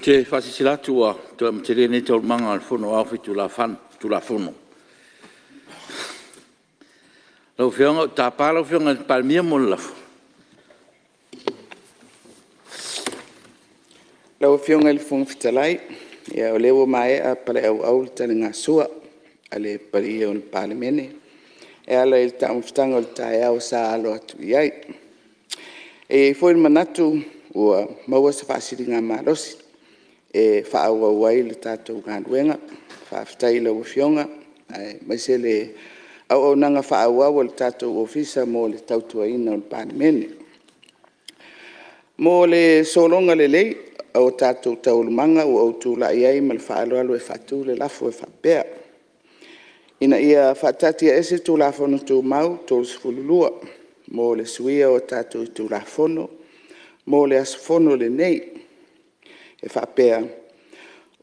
te faasilasila atu ua toe amatalia nei Taualumaga a le Fono Aoao Faitulafono. Lau Afioga ou te tapa lau Afioga i le Palemia mo le lafo. Lau Afioga i le Fofoga Fetalai, ia o lea ua maea paleauau le taligasua a le paia o le Palemene e ala i le taumafataga o le taeao sa alo atu i ai. E i ai foi le manatu ua maua se faasiligamalosi e faaauau ai le tatou galuega. Faafetai i lau Afioga aemaise le auaunaga faaauau a le tatou Ofisa mo le tautuaina o le Palemene. Mo le sologa lelei o tatou taualumaga, ua ou tulai ai ma le faaaloalo e faatu le lafo e faapea, Ina ia faataatiaese Tulafono Tumau 32 mo le suia o a tatou itula Fono mo le aso Fono lenei e faapea,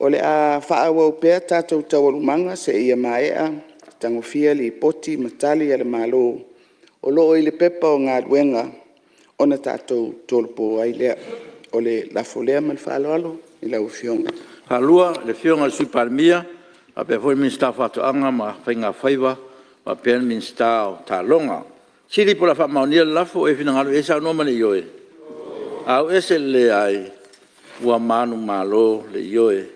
o le a faaauau pea tatou taualumaga seia maea tagofia Lipoti ma Tali a le Malo o lo o i le Pepa o Galuega ona tatou tolopo ai lea. O le lafo lea ma le faaaloalo i lau Afioga. E tolopo le Sui Palemia faapea foi le Minisita o Faatoaga ma Faiga Faiva faapea le Minisita o Taaloga. O le a faamaonia le lafo, o e finagalo i ai saunoa ma le ioe. Ua manumalo le ioe.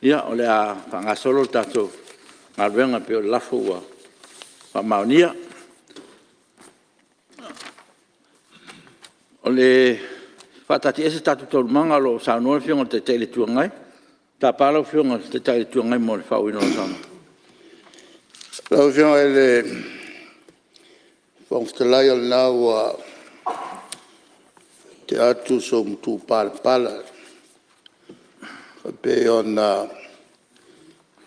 Ia o le a faagasolo le tatou galuega e pei o le lafo ua faamaonia. O le a faataatiaese tatou Taualumaga o lo o saunoa le Afioga i le Taitai o le Itu Agai. E tapa lau Afioga i le Taitai o le Itu Agai mo le faaauauina o lau saunoaga. Lau Afioga i le Fofoga Fetalai o lena ua tea atu sou matupalapala e pei ona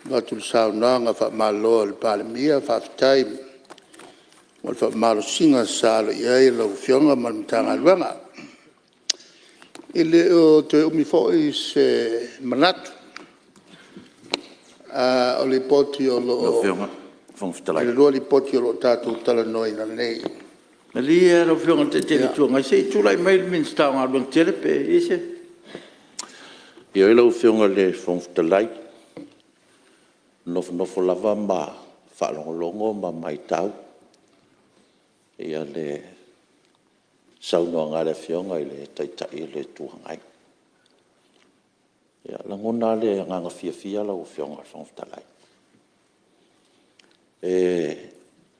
avatu le saunoaga faamalo a le Palemia, faafetai mo le faamalosiga sa alo i ai lau Afioga ma le Matagaluega. E le o toe umi foi se manatu o Lipoti o lo o… E 2 Lipoti o lo o tatou talanoaina nei. Malie lau Afioga i le Taitai o le Itu Agai se i tulai mai le Minisita o Galuega Tetele pe i ai se… Ioe lau Afioga i le Fofoga Fetalai, e nofonofo lava ma faalogologo ma maitau le saunoaga a le Afioga i le Taitai o le Itu Agai. E lagona lava le agaga fiafia lau Afioga i le Fofoga Fetalai, e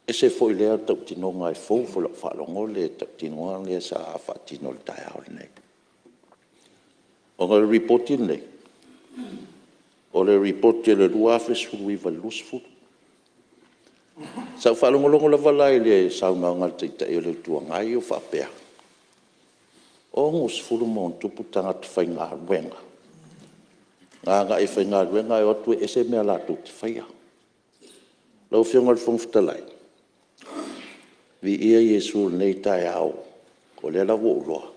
ese foi lea tautinoga e fou foi i lau faalogo le tautinoga lea sa faatino i le taeao lenei. Ona o le Lipoti lenei, o le Lipoti o le 2019/2020. Sa ou faalogologo lava la i le saunoaga a le Taitai o le Itu Agai o faapea, e 60+ tagata faigaluega na agai e faigaluega ae o atu e ese mea latou te faia. Lau Afioga i le Fofoga Fetalai, viia Iesu i lenei taeao, o lea la ua ou iloa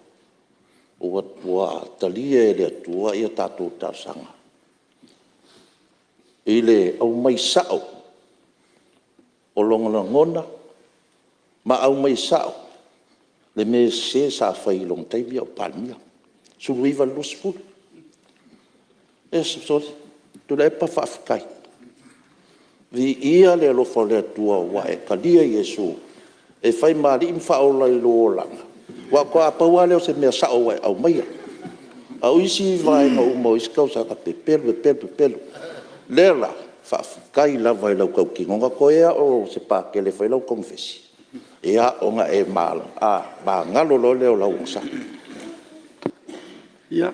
ua talia e le Atua a tatou talosaga i le aumai sao o lona lagona ma aumai sao le mea sese sa fai i lona taimi a o Palemia, 2019/2020. Sole, Tuilaepa faafetai, viia le alofa o le Atua ua e talia Iesu e fai ma Alii ma Faaola i lou olaga, aua faatoa pau lava lea o se mea sao ua e aumaia. A o isi vaega uma o isi tausaga, pepelo, pepelo, pepelo. O lea la, faafetai lava i lau tautinoga, toe lava o se Patele e fai ai lau konefesi, ia ona e magalo loa lea o lau agasala. Ia,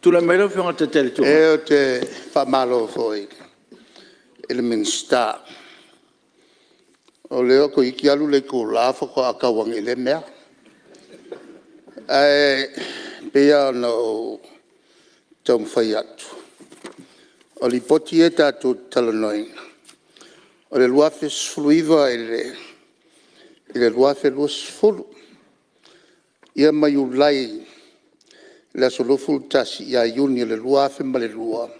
tulai mai lau Afioga i le Taitai o le Itu Agai. Ou te faamalo foi i le Minisita, o lea toeitiiti alu le itula faatoa tau ane i lea mea. Ae pei lava ona ou taumafai atu, o Lipoti ia tatou te talanoaina, o le 2019 i le 2020, ia ma Iulai i le aso 21 ia Iuni o le 2002.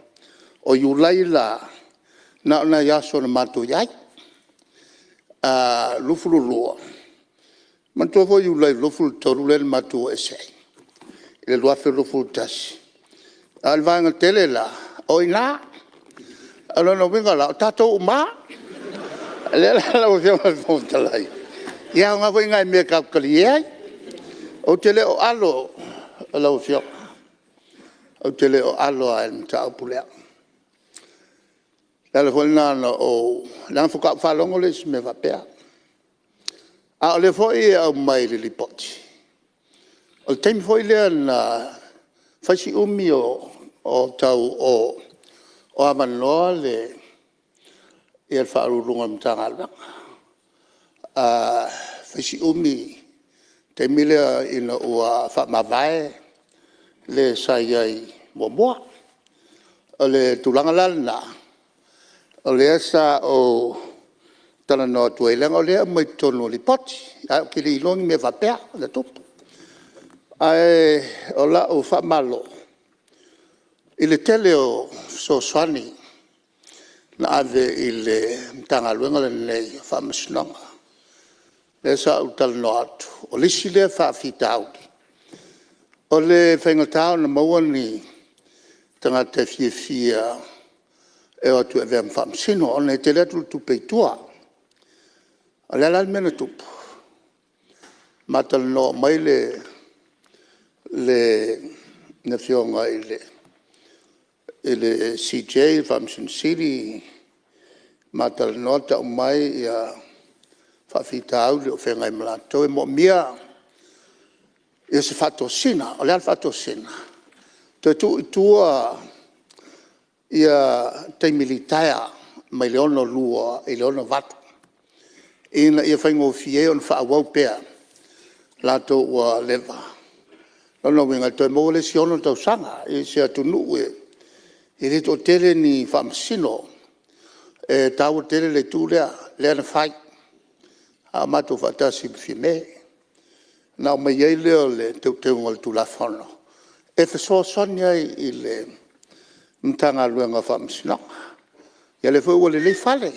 O Iulai la, na o nai aso na matou i ai. 22, manatua foi Iulai 23 lea na matou o ese ai i le 2021. A o le vaega tele la, o i ina. O lona uiga la, o tatou uma lava. O lea la lau Afioga i le Fofoga Fetalai, ia e aoga foi nai mea tatou te talie ai. Ou te le o alo lau Afioga, ou te le o alo lava i le mataupu lea. O le ala foi lena na ou… leaga faatoa ou faalogo lea i se mea faapea. A o lea foi e aumai i le Lipoti, o le taimi foi lea na fai si umi o tau o avanoa le Ofisa Sili o Pulega o le Matagaluega. Fai si umi i le taimi lea ina ua faamavae le sa i ai muamua. O le tulaga la lena o lea sa ou talanoa atu ai leaga o lea e aumai totonu o Lipoti ae ou te le i iloa ni mea faapea na tupu. Ae o lau faamalo i le tele o fesoasoani na ave i le Matagaluega lenei o Faamasinoga. Lea sa ou talanoa atu o le isi lea faafitauli o le faigata ona maua ni tagata e fiafia e o atu e avea ma Faamasino ona e tele atu le tupe i tua. O le a la le mea na tupu? Ma talanoa mai le Afioga i le CJ le Faamasino Sili ma talanoa tau mai faafitauli o feagai ma latou. E moomia se faatosina. O le a le faatosina? Toe tuu i tua ia taimi litaea mai le 62 i le 68 ina ia faigofie ai ona faaauau pea latou ua leva. O lona uiga e toe maua le isi 6 tausaga i se atunuu e le toatele ni Faamasino. E taua tele le itu lea, lea na fai a o matou faatasi ma Fiame. Ona aumai ai lea o le Teuteuga o le Tulafono e fesoasoani ai i le Matagaluega o Faamasinoga. Ia lea foi ua lelei fale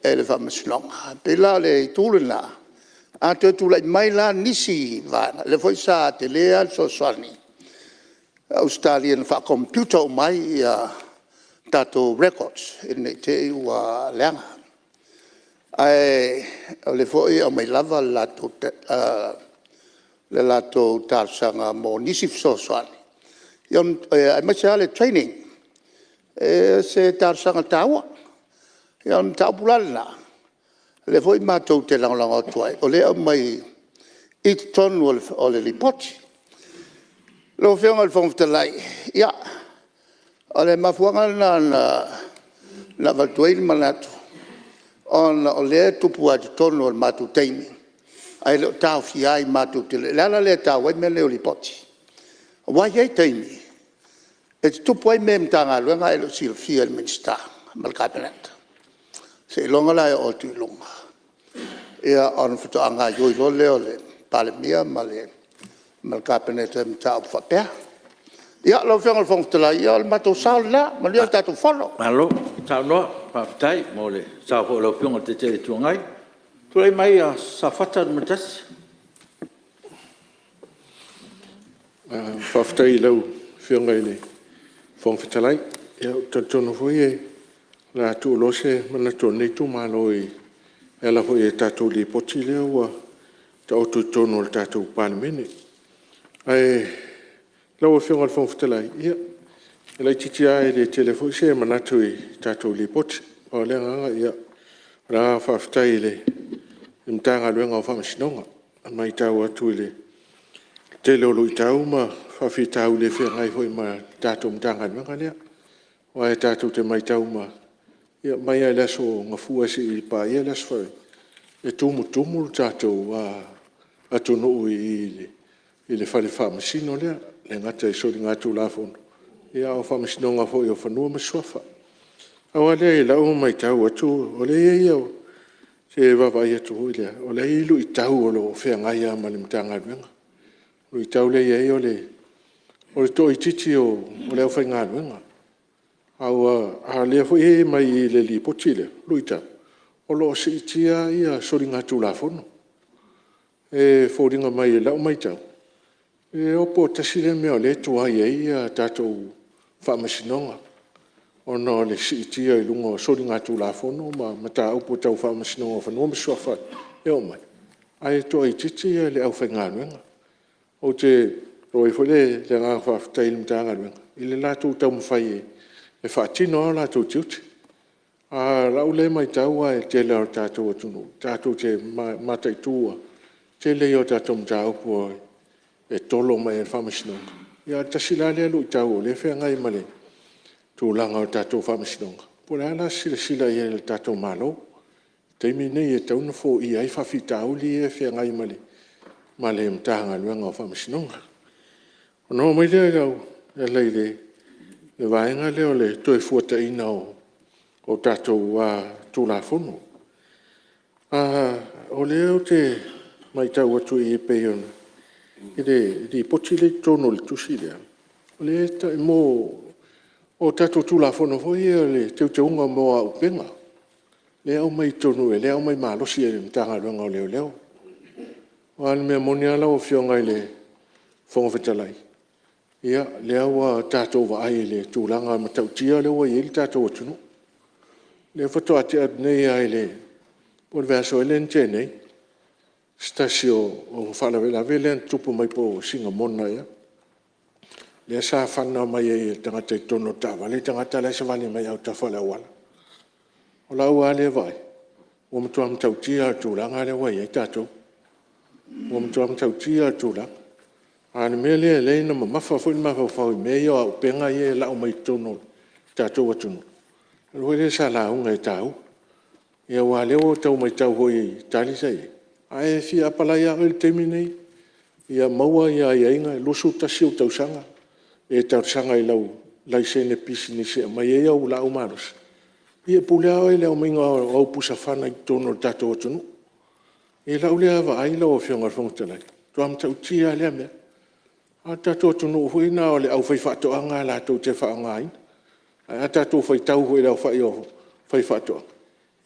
i le Faamasinoga. E pei la o le itu lena, a toe tulai mai la nisi vaega, lea foi sa tele lava le fesoasoani a Ausetalia na faakomepiuta uma ai tatou records ina ne i te i ua leaga. Ae o lea foi e aumai lava le latou talosaga mo nisi fesoasoani aemaise lava le training. O se talosaga taua. Ia o le mataupu la lena lea foi matou te lagolago atu ai o lea e aumai i totonu o le Lipoti. Lau Afioga i le Fofoga Fetalai, ia o le mafuaaga lena na avatu ai ni manatu ona o lea e tupu lava i totonu o le matou taimi ae le o taofia ai matou te le… O le ala lea e taua ai mea nei o Lipoti aua e i ai taimi e tutupu ai mea i Matagaluega ae le o silafia e le Minisita ma le Kapeneta. Seiloga la e oo atu i luga ona faatoa gaoioi loa lea o le Palemia ma le Kapeneta i mataupu faapea. Ia, lau Afioga i le Fofoga Fetalai, ia o le matou sao lena. Manuia le tatou Fono. Malo saunoa, faafetai mo le sao foi o lau Afioga i le Taitai o le Itu Agai. Tulai mai Safata 1. Faafetai i lau Afioga i le Fofoga Fetalai. Ia ou te talitonu foi o le a tuualoa se manatu o lenei itumalo e ala foi i le tatou Lipoti lea ua taoto i totonu o le tatou Palemene. Ae lau Afioga i le Fofoga Fetalai, ia, e laitiiti lava e le tele foi se manatu i le tatou Lipoti. Pau lava le agaga o le agaga faafetai i le Matagaluega o Faamasinoga. E maitau atu i le tele o luitau ma faafitauli e feagai foi ma le tatou Matagaluega lea. Aua e tatou te maitau uma lava, mai lava i le aso Gafua seia paia le Aso Faraile, e tumutumu le tatou atunuu i le Fale Faamasino lea, e le gata i soligatulafono a o Faamasinoga foi o Fanua ma Suafa. Pau lava lea i lau maitau atu o lea e i ai se vaavaai atu foi lea, o la e i ai luitau o lo o feagai lava ma le Matagaluega. O le luitau lea e i ai o le toaitiiti o le aufaigaluega, a o lea foi e aumai i le Lipoti lea luitau, o lo o siitia soligatulafono. E foliga mai i lau maitau, E le iloa po o tasi lea mea o lea e tuai ai a tatou Faamasinoga ona o le siitia i luga o soligatulafono ma mataupu tau Faamasinoga o Fanua ma Suafa e oo mai ae toaitiiti le aufaigaluega. E momoli ai foi le agaga faafetai i le Matagaluega i le latou taumafai e faatino lava o latou tiute. A o lau lea maitau aua o le tele lava o le tatou atunuu tatou te mataitu lava, o le tele ia o tatou mataupu e tolo mai lava e le Faamasinoga. Ae tasi la lea luitau o lea e feagai ma le tulaga o le tatou Faamasinoga. Po o le a la se silasila i ai a le tatou Malo i le taimi lenei e tatau ona foia ai faafitauli ia e feagai ma le Matagaluega o Faamasinoga. Ona oo mai lea e ala i le vaega lea o le Toefuataiga o tatou Tulafono. O lea ou te maitau atu i i pei o le Lipoti lea e i totonu o le tusi lea, mo tatou Tulafono foi ia o le Teuteuga mo Auupega lea e aumai i totonu lea e aumai malosi e le Matagaluega o Leoleo. Aua o le mea moni lava lau Afioga i le Fofoga Fetalai, ia o lea ua tatou vaai i le tulaga matautia lea ua i ai le tatou atunuu. O lea faatoa tea atu nei lava po o le vaiaso ea lea na tea nei se tasi o faalavelave lea na tupu mai po o Sinamoga ea, lea sa fana mai ai e le tagata i totonu o le taavale le tagata la e savali mai autafa o le auala. O lau la lea vaai, ua matua matautia lava o le tulaga lea ua i ai tatou, ua matua matautia lava o le tulaga. A o le mea lea e ala ai ona mamafa foi le mafaufau i mea ia o auupega ia e lau mai totonu o le tatou atunuu, o le mea foi lea sa lauga ai i le taua. Aua o lea ua tau maitau foi i tali sa i ai, a e fia apalai lava oe i le taimi lenei ia maua aiaiga, e 21 ou tausaga, e talosaga i lau laisene pisinisi e aumai ai au laaumalosi, ia e pule lava oe i le aumaiga o au pusa fana i totonu o le tatou atunuu. I lau lea vaai lau Afioga i le Fofoga Fetalai, e matua matautia lava lea mea. A o le tatou atunuu foi na o le aufaifaatoaga lava latou te faaaogaina. Ae a tatou faitau foi i le aofai o faifaatoaga,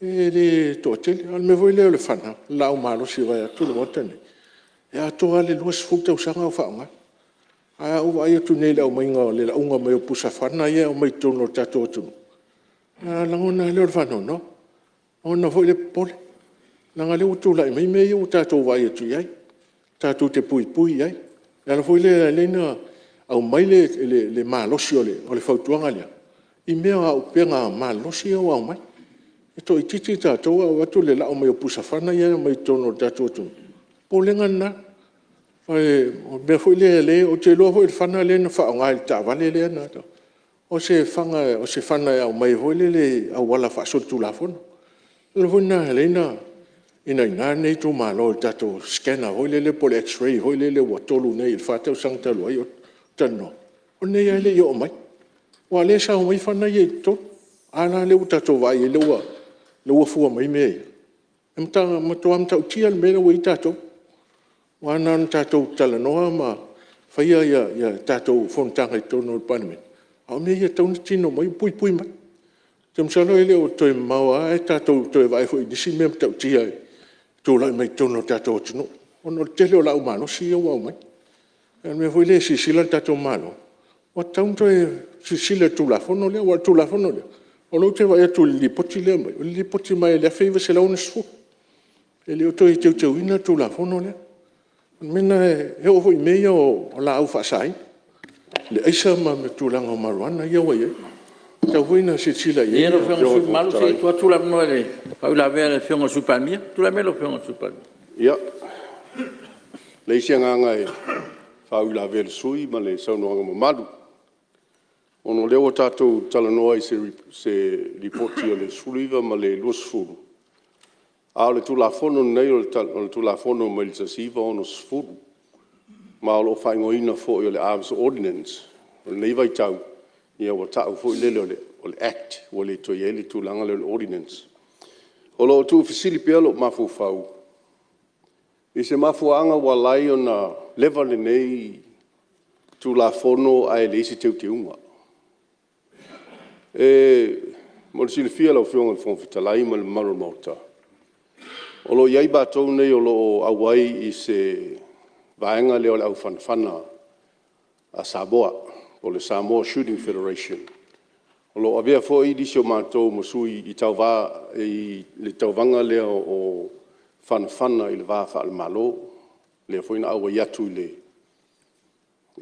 e le toatele. A o le mea foi lea o le fana, le laaumalosi vaeatu le Maota lenei, e atoa lava le 20 tausaga o faaaoga. Ae a ou vaai atu nei i le aumaiga o le lauga mai o pusa fana ia e aumai totonu o le tatou atunuu, ona lagona lava lea o le faanoanoa, lagona foi le popole, leaga o lea ua tulai mai mea ia ua tatou vaai atu i ai, tatou te puipui i ai. O le ala foi lea e ala ai ona aumai le malosi o le fautuaga lea i mea o auupega malolosi ia ua aumai. E toaitiiti tatou ae vaai atu i le lau mai o pusa fana ia e aumai totonu o le tatou atunuu. O le popolega lena. O le mea foi lea, ou te iloa foi o le fana lea na faaaoga i le taavale lea, o se fana e aumai foi lele i auala faasolitulafono. O le ala foi lena e ala ai ona inaina lenei itumalo i le tatou scanner foi lele po o le x-ray foi lele ua 3 nei i le 4 tausaga talu ai o talanoa, o lenei lava e le i oo mai, aua o lea e sao mai ai fana ia i totonu. A la lea ua tatou vaai i ai o lea ua fua mai mea ia? E matua matautia le mea lea ua i ai tatou, aua na ona tatou talanoa ma fai tatou fonotaga i totonu o le Palemene, a o mea ia e tatau ona tino mai ma puipui mai. Ou te masalo e le o toe mamao lava ae tatou toe vaai foi i nisi mea matautia e tulai mai totonu o le tatou atunuu ona o le tele o laaumalosi ia ua aumai. O le mea foi lea e silasila le tatou Malo, ua tatau ona toe silasila i le Tulafono lea. Aua o le Tulafono lea, o lea ou te vaai atu i le Lipoti lea e aumai, o le Lipoti mai le 1960. E le o toe teuteuina le Tulafono lea. O le mea lena, e oo foi i mea ia o laau faasaina, le aisa ma le tulaga o marijuana ia ua i ai, e tatau foi ona silasila i ai le… Malie lau Afioga i le sui usufono mamalu se i tuu atu le avanoa i le faauilavea a le Afioga i le Sui Palemia. Tulai mai lau Afioga i le Sui Palemia. Ia, e leai se agaga e faauilavea i le sui usufono ma le saunoaga mamalu, ona o lea ua tatou talanoa i se Lipoti o le 2019 ma le 2020, a o le Tulafono lenei o le Tulafono mai le 1960, ma o lo o faaigoaina foi o le Arms Ordinance. O lenei vaitau, ua tau foi lele o le Act, ua le toe i ai le tulaga lea o le Ordinance. O lo o tuufesili pea lou mafaufau i se mafuaaga ua ala ai ona leva lenei Tulafono ae leai se teuteuga. Mo le silafia e lau Afioga i le Fofoga Fetalai ma le mamalu o le Maota, o lo o i ai matou nei o lo o auai i se vaega lea o le Au Fanafana a Samoa po o le Samoa Shooting Federation. O lo o avea foi nisi o matou ma sui tauva i le tauvaga lea o fanafana i le va faale-Malo, lea foi na auai atu i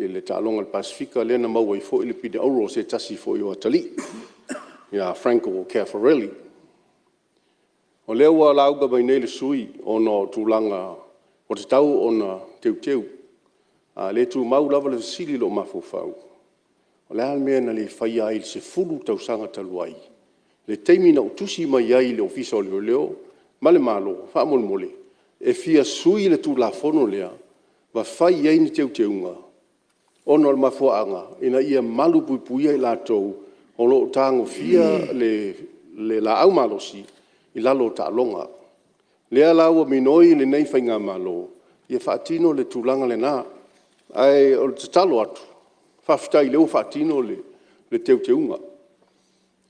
le taaloga a le Pasefika lea na maua ai foi le pine auro a se tasi foi o atalii ia Franco Caffarelli. O lea ua lauga mai nei le sui usufono ona o tulaga ua tatau ona teuteu, a o lea e tumau lava le fesili i lou mafaufau, o le a le mea na le faia ai i le 10 tausaga talu ai i le taimi na ou tusi mai ai i le Ofisa o Leoleo ma le Malo, faamolemole, e fia sui le Tulafono lea ma fai i ai ni teuteuga ona o le mafuaaga ina ia malupuipuia i latou o lo o tagofia le laau malosi i lalo o taaloga. O lea la ua minoi lenei faigamalo e faatino le tulaga lena. Ae o le tatalo atu, faafetai o lea ua faatino le teuteuga,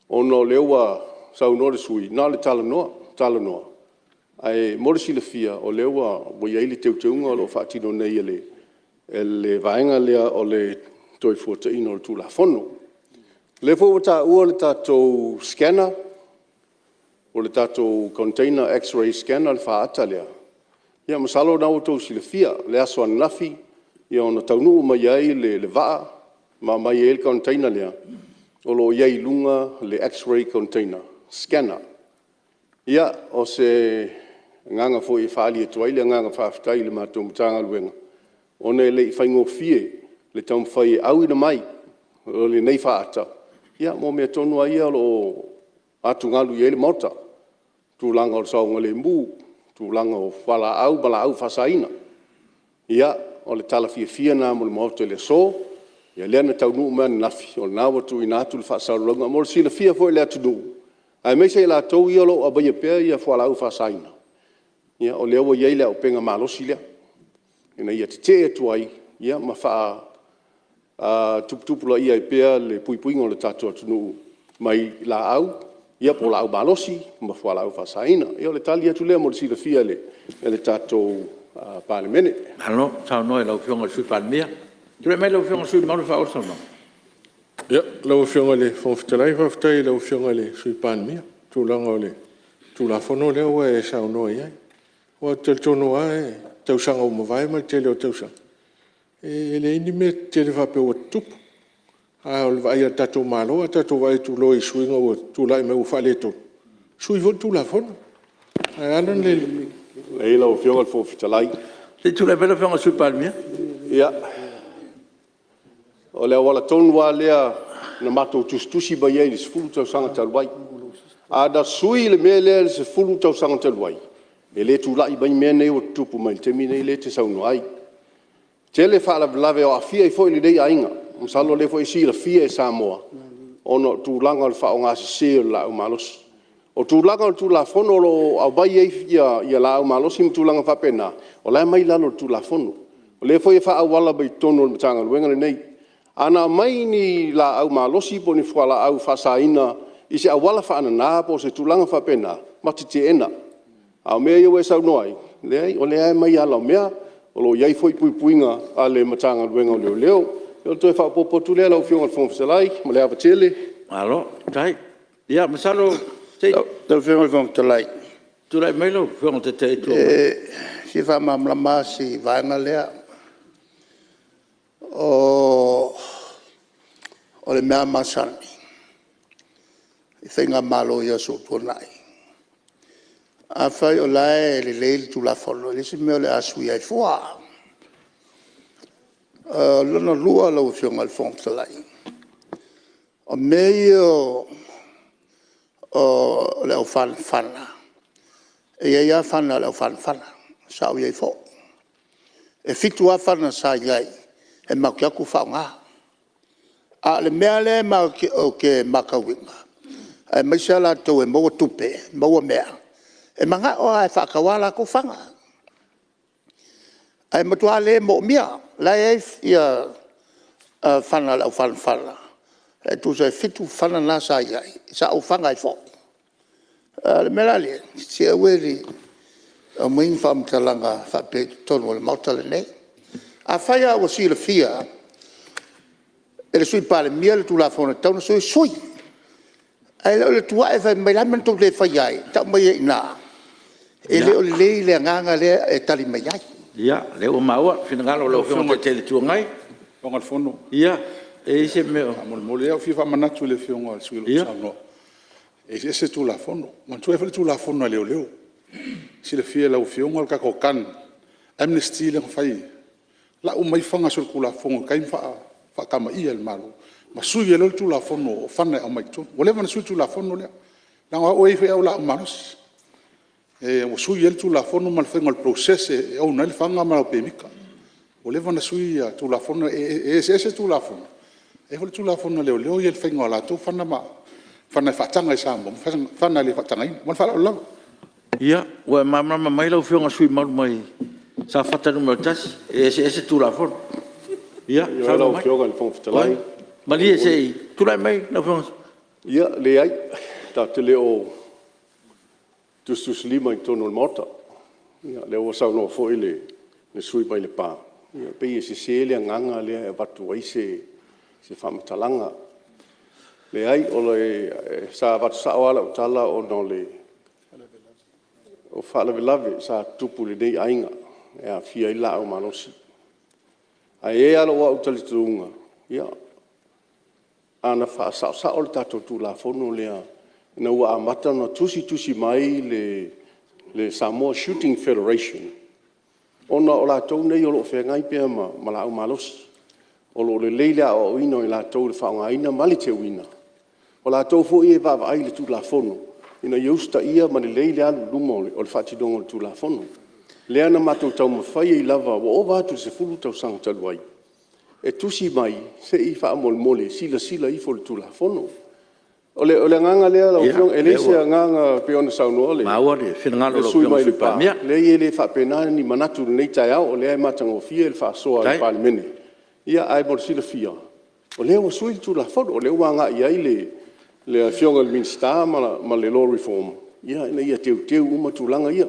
ona o lea ua saunoa le sui usufono, na o le talanoa, talanoa, ae mo le silafia, o lea ua i ai le teuteuga o lo o faatino nei e le vaega lea o le Toefuataiga o le Tulafono. O lea foi ua taua le tatou scanner po o le tatou container x-ray scanner le faata lea, ia masalo o lena ua outou silafia le aso ananafi na taunuu mai ai le vaa ma aumai ai le container lea o lo o i ai i luga le x-ray container scanner. Ia, o se agaga foi e faaali atu ai le agaga faafetai i le matou Matagaluega, ona e le i faigofie le taumafai e auina mai lenei faata mo mea tonu lava ia o lo o atugalu i ai le Maota, tulaga o le saogalemu, tulaga o fualaau ma laau faasaina. Ia, o le tala fiafia lena mo le Maota i le aso, ia lea na taunuu mai ananafi, o lena ua tuuina atu le faasalalauga. Mo le silafia foi e le atunuu, aemaise i latou ia o lo o aumaia pea fualaau faasaina, ia o lea ua i ai le auupega malosi lea, ina ia tetee atu ai ma faatuputupulaia ai pea le puipuiga o le tatou atunuu mai laau po o laau malosi ma fualaau faasaina. Ia o le tali atu lea mo le silafia e le tatou Palemene. Malo saunoa i lau Afioga i le Sui Palemia. Tulai mai lau Afioga i le sui usufono mamalu e faaauau le saunoaga. Lau Afioga i le Fofoga Fetalai faafetai i lau Afioga i le Sui Palemia i le tulaga o le Tulafono lea ua e saunoa i ai. Aua ou te talitonu lava i tausaga ua mavae ma le tele o tausaga, e leai ni mea tetele faapea ua tutupu. A o le vaai a le tatou Malo a tatou vaai atu loa i suiga ua tulai mai ua faaletonu, sui foi le Tulafono. Ae ala ona… Leai lau Afioga i le Fofoga Fetalai. Se i tulai mai lau Afioga i le Sui Palemia. Ia, o le auala tonu lava lea na matou tusitusi mai ai i le 10 tausaga talu ai. Ana sui le mea lea i le 10 tausaga talu ai, e le tulai mai mea nei ua tutupu mai i le taimi lenei lea e te saunoa ai. E tele faalavelave o aafia ai foi lenei aiga, masalo o lea foi e silafia e Samoa ona o tulaga o le faaaogasese o le laaumalosi. O tulaga o le Tulafono o lo o aumai ai laaumalosi ma tulaga faapena, o la e aumai i lalo o le Tulafono. O lea foi e faaauala mai totonu o le Matagaluega lenei. Ana aumai ni laaumalosi po o ni fualaau faasaina i se auala faanana po o se tulaga faapena, matou te teena. A o mea ia ua e saunoa ai, leai o lea e aumai ala o mea, o lo o i ai foi puipuiga a le Matagaluega o Leoleo. O le toe faaopoopo atu lea lau Afioga i le Fofoga Fetalai ma le ava tele. Malo faafetai. Ia masalo se i Lau Afioga i le Fofoga Fetalai… Tulai mai lau Afioga i le Taitai o le Itu Agai. E fia faamalamalama lava si vaega lea. O le mea lava masani i faigamalo i aso ua tuanai, afai o la e lelei le Tulafono, e leai se mea o le a suia ai fua. O lona lua lau Afioga i le Fofoga Fetalai, o mea ia o le au fanafana, e i ai lava fana a le au fanafana sa ou i ai foi. E 7 lava fana sa i ai e matou te o atu faaaoga. A o le mea lea ou te matauina, aemaise lava latou e maua tupe, maua mea, e manao lava e faatau a latou fana, ae matua le moomia. O la e i ai fana a le au fanafana e tusa e 7 fana na sa i ai sa ou fana ai foi. O le mea la lea, se aua le aumaia ni faamatalaga faapea i totonu o le Maota lenei. Afai lava ua silafia e le Sui Palemia le Tulafono e tatau ona sui, sui. Ae le o le tu ae fai mai o le a le mea na tou le faia ai? Tau mai ai i ina. E le o lelei le agaga lea e tali mai ai. Ia, o lea ua maua le finagalo o lau Afioga i le Taitai o le Itu Agai. Ia, e i ai se mea o… Faamolemole lava ou te fia faamanatu i le Afioga i le sui usufono o lo o saunoa, e eseese Tulafono. Manatua e i ai foi le Tulafono a Leoleo. E silafia e lau Afioga le tatou Gun Amnesty lea na fai, lau mai fana solitulafono i tai ma faatamaia e le Malo ma sui ai loa le Tulafono o fana e aumai i totonu. Ua leva ona sui le Tulafono lea, leaga o au e i ai foi au laau malosi. Ua sui ai le Tulafono ma le faiga o le process e own ai le fana ma lau pemita. Ua leva ona sui Tulafono ia. E eseese Tulafono, e i ai foi le Tulafono a Leoleo ia i le faiga o latou fana ma fana e faataga i Samoa ma fana e le faatagaina. Ma le faaaloalo lava. Ia, ua e malamalama mai lau Afioga i le sui usufono mamalu mai Safata 1, e eseese Tulafono. Ia saunoa mai. Ioe lau Afioga i le Fofoga Fetalai. Malie se i tulai mai lau Afioga. Ia, leai, tatou te le o tusitusilima i totonu o le Maota. O lea ua saunoa foi le sui usufono mai Lepa, e pei e sese le agaga lea e avatu ai se faamatalaga. Leai, sa avatu sao lava lau tala ona o faalavelave sa tutupu i lenei aiga e aafia ai le laaumalosi. Ae i ai lava lou talitonuga, ana faasaosao le tatou Tulafono lea ina ua amata ona tusitusi mai le Samoa Shooting Federation, ona o latou nei o lo o feagai pea ma laaumalosi, o lo o lelei le aoaoina o i latou i le faaaogaina ma le teuina, o latou foi e vaavaai i le Tulafono ina ia usitaia ma lelei le alu i luma o le faatinoga o le Tulafono. Lea na matou taumafai ai lava ua ova atu i le 10 tausaga talu ai, e tusi mai se i faamolemole silasila ifo i le Tulafono. O le agaga lea lau Afioga, e leai se agaga pei ona saunoa le Ia, o lea ua maua le finagalo o lau sui usufono Afioga i le mai Sui Lepa, Palemia. leai e le faapena ni manatu i lenei taeao, o lea e matagofie le faasoa a le Palemene. Ae mo le silafia, o lea ua sui le Tulafono, o lea ua agai i ai le Afioga i le Minisita ma le Law Reform ina ia teuteu uma tulaga ia.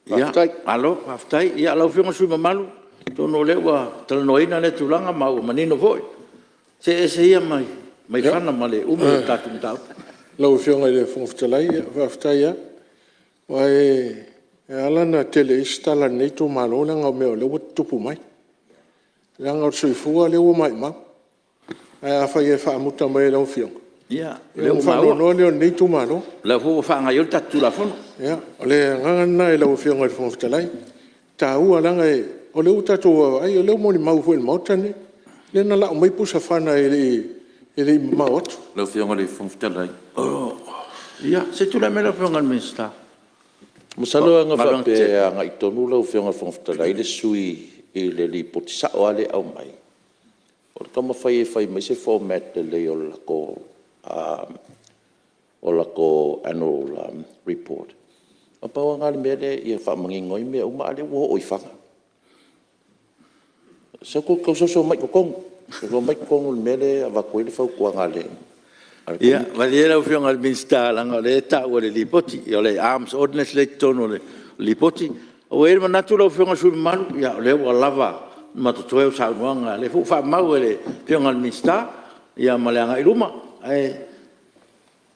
Faafetai. Ia, malo faafetai. Ia lau Afioga i le sui usufono mamalu, atonu o lea ua talanoaina lea tulaga ma ua manino foi. See ese ia mai fana ma le umi o le tatou mataupu. Lau Afioga i le Fofoga Fetalai, faafetai lava. Aua e ala ona tele ai se tala a lenei itumalo leaga o mea o lea ua tutupu mai. Leaga o le soifua lea ua maumau. Ae afai e faamuta mai e lau Afioga, Ia, o lea ona ua maua, faanoanoa lea o lenei itumalo. o lea foi ua faagaoioi le tatou Tulafono. Ia, o le agaga lena i lau Afioga i le Fofoga Fetalai, e taua leaga o lea ua tatou vaavaai o lea ua molimau foi i le Maota lenei, lea na lau mai pusa fana e le i mamao atu. Lau Afioga i le Fofoga Fetalai… Ia, se i tulai mai lau Afioga i le Minisita Masalo ana o Galuega faapea Tetele. e agai tonu lau Afioga i le Fofoga Fetalai le sui usufono i le Lipoti sao lava lea e aumai, o le taumafai e fai mai se format lelei o le latou annual report. Na pau lava lena o le mea lea ia faamanino ai mea uma a o lea ua oo i fana. Se i tau soso mai i totonu, soso mai i totonu i le mea lea e avatu ai le fautuaga a le Komiti. Ia malie lau Afioga i le Minisita leaga o lea e taua i le Lipoti, o le Arms Ordinance lea e i totonu o le Lipoti. Ua i ai le manatu lau Afioga i le sui usufono mamalu, o lea ua lava ma totoe au saunoaga, o lea foi ua faamau e le Afioga i le Minisita ma le agai i luma. Ae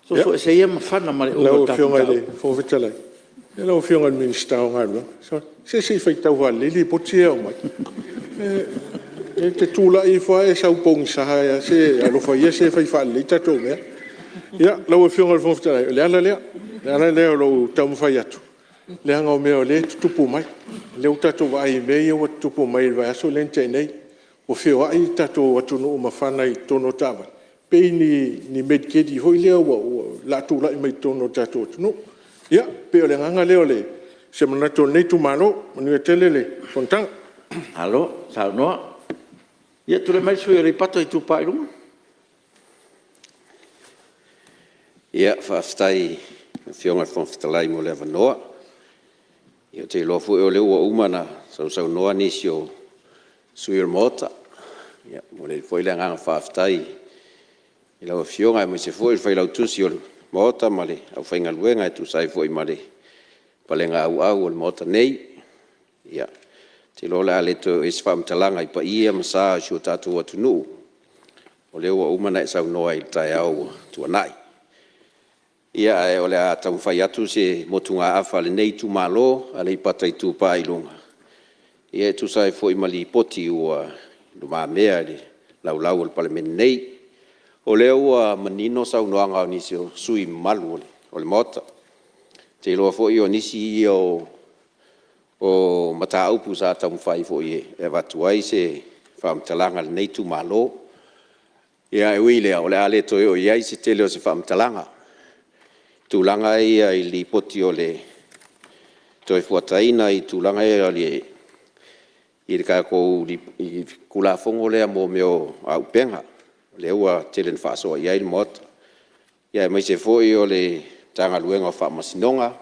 soso ese ia ma fana ma le umi o Lau le tatou Afioga i le mataupu. Fofoga Fetalai, ia lau Afioga i le Minisita o Galuega, sole, se se i faitau faalelei Lipoti ia e aumai. E te tulai ifo lava e sau pogisa ai lava, se alofa ia se fai faalelei tatou mea. Ia, lau Afioga i le Fofoga Fetalai, o le ala lea, o le ala lea o lou taumafai atu, leaga o mea o lea e tutupu mai. O lea ua tatou vaai i mea ia ua tutupu mai i le vaiaso lea na tea nei, ua feoai le tatou atunuu ma fana i totonu o taavale, pei ni militeli foi lea o le a tulai mai totonu o le tatou atunuu. Ia, pei o le agaga lea o se manatu o lenei itumalo. Manuia tele le fonotaga. Malo saunoa. Ia tulai mai le sui usufono mo Aleipata Itupa i Luga. Ia, faafetai i lau Afioga i le Fofoga Fetalai mo le avanoa. Ia ou te iloa foi o lea ua uma ona sausaunoa nisi o sui usufono o le Maota. E momoli atu foi le agaga faafetai i lau Afioga aemaise foi o le Failautusi o le Maota ma le aufaigaluega e tusa ai foi ma le palegaauau o le Maota nei. Ia, ou te iloa o le a le toe oo i ai se faamatalaga i paia ma sa o si o tatou atunuu o lea ua uma ona e saunoa i le taeao ua tuanai. Ia ae o le a taumafai atu se motugaafa a lenei itumalo Aleipata Itupa i Luga e tusa ai foi ma Lipoti ua i lumamea i le Laulau a le Palemene nei. O lea ua manino saunoaga a nisi o sui usufono mamalu o le Maota. Ou te iloa foi o nisi ia o mataupu sa taumafai foi e avatu ai se faamatalaga a lenei itumalo. Ae ui i lea, o le a le toe oo i ai se tele o se faamatalaga i tulaga ia i le Lipoti o le Toefuataiga i tulaga ia i le tatou Tulafono lea mo mea o auupega, lea ua tele ina faasoa i ai le Maota, aemaise foi o le Matagaluega o Faamasinoga.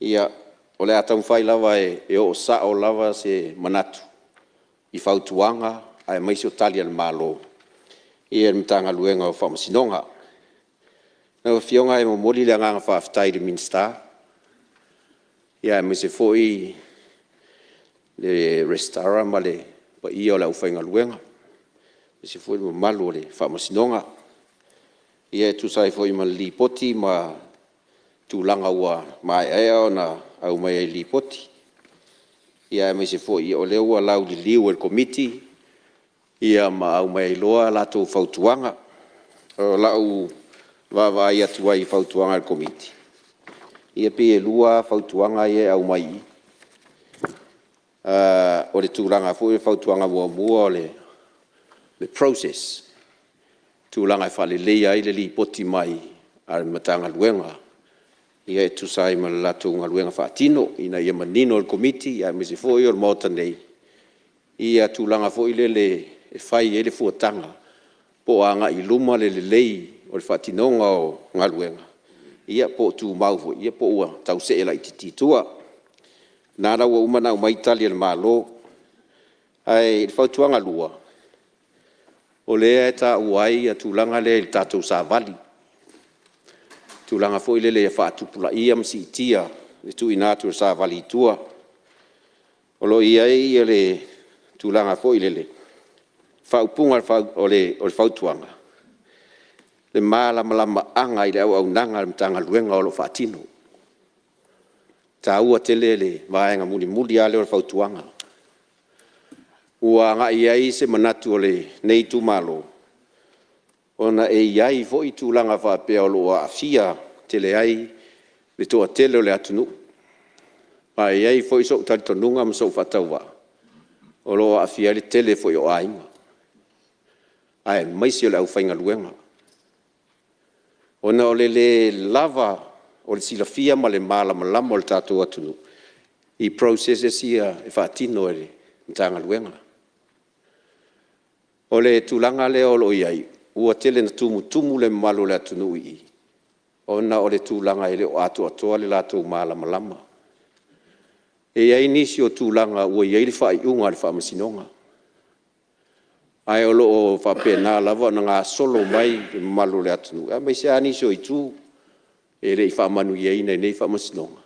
Ia, o le a taumafai lava e oo sao lava se manatu i fautuaga aemaise o Tali a le Malo i le Matagaluega o Faamasinoga. Lau Afioga e momoli le agaga faafetai i le Minisita, aemaise foi le Resitara ma le paia o le aufaigaluega, aemaise foi le mamalu o le Faamasinoga e tusa ai foi ma le Lipoti ma tulaga ua maeaea ona aumaia i le Lipoti, aemaise foi o lea ua lauliliu e le Komiti ma aumai ai loa a latou fautuaga. O lau vaavaai atu ai i fautuaga a le Komiti, ia pei e lua lava fautuaga ia e aumai i i. O le tulaga foi lea o le fautuaga muamua o le process, tulaga e faaleleia ai le lipoti mai a le Matagaluega e tusa ai ma le latou galuega faatino, ina ia manino i le Komiti aemaise foi o le Maota nei ia tulaga foi lele e fai ai le fuataga po o agai i luma le lelei o le faatinoga o galuega, ia po o tumau foi, ia po o ua tau see laitiiti i tua. O lena la ua uma ona aumai Tali a le Malo. Ae i le fautuaga 2, o lea e taua ai le tulaga lea i le tatou Savali, tulaga foi lele ia faatupulaia ma siitia le tuuina atu o Savali i tua. O lo o i ai le tulaga foi lele, faaupuga o le fautuaga, le malamalamaaga i le auaunaga a le Matagaluega o lo o faatino. E taua tele le vaega mulimuli lava lea o le fautuaga. Ua agai i ai se manatu o lenei itumalo, ona e i ai foi tulaga faapea o lo o aafia tele ai le toatele o le atunuu. Ma e i ai foi sou talitonuga ma sou faatauvaa, o lo o aafia ai le tele foi o aiga, aemaise o le aufaigaluega, ona o le le lava o le silafia ma le malamalama o le tatou atunuu i processes ia e faatino e le Matagaluega. O le tulaga lea o lo o i ai, ua tele ina tumutumu le mamalu o le atunuu i i ona o le tulaga e le o atoatoa le latou malamalama. E i ai nisi o tulaga ua i ai le faaiuga a le Faamasinoga, ae o lo o faapena lava ona gasolo mai le mamalu o le atunuu, aemaise lava nisi o itu e le i faamanuiaina i nei Faamasinoga,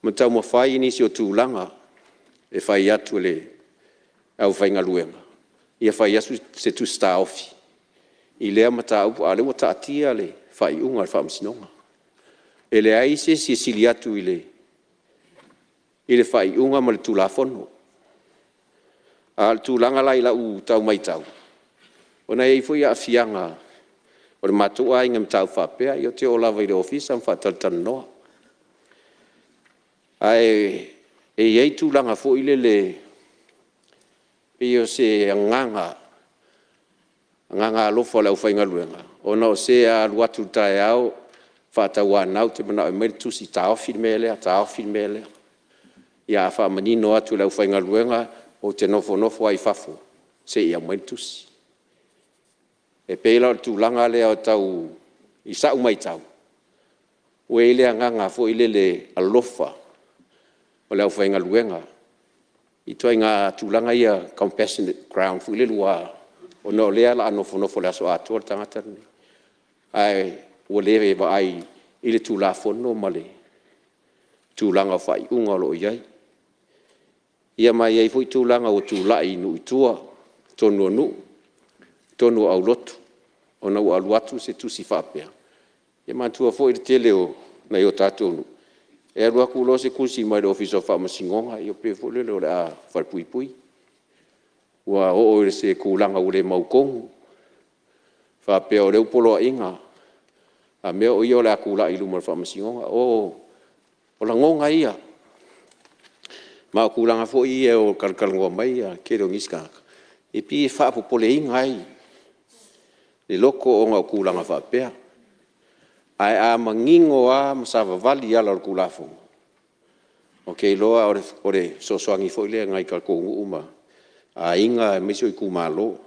ma taumafai nisi o tulaga e fai atu e le aufaigaluega, ia fai atu se tusi taofi i lea mataupu a o lea ua taatia le faaiuga a le Faamasinoga. E leai se isi e sili atu i le faaiuga ma le Tulafono. A o le tulaga la i lau tau maitau, ona e i ai foi aafiaga o le matou aiga i mataupu faapea, ia ou te oo lava i le Ofisa ma faatalatalanoa. Ae i ai tulaga foi lele pei o se agaga alofa o le aufaigaluega, ona o se a alu atu i le taeao faatauanau, ou te manao e aumai le tusi e taofi le mea lea, taofi le mea lea. Ia a faamanino atu e le aufaigaluega, ou te nofonofo lava i fafo se i aumai le tusi. E pei la o le tulaga lea e tau i sau maitau, ua i ai le agaga foi lele alofa o le aufaigaluega i ituaiga tulaga ia compassionate ground foi lele ona o lea o le a nofonofo i le aso atoa le tagata lenei, ae ua le vaai i le Tulafono ma le tulaga o faaiuga o lo o i ai. Ia ma e i ai foi tulaga ua tulai i nuu i tua i totonu o nuu, totonu o aulotu ona ua alu atu se tusi faapea. Ia manatua foi le tele o nai o tatou nuu, e alu atu loa se tusi mai le Ofisa o Faamasinoga e pei foi lele o le a falepuipui. Ua oo i se tulaga ua le mautonu, faapea o lea ua poloaiga a mea o ia o le a tulai i luma o le Faamasinoga. O lagona ia, ma o tulaga foi ia e talatalanoa mai le tele o nisi tagata, e pei e faapopoleina ai le loto ona o tulaga faapea. Ae a manino lava ma savavali i ala o le Tulafono, ou te iloa o le fesoasoani foi lea i nai o tatou nuu ma aiga aemaise o itumalo. O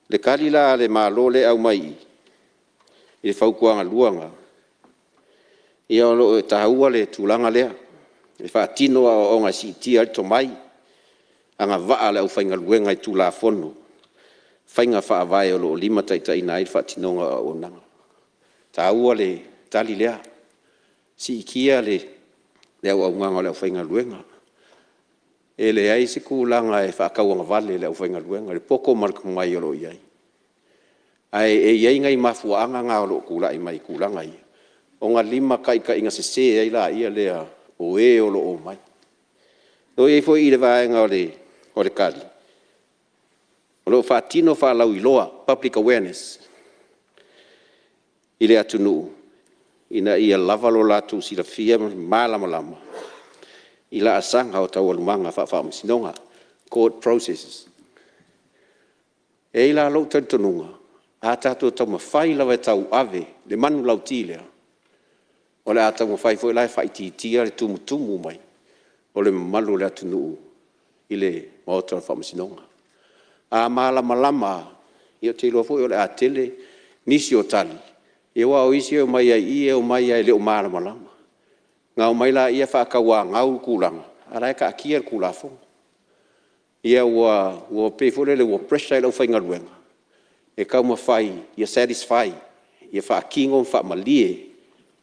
le Tali la a le Malo lea e aumai i i i le Fautuaga 2 lena, ia o lo o taua le tulaga lea e faatino aoaoga e siitia ai le tomai, agavaa o le aufaigaluega i Tulafono, faiga faavae o lo o limataitaiina ai le faatinoga o auaunaga. E taua le tali lea, siitia le auaunaga a le aufaigaluega. E leai se tulaga e faatauagavale i le aufaigaluega i le poto ma le tomai o lo o i ai. Ae i ai nai mafuaaga na o lo o tulai mai i tulaga ia, ona limataitaiina sese ai lea o e o lo o omai. O lo o i ai foi i le vaega o le tali, o lo o faatino faalauiloa, public awareness i le atunuu ina ia lava lo latou silafia ma malamalama i laasaga o taualumaga faa-Faamasinoga, Court Processes. E i ai la lou talitonuga, a tatou taumafai lava e tauave le manulauti lea, o le a taumafai foi la e faaitiitia le tumutumu mai o le mamalu o le atunuu i le maota o le Faamasinoga. A malamalama lava, ia ou te iloa foi o le a tele nisi o tali, aua o isi e omai lava i i e omai lava e le o malamalama. Ona omai lea faatauanau le tulaga a o la e taatia le Tulafono. Ia ua pei foi lele ua pressure ai le aufaigaluega e taumafai ia satisfy, ia faatino ma faamalie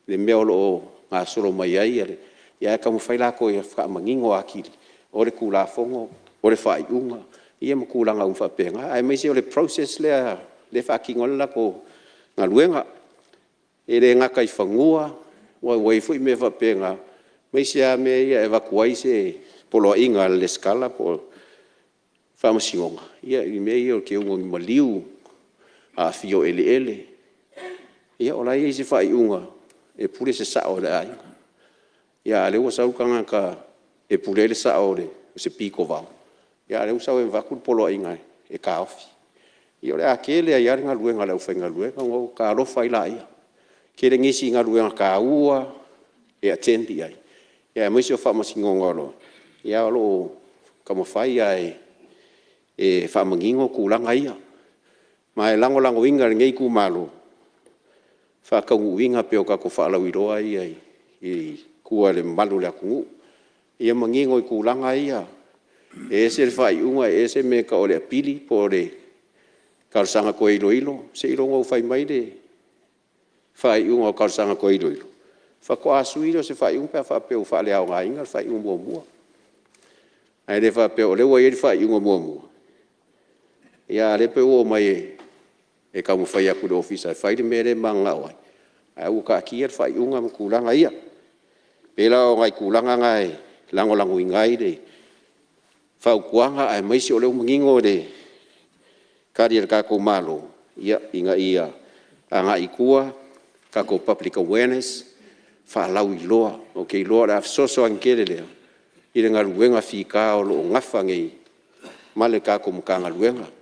le mea o lo o gasolo mai ai ae taumafai latou ia faamanino atili o le Tulafono, o le faaiuga ia ma tulaga uma faapena, aemaise o le process lea e faatino ai le latou galuega. E le gata i fanua aua ua i ai foi mea faapena, aemaise lava mea ia e avatu ai se poloaiga a le Resitara po o le Faamasinoga i mea ia o le teuga o ni maliu, aafia o eleele. Ia o la e i ai se faaiuga e pule se Sa'o o le aiga, a o lea ua sau le tagata e pule ai le Sa'o o se pitovao a o lea ua sau e avatu le poloaiga e taofi. Ia o le a tele ai lava le galuega a le aufaigaluega ona ota alofa ai lea. E tele nisi galuega taua e attend i ai, aemaise o Faamasinoga o lo o taumafai lava e faamanino tulaga ia. Ma e lagolagoina e lenei itumalo le faataunuuina pea o tatou faalauiloa ia i tua i le mamalu o le atunuu, ia manino i tulaga ia, e ese le faaiuga ese le mea e tau o le apili po o le talosaga toe iloilo. Seiloga ua fai mai le faaiuga o talosaga toe iloilo faatoa sui lea o se faaiuga pe a faapea ua faaleaogaina le faaiuga muamua. Ae le faapea o lea ua i ai le faaiuga muamua, a o lea pei ua omai e taumafai atu i le Ofisa e fai le mea lea e mananao ai, ae ua taatia le faaiuga ma tulaga ia. E pei la o nai tulaga na e lagolagoina ai le fautuaga aemaise o lea ua manino le Tali a le tatou Malo ina ia agai i tua tatou public awareness, faalauiloa. Ou te iloa o le a fesoasoani tele lea i le galuega fita o lo o nafa nei ma le tatou Matagaluega, le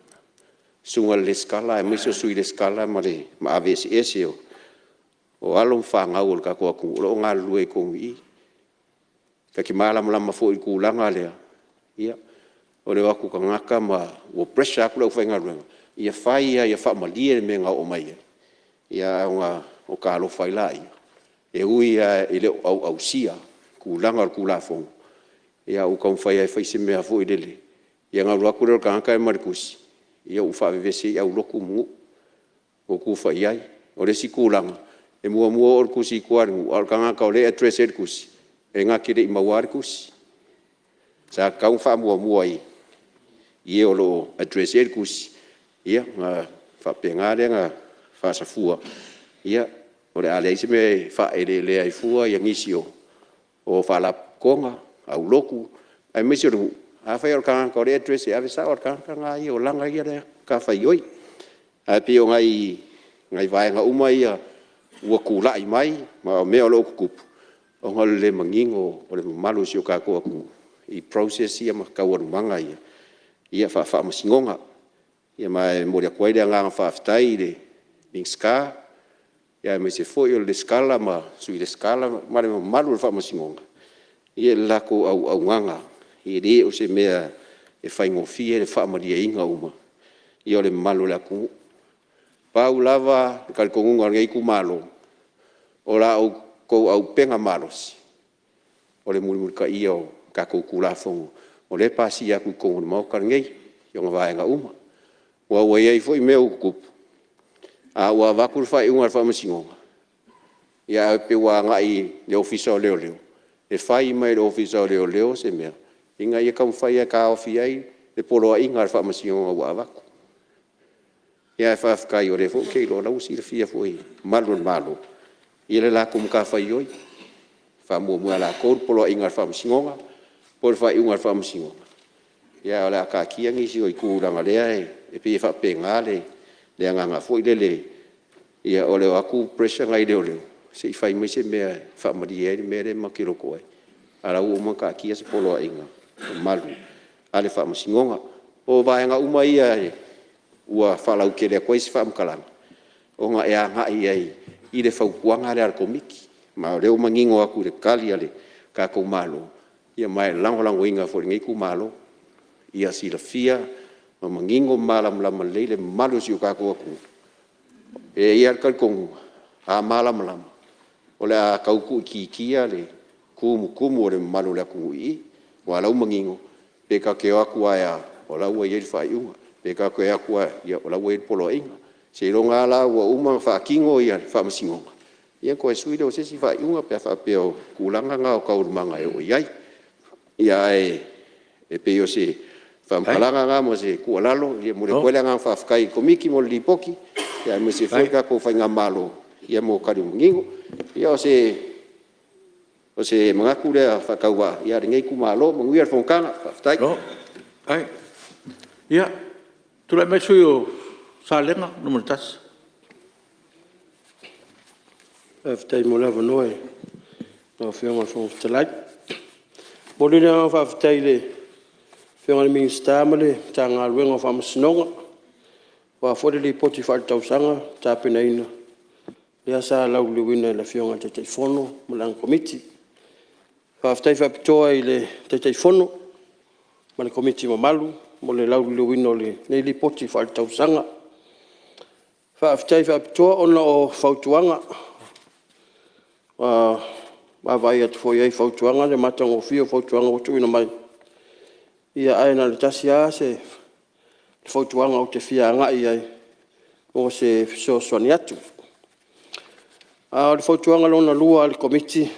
Susuga i le Resitara aemaise o le Sui Resitara ma le maave eseese o alo ma fanau a le tatou atunuu o lo o galulue i totonu i i. Ta te malamalama foi i le tulaga lea o le o atu o tagata ma ua pressure atu le aufaigaluega ia fai lava ia faamalie le mea na oo mai ai, ia ona ota alofa ai lea, e ui lava e le o auausia tulaga o le Tulafono, ae ua taumafai lava e fai se mea foi lele, ia ona alu atu lea o le tagata ia ma le tusi, ua faavevesi ai aulotu ma nuu ua tufa i ai. O le isi tulaga, e muamua oo le tusi i tua i le nuu a o le tagata o lea e address i ai le tusi, e na te le i maua lava le tusi. Sa tatau ona faamuamua i e o lo o address i ai le tusi. Ia, ona faapena lea ona faasafua, o le a leai se mea e faaeleelea ai fua nisi o faalapotopotoga, aulotu aemaise o le nuu. Afai lava o le tagata o lea e address e ave sao lava i le tagata lena ia o lana ia lea matafaioi. Ae pei o nai vaega uma ia ua tulai mai ma mea o lo o tutupu ona o le le manino o le mamalu o si o tatou atunuu i process ia ma taualumaga ia faa-Faamasinoga. Ma e momoli atu ai le agaga faafetai i le Minisita aemaise foi o le Resitala ma le Sui Resitala ma le mamalu o le Faamasinoga i le latou auaunaga. E le o se mea e faigofie le faamalieina uma o le mamalu o le atunuu. Pau lava le talitonuga o lenei itumalo, o la outou auupega malosi o le mulimulitaia o tatou Tulafono o lea e pasia atu i totonu o le Maota lenei i ona vaega uma. Aua ua i ai foi mea ua tutupu, a ua avatu le faaiuga a le Faamasinoga, ae pei ua agai i le Ofisa o Leoleo e fai mai e le Ofisa o Leoleo se mea ina ia taumafai e taofi ai le poloaiga a le Faamasinoga ua avatu. Ae faafetai o lea foi ou te iloa o la e ua silafia foi e malu o le Malo le latou matafaioi. E faamuamua ia latou le poloaiga a le Faamasinoga po o le faaiuga a le Faamasinoga, ae o le a taatia nisi o itu leaga o lea e pei e faapena le agaga foi lele, o le o atu pressure nai leoleo se i fai mai se mea e faamalie ai le mea lea matou te loto ai, a o la ua uma ona taatia se poloaiga mamalu a le Faamasinoga. O vaega uma ia ua faalautele atu ai se faamatalaga ona e agai i ai i le fautuaga lea a le Komiti, ma o lea ua manino atu i le Tali a le tatou Malo, ma e lagolagoina foi e lenei itumalo ia silafia ma manino ma malamalama lelei le mamalu o si o tatou atunuu. E i ai lava le talitonuga, a malamalama o le a tau tuuitiitia le tumutumu o le mamalu o le atunuu i i, aua o la ua manino pe tatou te o atu lava e a, o la ua i ai le faaiuga, pe tatou te o atu lava e a, o la ua i ai le poloaiga. Seiloga lava la ua uma ona faatino le Faamasinoga ia ona toe sui lea o se isi faaiuga pe a faapea o tulaga na o taualumaga e oo i ai. Ae pei o se faamatalaga lena ma se tuualalo, e momoli atu ai le agaga faafetai i le Komiti mo le Lipoti aemaise foi le tatou faigamalo mo tali manino. Ia o se manatu lea faatauvaa a lenei itumalo. Manuia le fonotaga. Faafetai. Ia, tulai mai le sui usufono mo Salega 1. Faafetai mo le avanoa i lau Afioga i le Fofoga Fetalai. E momoli le agaga faafetai i le Afioga i le Minisita ma le Matagaluega o Faamasinoga aua foi le Lipoti Faaletausaga na tapenaina, lea sa lauliliuina e le Afioga i le Taitaifono ma lana Komiti. Faafetai faapitoa i le Taitaifono ma le Komiti mamalu mo le lauliliuina o lenei Lipoti Faaletausaga. Faafetai faapitoa ona o fautuaga, ua vaavaai atu foi i ai i fautuaga le matagofie o fautuaga ua tuuina mai, ae na o le tasi lava se fautuaga ou te fia agai i ai mo se fesoasoani atu. A o le fautuaga lona lua a le Komiti,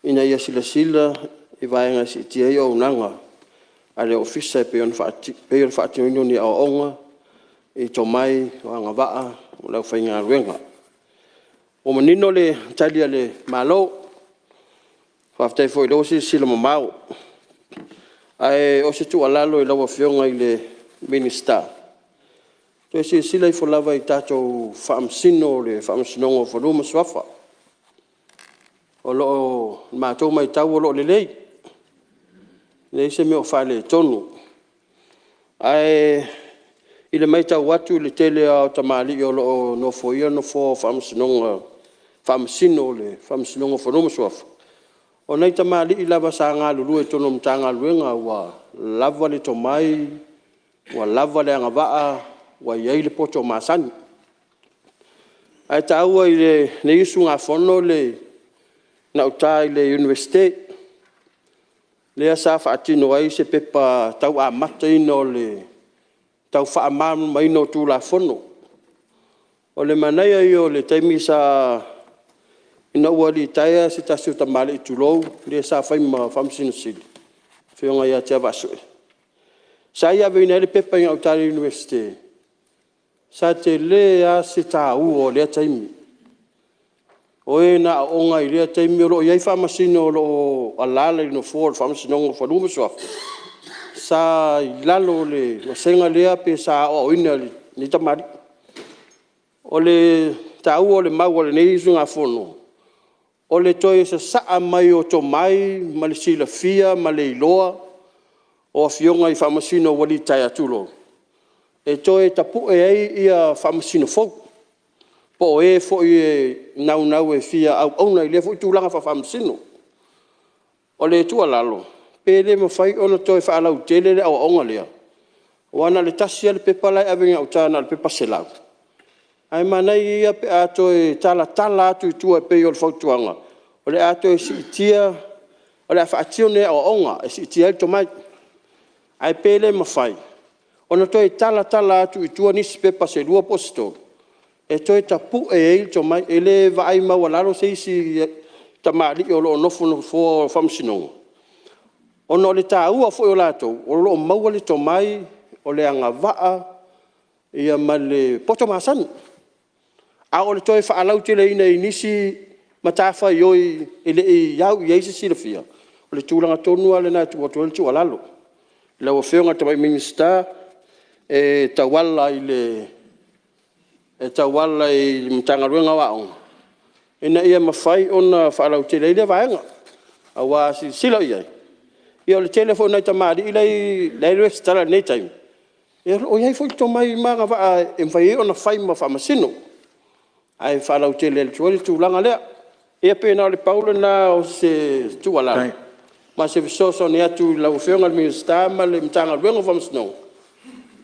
Ina ia silasila i vaega e siitia ai auaunaga a le Ofisa e pei o le faatinoina o ni aoaoga i tomai, o agavaa mo le aufaigaluega. Ua manino le Tali a le Malo, faafetai foi o lea ua silasila mamao. Ae o se tuualalo i lau Afioga i le Minisita, toe silasila ifo lava i tatou Faamasino o le Faamasinoga o Fanua ma Suafa. O lo o… i le matou matau o lo o lelei, e leai se mea o faaletonu. Ae i le matau atu i le tele lava o tamalii o lo o nofoia nofoa o Faamasinoga, Faamasino o le Faamasinoga o Fanua ma Suafa, o nai tamalii lava sa galulue i totonu o Matagaluega ua lava le tomai, ua lava le agavaa, ua i ai le poto masani. Ae taua i lenei usugafono gauta i le Iunivesite lea sa faatino ai se pepa tau amataina o le tau faamalamalamaina o Tulafono. O le manaia ia o le taimi ina ua litaea se tasi o tamalii tulou, le sa fai ma Faamasino Sili, le Afioga ia Tiavaasue. Sa ia aveina ai le pepa i gauta i le Iunivesite, sa tele lava se taua o lea taimi. O e na aooga i lea taimi o lo o i ai Faamasino o lo o alaala i le Nofoa o le Faamasinoga o Fanua ma Suafa sa i lalo o le vasega lea pe sa aoaoina e lenei tamalii. O le taua o le mau a lenei usugafono, o le toe sasaa mai o tomai ma le silafia ma le iloa o Afioga i Faamasino ua litaea, tulou, e toe tapue ai Faamasino fou po o e foi e naunau e fia auauna i lea foi tulaga faa-Faamasino. O le tuualalo, pe le mafai ona toe faalautele le aoaoga lea, aua na o le tasi lava le pepa la e ave i gauta na o le pepa 100, ae manaia ia pe a toe talatala atu i tua e pei o le fautuaga, o le a toe siitia, o le a faatino ni aoaoga e siitia ai le tomai. Ae pe le mafai ona toe talatala atu i tua nisi pepa se lua po o se tolu e toe tapue ai le tomai. E le vaai maualalo se isi i tamalii o lo o nonofo i nofoa o Faamasinoga, ona o le taua foi o latou o lo o maua le tomai, o le agavaa ma le poto masani. A o le toe faalauteleina i nisi matafaioi e le i au i ai se silafia, o le tulaga tonu lava lena e tuu atu ai le tuualalo i lau Afioga i le Tamaitai Minisita e tauala i le Matagaluega o Aoga ina ia mafai ona faalautele ai lea vaega. Aua a silasila i ai, ia o le tele foi o nai tamalii la e resitala i lenei taimi, o lo o i ai foi le tomai ma agavaa e mafai ai ona fai ma Faamasino, ae faalautele atu ai le tulaga lea. Ia pei na o le pau lena o se tuualalo ma se fesoasoani atu i lau Afioga i le Minisita ma le Matagaluega o Faamasinoga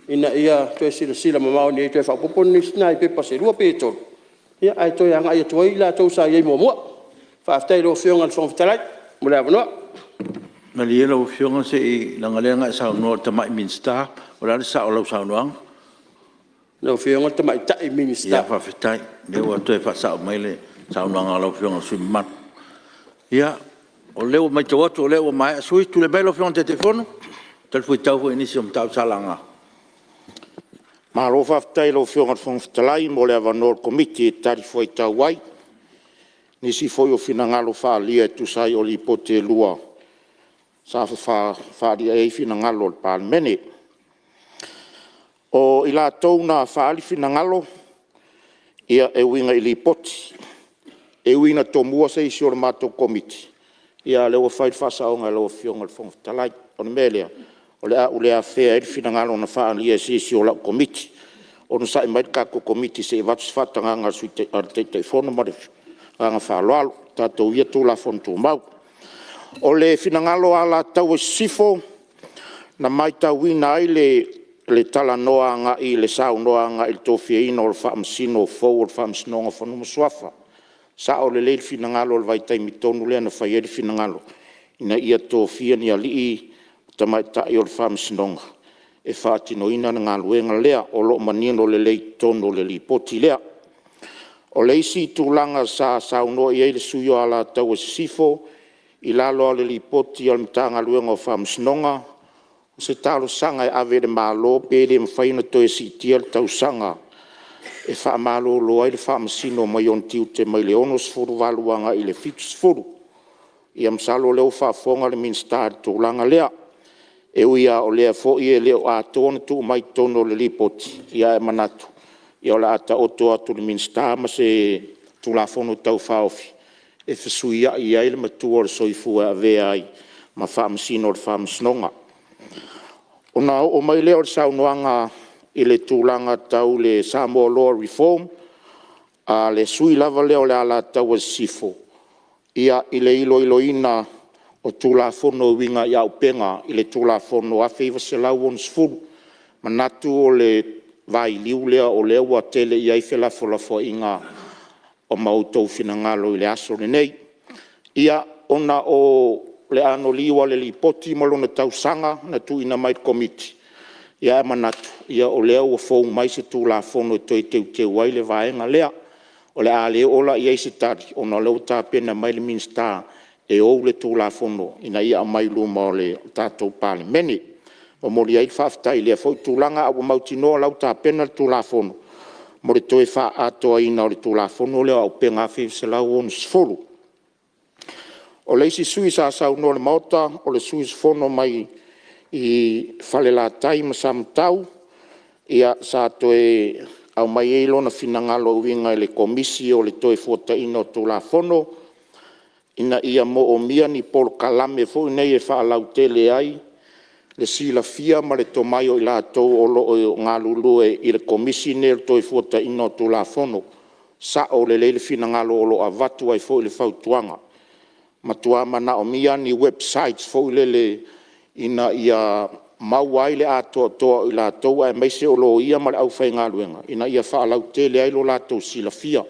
ina ia toe silasila mamao ane i ai e toe faaopoopo nisi nai pepa se lua pe tolu ae toe agai atu ai i latou sa i ai muamua. Faafetai i lau Afioga i le Fofoga Fetalai mo le avanoa. Malie lau Afioga se i… leaga o lea na e saunoa i le tamai Minisita. O le a le sao o lau saunoaga? Lau Afioga o le Tamaitai Minisita. Ia faafetai o lea ua toe faasao mai le saunoaga a lau Afioga i le sui usufono mamalu. Ia, o lea ua maitau atu o lea ua maea sui usufono. Tulai mai lau Afioga i le Taitaifono e talifuaitau foi i nisi o mataupu sa laga. Malo faafetai i lau Afioga i le Fofoga Fetalai mo le avanoa o le Komiti e talifuaitau ai i nisi foi o finagalo faaalia e tusa ai o Lipoti e lua sa fefaalia'i ai finagalo o le Palemene. O i latou na faaali finagalo e uiga i Lipoti, e ui ina tomua se isi o le matou Komiti, a o lea ua fai le faasaoga e lau Afioga i le Fofoga Fetalai. O le mea lea, o le a ou le afea ai le finagalo na faaalia e se isi o lau Komiti. Onosai mai le tatou Komiti se i avatu se faatagaga a le Taitaifono ma le agaga faaaloalo. Tatou uia Tulafono Tumau. O le finagalo o Alataua Sisifo, na matauina ai le talanoa agai i le saunoa agai i le tofiaina o Faamasino fou o le Faamasinoga o Fanua ma Suafa. E sao lelei le finagalo i le vaitaimi tonu lea na fai ai le finagalo ina ia tofia ni alii ma tamaitai o le Faamasinoga e faatinoina le galuega lea. O lo o manino lelei i totonu o le Lipoti lea. O le isi tulaga sa saunoa i ai le sui usufono o Alataua Sisifo i lalo lava o le Lipoti a le Matagaluega o Faamasinoga, o se talosaga e ave i le Malo pe le mafai ona toe siitia le tausaga e faamalolo ai le Faamasino mai ona tiute mai le 68 agai i le 70. Ia masalo o lea ua faafofoga le Minisita i le tulaga lea. E ui lava o lea foi e le o atoa ona tuu mai i totonu o le Lipoti, ae manatu o le a taoto atu i le Minisita ma se Tulafono Tau Faaofi e fesuiai ai le matua o le soifua e avea ai ma Faamasino o le Faamasinoga. Ona oo mai lea o le saunoaga i le tulaga tau le Samoa Law Reform a le sui usufono lava lea o le Alataua Sisifo i le iloiloina o Tulafono e uiga i auupega i le Tulafono 1960. Manatu o le vailiu lea o lea ua tele i ai felafolafoaiga ma outou finagalo i le aso lenei. Ia, ona o le anoliu o le Lipoti ma lona tausaga na tuuina mai i le Komiti, ae manatu o lea ua fou mai se Tulafono e toe teuteu ai le vaega lea. O le a le oo la i ai se tali ona o lea ua tapena mai le Minisita e ou le Tulafono ina ia aumai i luma o le tatou Palemene. Momoli ai le faafetai i lea foi tulaga ae ua mautinoa o la ua tapena le Tulafono mo le toe faaatoaina o le Tulafono lea o Auupega 1960. O le isi sui usufono sa saunoa o le Maota o le sui usufono mai Falelatai ma Samatau. Ia, sa toe aumai ai lona finagalo e uiga i le Komisi o le Toefuataiga o Tulafono ina ia moomia ni polokalame foi nei e faalautele ai le silafia ma le tomai o i latou o lo o galulue i le Komisi lenei o le Toefuataiga o Tulafono. Sao lelei le finagalo o lo o avatu ai foi le fautuaga. Matua manaomia ni websites foi lele ina ia maua ai le atoatoa o i latou aemaise o Loia ma le aufaigaluega ina ia faalautele ai lo latou silafia.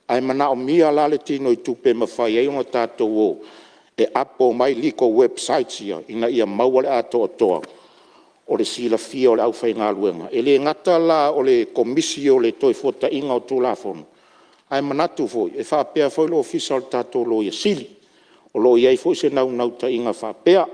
Ae manaomia la le tinoitupe e mafai ai ona tatou o e apo mai legal websites ia ina ia maua le atoatoa o le silafia o le aufaigaluega. E le gata la o le Komisi o le Toefuataiga o Tulafono, ae manatu foi e faapea foi le Ofisa o le tatou Loia Sili. O lo o i ai foi se naunautaiga faapea.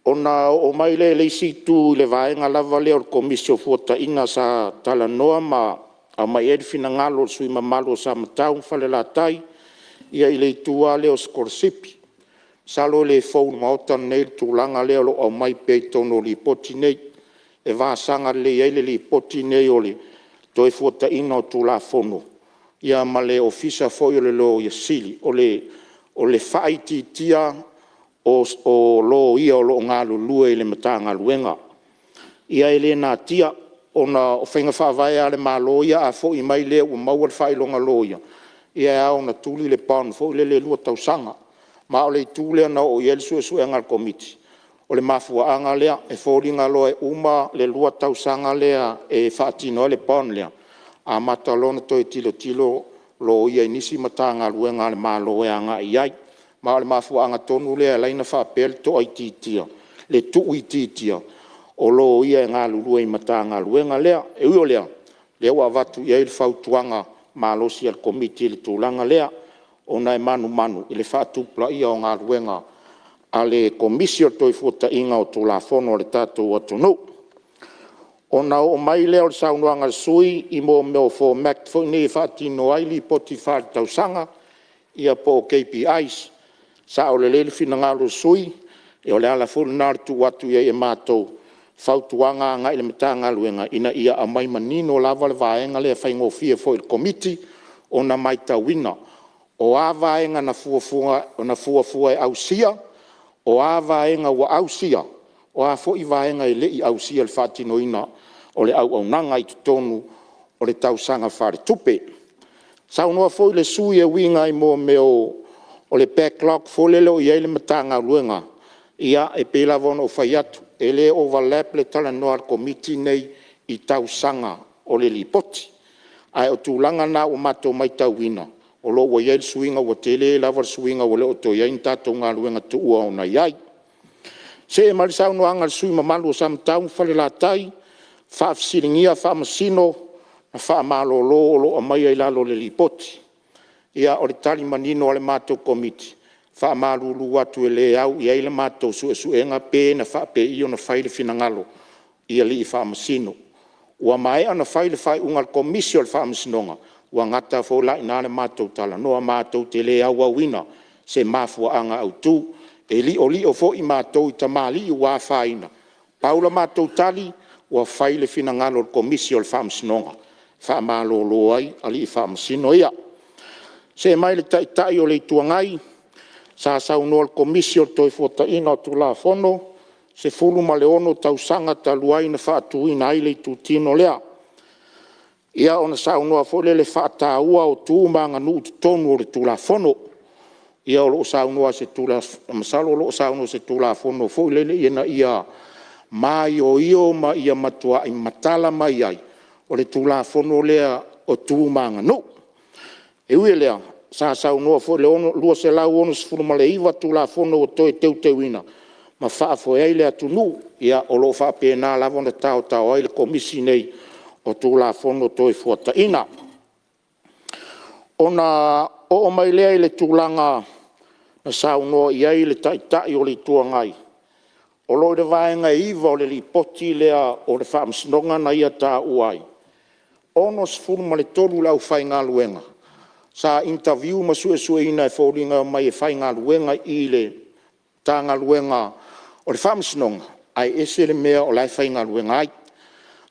Ona oo mai lea i le isi itu i le vaega lava lea o le Komisi o Toefuataiga sa talanoa ma aumai ai le finagalo o le sui usufono mamalu o Samatau ma Falelatai i le itu lava lea o sikolasipi. Masalo e le fou i le Maota lenei le tulaga lea o lo o aumai pea i totonu o Lipoti nei, e vasaga lelei ai le Lipoti lenei o le Toefuataiga o Tulafono ma le Ofisa foi o le Loia Sili. O le faaitiitia o Loia o lo o galulue i le Matagaluega. Ia e le natia ona o faiga faavae lava a le Malo ia a foi mai le ua maua le faailoga loia, ia e ao ona tuli le bond foi lele e 2 tausaga. Ma o le itu lea na oo i ai le suesuega a le Komiti, o le mafuaaga lea. E foliga loa e uma le 2 tausaga lea e faatino ai le bond lea, amata loa ona toe tilotilo loia i nisi Matagaluega a le Malo e agai i ai. Ma o le mafuaaga tonu lea e ala ai ona faapea le tuuitiitia o loia e galulue i Matagaluega lea. E ui o lea, o lea ua avatu i ai le fautuaga malosi a le Komiti i le tulaga lea ona e manumanu i le faatupulaia o galuega a le Komisi o le Toefuataiga o Tulafono a le tatou atunuu. Ona oo mai lea o le saunoaga a le sui usufono i mea o format foi nei e faatino ai Lipoti Faaletausaga ia po o KPIs. E sao lelei le finagalo o le sui usufono, o le ala foi lena o le tuu atu i ai e matou fautuaga agai le Matagaluega ina ia aumai manino lava le vaega lea e faigofie foi i le Komiti ona matauina, o a vaega na fuafua e ausia, o a vaega ua ausia, o a foi vaega e le i ausia i le faatinoina o le auaunaga i totonu o le tausaga faaletupe. Saunoa foi le sui usufono e uiga i mea o le backlog foi lele o i ai le Matagaluega. Ia e pei lava ona ou fai atu, e le overlap le talanoa a le Komiti lenei i tausaga o le Lipoti. Ae o tulaga na ua matou matauina o lo o ua i ai le suiga, ua tele lava le suiga ua le o toe i ai ni tatou galuega tuua o i ai. Se'e mai le saunoaga a le sui usufono mamalu o Samatau ma Falelatai, faafesiligia Faamasino na faamalolo o lo o aumaia i lalo o le Lipoti. Ia o le tali manino a le matou Komiti, e faamalulu atu e le au i ai le matou suesuega pe na faapei i ona fai le finagalo i alii Faamasino. Ua maea ona fai le faaiuga a le Komisi o le Faamasinoga, ua gata foi la i ina le matou talanoa, matou te le auauina se mafuaaga autu. E liolio foi matou i tamalii ua afaina, pau la matou tali, ua fai le finagalo o le Komisi o le Faamasinoga e faamalolo ai alii Faamasino ia. See mai i le Taitai o le Itu Agai, sa saunoa i le Komisi o le Toefuataiga o Tulafono, 16 tausaga talu ai na faatuina ai le itutino lea. Ia ona saunoa foi lea i le faataua o tu ma aganuu i totonu o le Tulafono. Ia o lo o saunoa masalo o lo o saunoa i se Tulafono foi lele ina ia maioio ma ia matuai matala mai ai o le Tulafono lea o tu ma aganuu. E ui i lea, sa saunoa foi i le 269 Tulafono ua toe teuteuina ma faafoe ai le atunuu. Ia o lo o faapena lava ona taotao ai le Komisi lenei o Tulafono Toefuataiga. Ona oo mai lea i le tulaga na saunoa i ai le Taitai o le Itu Agai O lo o i le vaega e 9 o le Lipoti lea o le Faamasinoga na ia taua ai, e 63 le aufaigaluega sa interview ma suesueina e foliga e omai e faigaluega i le Matagaluega o le Faamasinoga ae ese le mea o la e faigaluega ai.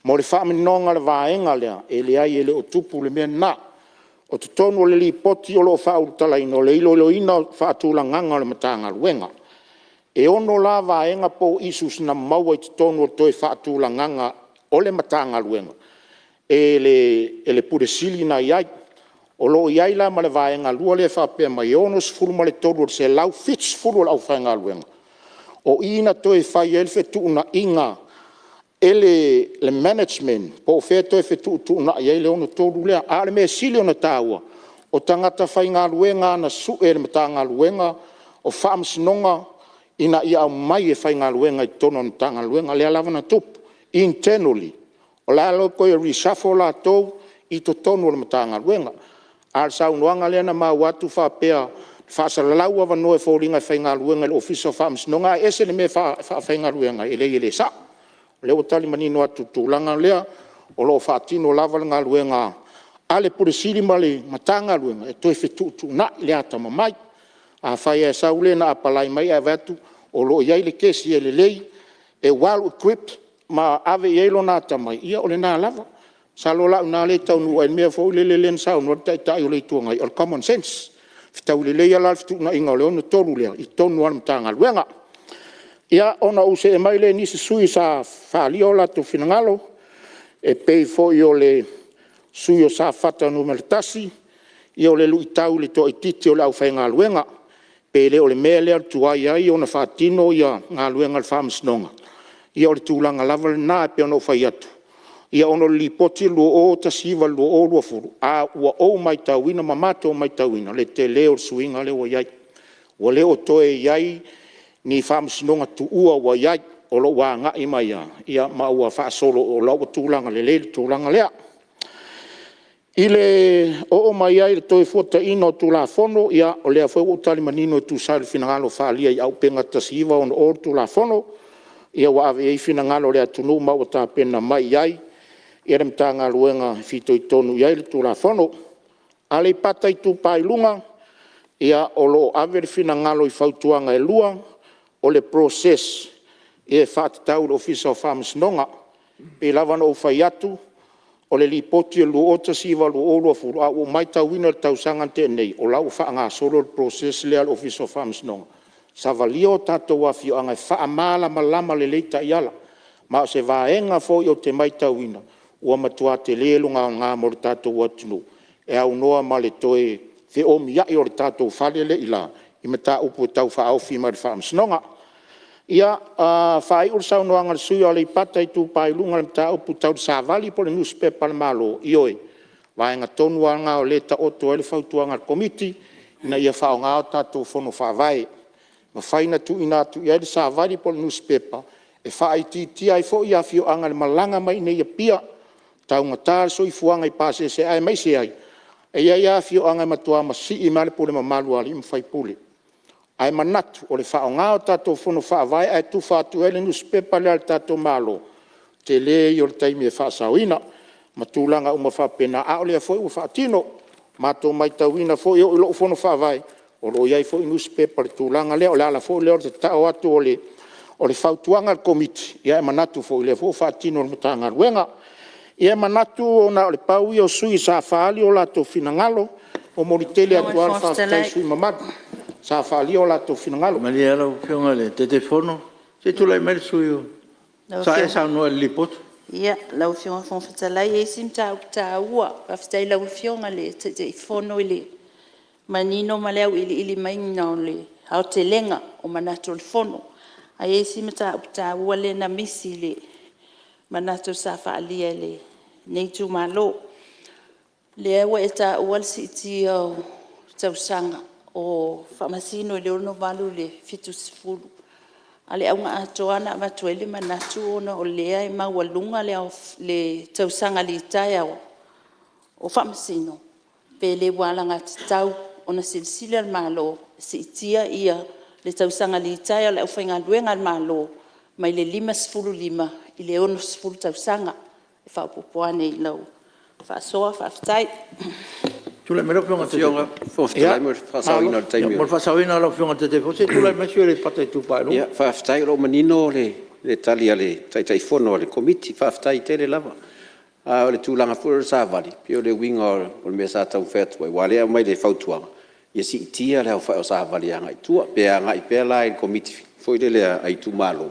Mo le faamaninoga o le vaega lea, e leai e le o tupu le mea lena. O totonu o le Lipoti o lo o faaulutalaina, o le iloiloina o le faatulagaga o le Matagaluega. E 6 la vaega po o issues na maua i totonu o le toe faatulagaga o le Matagaluega e le Pule Sili na i ai. O lo o i ai la ma le vaega lua lea e faapea mai e 63 o le 170 o le aufaigaluega, o i na toe fai ai le fetuunaiga e le management po o fea e toe fetuutuunai ai le 63 lea. A o le mea sili ona taua, o tagata faigaluega lava na sue e le Matagaluega o Faamasinoga ina ia aumai e faigaluega i totonu o le Matagaluega lea lava na tupu, internally. O la e toe reshuffle latou i totonu o le Matagaluega. A o le saunoaga lea na maua atu faapea, faasalalau avanoa e foliga e faigaluega i le Ofisa o Faamasinoga ae ese le mea e faafaigaluega ai. E leai e le sao. O lea ua tali manino atu i le tulaga lea, o lo o faatino lava le galuega a le Ofisa Sili ma le Matagaluega e toe fetuutuunai le atamamai. Afai lava e sau le na apalai mai ae vaai atu o lo o i ai le kesi e lelei, e well equipped ma ave i ai lona atamai, ia o lena lava. Masalo la o i ina lea e taunuu ai le mea foi lele na saunoa ai le Taitai o le Itu Agai, o le common sense. E fetaui lelei lava la le fetuunaiga o le 63 lea i totonu lava o le Matagaluega. Ia, ona ou see mai lea i nisi sui usufono sa faaalia o latou finagalo e pei foi o le sui usufono mo Safata 1, ia o le luitau i le toaitiiti o le aufaigaluega, pe le o le mea lea o le tuai ai ona faatino galuega a le Faamasinoga. Ia o le tulaga lava lena e pei ona ou fai atu, ona o le Lipoti 2019/2020, a ua ou matauina ma matou matauina le tele o le suiga lea ua i ai. Ua le o toe i ai ni Faamasinoga tuua ua i ai, o lo o ua agai mai lava ma ua faasolo o la e ua tulaga lelei le tulaga lea. I le oo mai ai i le Toefuataiga o Tulafono, ia o lea foi ua ou tali manino e tusa ai o le finagalo faaalia i Auupega 1960 le Tulafono, ua ave i ai finagalo o le atunuu ma ua tapena mai i ai le Matagaluega e fitoitonu i ai le Tulafono. Aleipata Itupa i Luga, ia o lo o ave le finagalo i fautuaga e 2, o le process e faatatau i le Ofisa o Faamasinoga. E pei lava ona ou fai atu, o le Lipoti o le 2019/2020, ae ua ou matauina i le tausaga na tea nei, o la e ua faagasolo le process lea a le Ofisa o Faamasinoga, savalia o tatou afioaga e faamalamalama lelei taiala. Ma o se vaega foi ou te matauina ua matua tele lona aoga mo le tatou atunuu, e aunoa ma le toe feomiai o le tatou fale lea e i ila i mataupu e tau faaofi mai le Faamasinoga. Ia, faaiu le saunoaga a le sui usufono mo Aleipata Itupa i Luga i le mataupu tau le Savali po o le Nusipepa a le Malo, ioe, o le vaega tonu lava lena o lea e taoto ai le fautuaga a le Komiti, ina ia faaaoga tatou Fono Faavae, e mafai ona tuuina atu i ai le Savali po o le Nusipepa e faaitiitia ai foi afioaga i le malaga mai i inei i Apia. E taugata le soifuaga i pasese aemaise ai e i ai lava afioaga e matua masii mai lava le pule mamalu a alii ma faipule. Ae manatu o le faaaoga o tatou Fono Faavae ae tufa atu i ai le Nusipepa lea a le tatou Malo, o le tele ia o le taimi e faasaoina ma tulaga uma faapena, a o lea foi ua faatino. Ua matou matauina foi e oo i lou Fono Faavae o lo o i ai foi nusipepa i le tulaga lea. O le ala foi lea o le tatao atu o le fautuaga a le Komiti, ae manatu foi o lea foi ua faatino e le Matagaluega. Ia e manatu na o le pau ia o sui usufono sa faaali o latou finagalo. E momoli tele atu lava le faafetai i sui usufono mamalu sa faaalia o latou finagalo. Malie lau Afioga i le Taitaifono, se i tulai mai le sui usufono sa e saunoa i le Lipoti. Lau Afioga i le Fofoga Fetalai, e i ai si mataupu taua. Faafetai i lau Afioga i le Taitaifono i le manino ma le auiliili maiga o le aotelega o manatu o le Fono. Ae i ai si mataupu taua lea na misi i le manatu sa faaalia e lenei itumalo. Lea ua e taua le siitia o tausaga o Faamasino i le 68 i le 70. A o le auga atoa na avatu ai le manatu ona o lea e maualuga le tausaga litaea o Faamasino, pe le ua alagatatau ona silasila le Malo e siitia le tausaga litaea o le aufaigaluega a le Malo. mai le 55 i le 60 tausaga. E faaopoopo ane i lau faasoa faafetai. Tulai mai le sui usufono mo Aleipata Itupa i Luga. Faafetai o lea ua manino le tali a le Taitaifono a le Komiti, faafetai tele lava. A o le tulaga foi lea o le Savali, pei o le uiga o le mea sa taumafai atu ai aua o lea e aumai i le fautuaga ia siitia le aofai o Savali e agai i tua. Pe agai pea la i le Komiti foi lele a Itumalo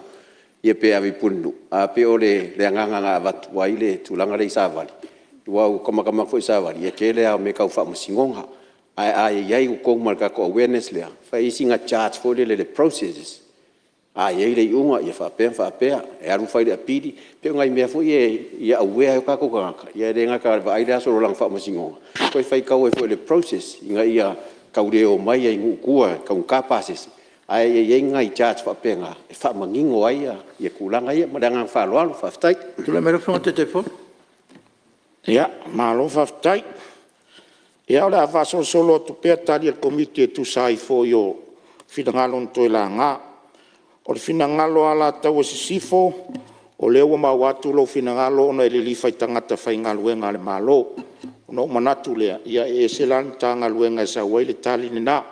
ia pe ave i Pulenuu ae pei o le agaga na avatu ai le tulaga lea i Savali aua ua ta matamata foi i Savali, ia tele lava o mea tau faamasinoga. Ae a i ai i totonu ma le tatou awareness lea, fai ai sina charge foi lele i le process. A i ai le iuga ia faapea ma faapea, e alu fai le apili, pei o nai mea foi ia ia aware ai o tatou tagata ia e le gata e vaai le aso o lana faamasinoga ae toe faitau ai foi i le process ina ia tau le omai ai i nuu i tua e taugata pasese ae ia i ai ni nai charge faapena e faamanino ai tulaga ia. Ma le agaga faaaloalo faafetai. Tulai mai lau Afioga i le Taitaifono. Ia malo faafetai. Ia o le a faasolosolo atu pea Tali a le Komiti e tusa ai foi o finagalo na toe laga. O le finagalo o Alataua Sisifo, o lea ua maua atu lou finagalo ona e lilifa i tagata faigaluega a le Malo. Ona ou manatu lea, ia e ese la le Matagaluega e sau ai le tali lena,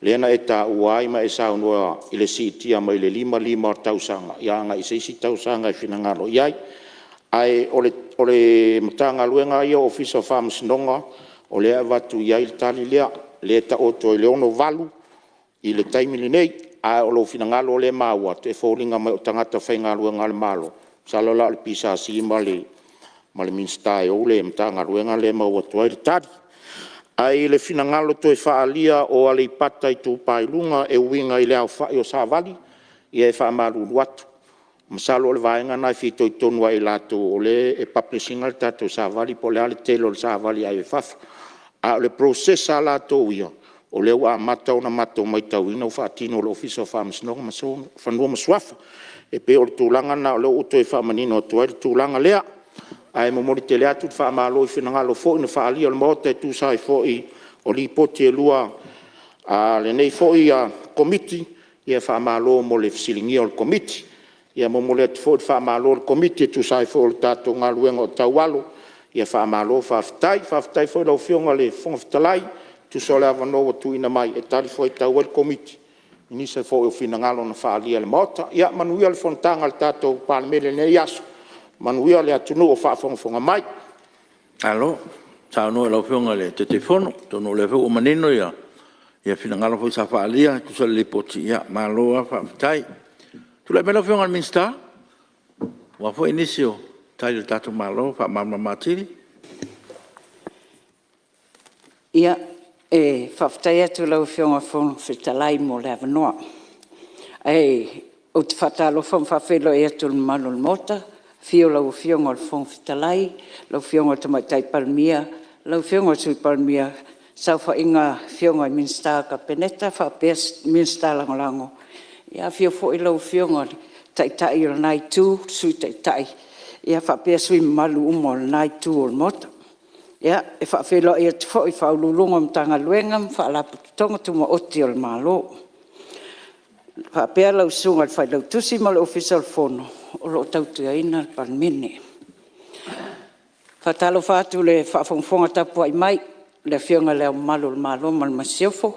lea na e taua ai ma e saunoa i le siitia mai le 55 tausaga agai i se isi tausaga e finagalo i ai. Ae o le Matagaluega lava ia o Ofisa o Faamasinoga o lea e avatu i ai le tali lea, lea e taoto i le 68 i le taimi lenei. Ae o lou finagalo lea e maua atu e foliga mai o tagata faigaluega a le Malo, masalo la o le PSC ma le Minisita e ou le Matagaluega lea e maua atu ai le tali. Ae i le finagalo toe faaalia o Aleipata Itupa i Luga e uiga i le aofai o Savali, ia e faamalulu atu, masalo o le vaega lena e fitoitonu ia i latou o lea e publish ina le tatou Savali po o le a le tele o le Savali e ave i fafo. A o le process lava latou ia, o lea ua amata ona matou matauina ua faatino e le Ofisa o Faamasinoga ma Fanua ma Suafa. E pei o le tulaga lena o lea ua ou toe faamanino atu ai le tulaga lea. Ae momoli tele atu le faamalo i finagalo foi na faaalia o le Maota e tusa ai foi o Lipoti e lua a lenei foi Komiti, ia faamalo mo le fesiligia o le Komiti. E momoli atu foi le faamalo a le Komiti e tusa ai foi o le tatou galuega o taualo, ia faamalo faafetai. Faafetai foi i lau Afioga i le Fofoga Fetalai e tusa o le avanoa ua tuuina mai e talifuaitau ai le Komiti i nisi foi o finagalo na faaalia i le Maota. Ia manuia le fonotaga a le tatou Palemene i lenei aso, manuia le atunuu o faafogafoga mai. Malo saunoa i lau Afioga i le Taitaifono, atonu o lea foi ua manino finagalo foi sa faaalia e tusa o le Lipoti, malo lava faafetai. Tulai mai lau Afioga i le Minisita aua foi nisi o Tali a le tatou Malo e faamalamalama atili. Ia, e faafetai atu i lau Afioga i le Fofoga Fetalai mo le avanoa. Ae ou te faatalofa ma faafeiloai atu i le mamalu o le Maota, afio lau Afioga i le Fofoga Fetalai, lau Afioga i le Tamaitai Palemia, lau Afioga i le Sui Palemia, saofaiga a Afioga i Minisita o le Kapeneta faapea Minisita Lagolago. Afio foi lau Afioga i le Taitai o lena Itu, le Sui Taitai faapea sui usufono mamalu uma o lena Itu o le Maota. E faafeiloai atu foi i Ofisa Sili o Pulega o Matagaluega ma Faalapotopotoga Tumaoti a le Malo, faapea lau Susuga i le Failautusi ma le Ofisa o le Fono o lo o tautuaina le Palemene. E faatalofa atu i le faafogafoga tapuai mai a le Afioga i Le Ao Mamalu o le Malo ma le Masiofo,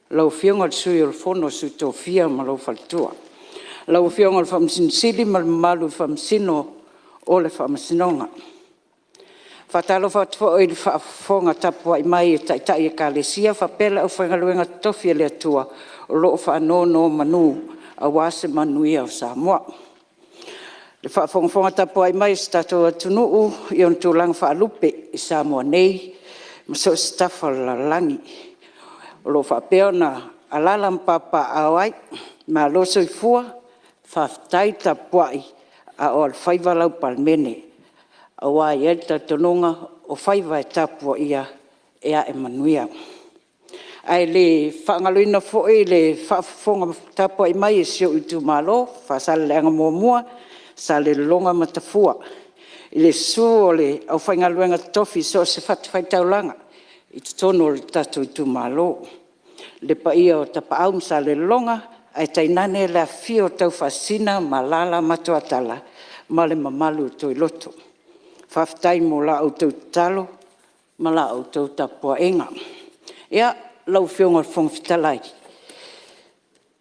lau Afioga i le Sui o le Fono a Sui Tofia ma lou Faletua, lau Afioga i le Faamasino Sili ma le mamalu i Faamasino o le Faamasinoga. E faatalofa atu foi i le faafofoga tapuai mai a Taitai o Ekalesia faapea le aufaigaluega totofi a le Atua o lo o faanonomanu aua se manuia o Samoa. Le faafogafoga tapuai mai a si o tatou atunuu i ona tulaga faalupe i Samoa nei ma so o se tafa o le lalolagi o lo o faapea ona alaala ma papaaao ai. Malo le soifua, faafetai tapuai a o alofaiva lau Palemene, aua e i ai le talitonuga o faiva e tapuaia e a'e manuia. Ae le faagaloina foi le faafofoga tapuai mai a si ou Itumalo Faasaleleaga 1, Salelologa ma Tafua, i le susu o le aufaigaluega totofi i so o se fatafaitaulaga i totonu o le tatou Itumalo. Le paia o Tapaau ma Salelologa, ae tainane le afifio o Taufaasisina ma Alaala Matuatala ma le mamalu o Toiloto. Faafetai mo la outou tatalo ma la outou tapuaiga. Lau Afioga i le Fofoga Fetalai,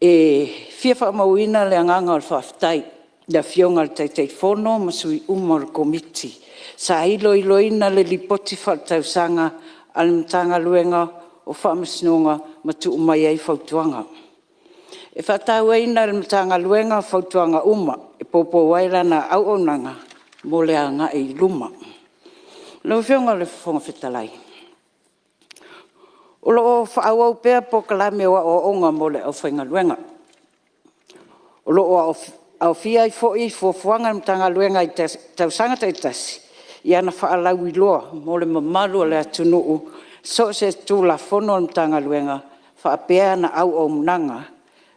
e fia faamauina le agaga o le faafetai i le Afioga i le Taitaifono ma sui usufono uma o le Komiti sa iloiloina le Lipoti Faaletausaga a le Matagaluega o Faamasinoga ma tuu mai ai fautuaga. E faatauaina e le Matagaluega fautuaga uma e poupou ai lana auaunaga mo le agai i luma. Lau Afioga i le Fofoga Fetalai, O lo o faaauau pea polokalame o aoaoga mo le aufaigaluega. O lo o aofia ai foi fuafuaga a le Matagaluega i tausaga taitasi i ana faalauiloa mo le mamalu o le atunuu i so o se Tulafono a le Matagaluega faapea ana auaunaga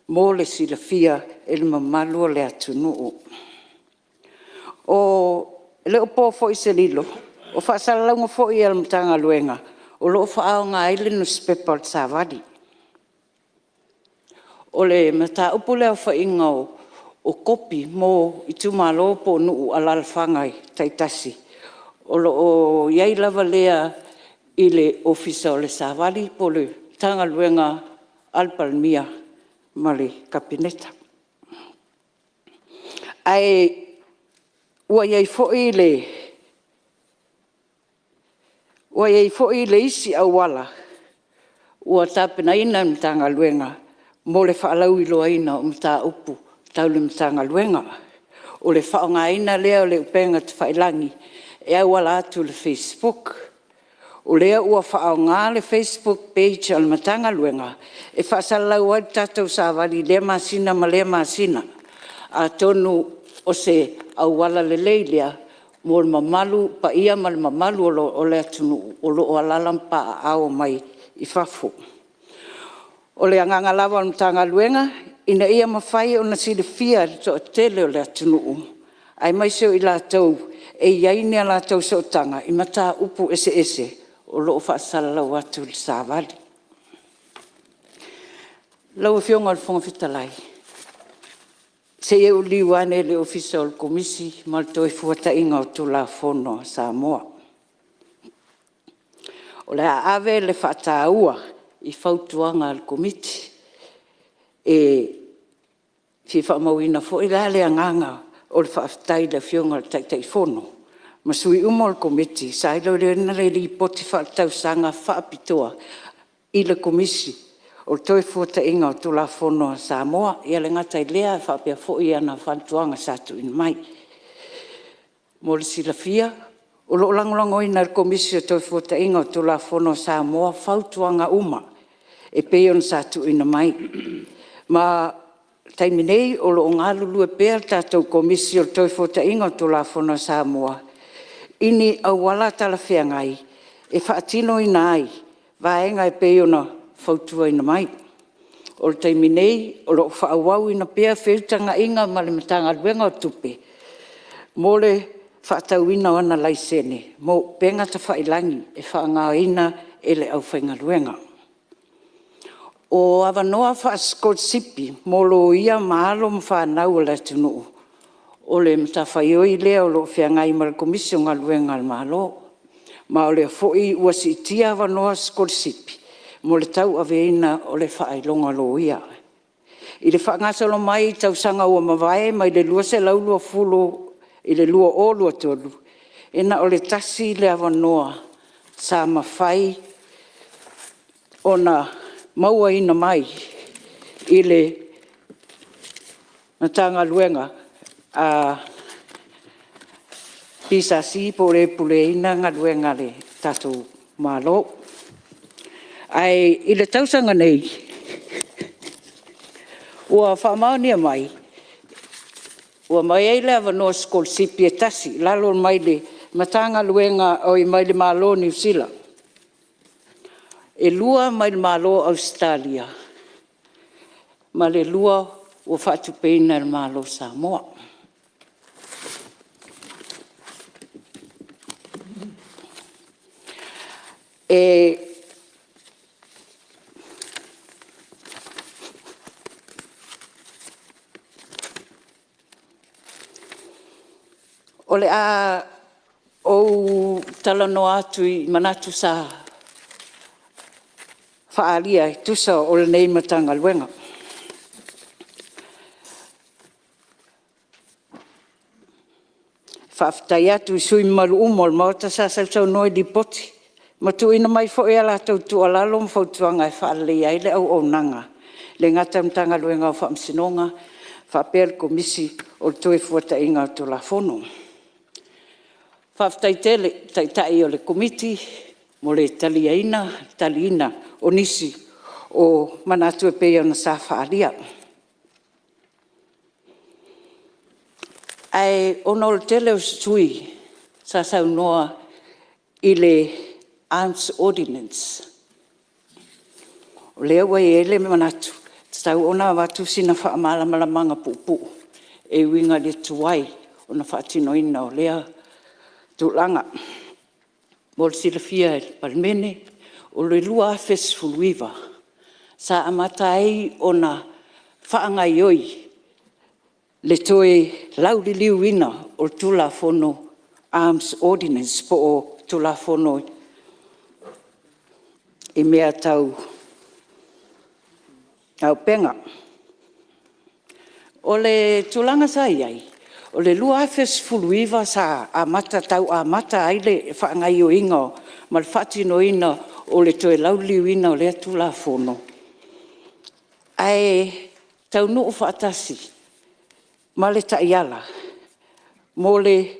mo le silafia e le mamalu o le atunuu. E le o po foi se lilo, o faasalalauga foi a le Matagaluega o lo o faaaoga ai le nusipepa a le Savali. O le mataupu lea i le aofaiga o kopi mo itumalo po o nuu, alaalafaga taitasi, o lo o i ai lava lea i le Ofisa o le Savali po o le Matagaluega a le Palemia ma le Kapeneta. Ae ua i ai foi le isi auala ua tapenaina e le Matagaluega mo le faalauiloaina o mataupu tau le Matagaluega. O le faaaogaina lea o le upega tafailagi e auala atu i le facebook. O lea ua faaaoga le facebook page a le Matagaluega e faasalalau ai le tatou Savali i lea masina ma lea masina. Atonu o se auala lelei lea mo le mamalu, paia ma le mamalu o le atunuu o lo o alaala ma papaaao mai i fafo. O le agaga lava o le Matagaluega ina ia mafai ona silafia e le toatele o le atunuu aemaise o i latou e i ai ni a latou sootaga i mataupu eseese o lo o faasalalau atu i le Savali. Lau Afioga i le Fofoga Fetalai, se i ou liliu ane i le Ofisa o le Komisi mo le Toefuataiga o Tulafono a Samoa. O le a ave le faataua i fautuaga a le Komiti. E fia faamauina foi la le agaga o le faafetai i le Afioga i le Taitaifono ma sui usufono uma o le Komiti sa iloiloina le Lipoti Faaletausaga faapitoa i le Komisi o le Toefuataiga o Tulafono a Samoa. E le gata i lea ae faapea foi ana fautuaga sa tuuina mai. Mo le silafia o lo o lagolagoina e le Komisi o le Toefuataiga o Tulafono a Samoa fautuaga uma e pei ona sa tuuina mai. Ma o le taimi nei o lo o galulue pea le tatou Komisi o le Toefuataiga o Tulafono a Samoa i ni auala talafeagai e faatinoina ai vaega e pei ona fautuaina mai. O le taimi nei o lo o faaauauina pea feutagaiga ma le Matagaluega o Tupe mo le faatauina o ana laisene mo upega tafailagi e faaaogaina e le aufaigaluega. O avanoa faasikolasipi mo loia ma alo ma fanau a le atunuu, o le matafaioi lea o lo o feagai ma le Komisi o Galuega a le Malo, ma o lea foi ua siitia avanoa faasikolasipi mo le tauaveina o le faailoga loia. I le faagasolo mai i tausaga ua mavae mai le 2020 i le 2023, e na o le tasi le avanoa sa mafai ona mauaina mai i le Matagaluega a le PSC po o le puleaina galuega a le tatou Malo. Ae i le tausaga nei, ua faamaonia mai, ua i ai le avanoa sikolasipi e tasi i lalo mai le Matagaluega… mai le Malo o Niu Sila. E 2 mai le Malo o Ausetalia ma le 2 ua faatupeina e le Malo o Samoa. E… O le a ou talanoa atu i manatu sa faaalia e tusa o lenei Matagaluega. Faafetai atu i sui usufono mamalu uma o le Maota sa sausaunoa i Lipoti ma tuuina mai foi a latou tuualalo ma fautuaga e faaleleia ai le auaunaga, e le gata i le Matagaluega o Faamasinoga faapea le Komisi o le Toefuataiga o Tulafono. Faafetai tele i le Taitai o le Komiti mo le taliina o nisi o manatu e pei ona sa faaalia. Ae ona o le tele o sui usufono sa saunoa i le Arms Ordinance, o lea ua i ai le manatu e tatau ona avatu sina faamalamalamaga puupuu e uiga i le tuai ona faatinoina o lea tulaga. Mo le silafia e le Palemene, o le 2019 sa amata ai ona faagaoioi le toe lauliliuina o le Tulafono Arms Ordinance po o Tulafono i mea tau Auupega. O le tulaga sa i ai, o le 2019 sa tau amata ai le faagaoioiga ma le faatinoina o le toe lauliliuina o lea Tulafono, ae taunuu faatasi ma le taiala mo le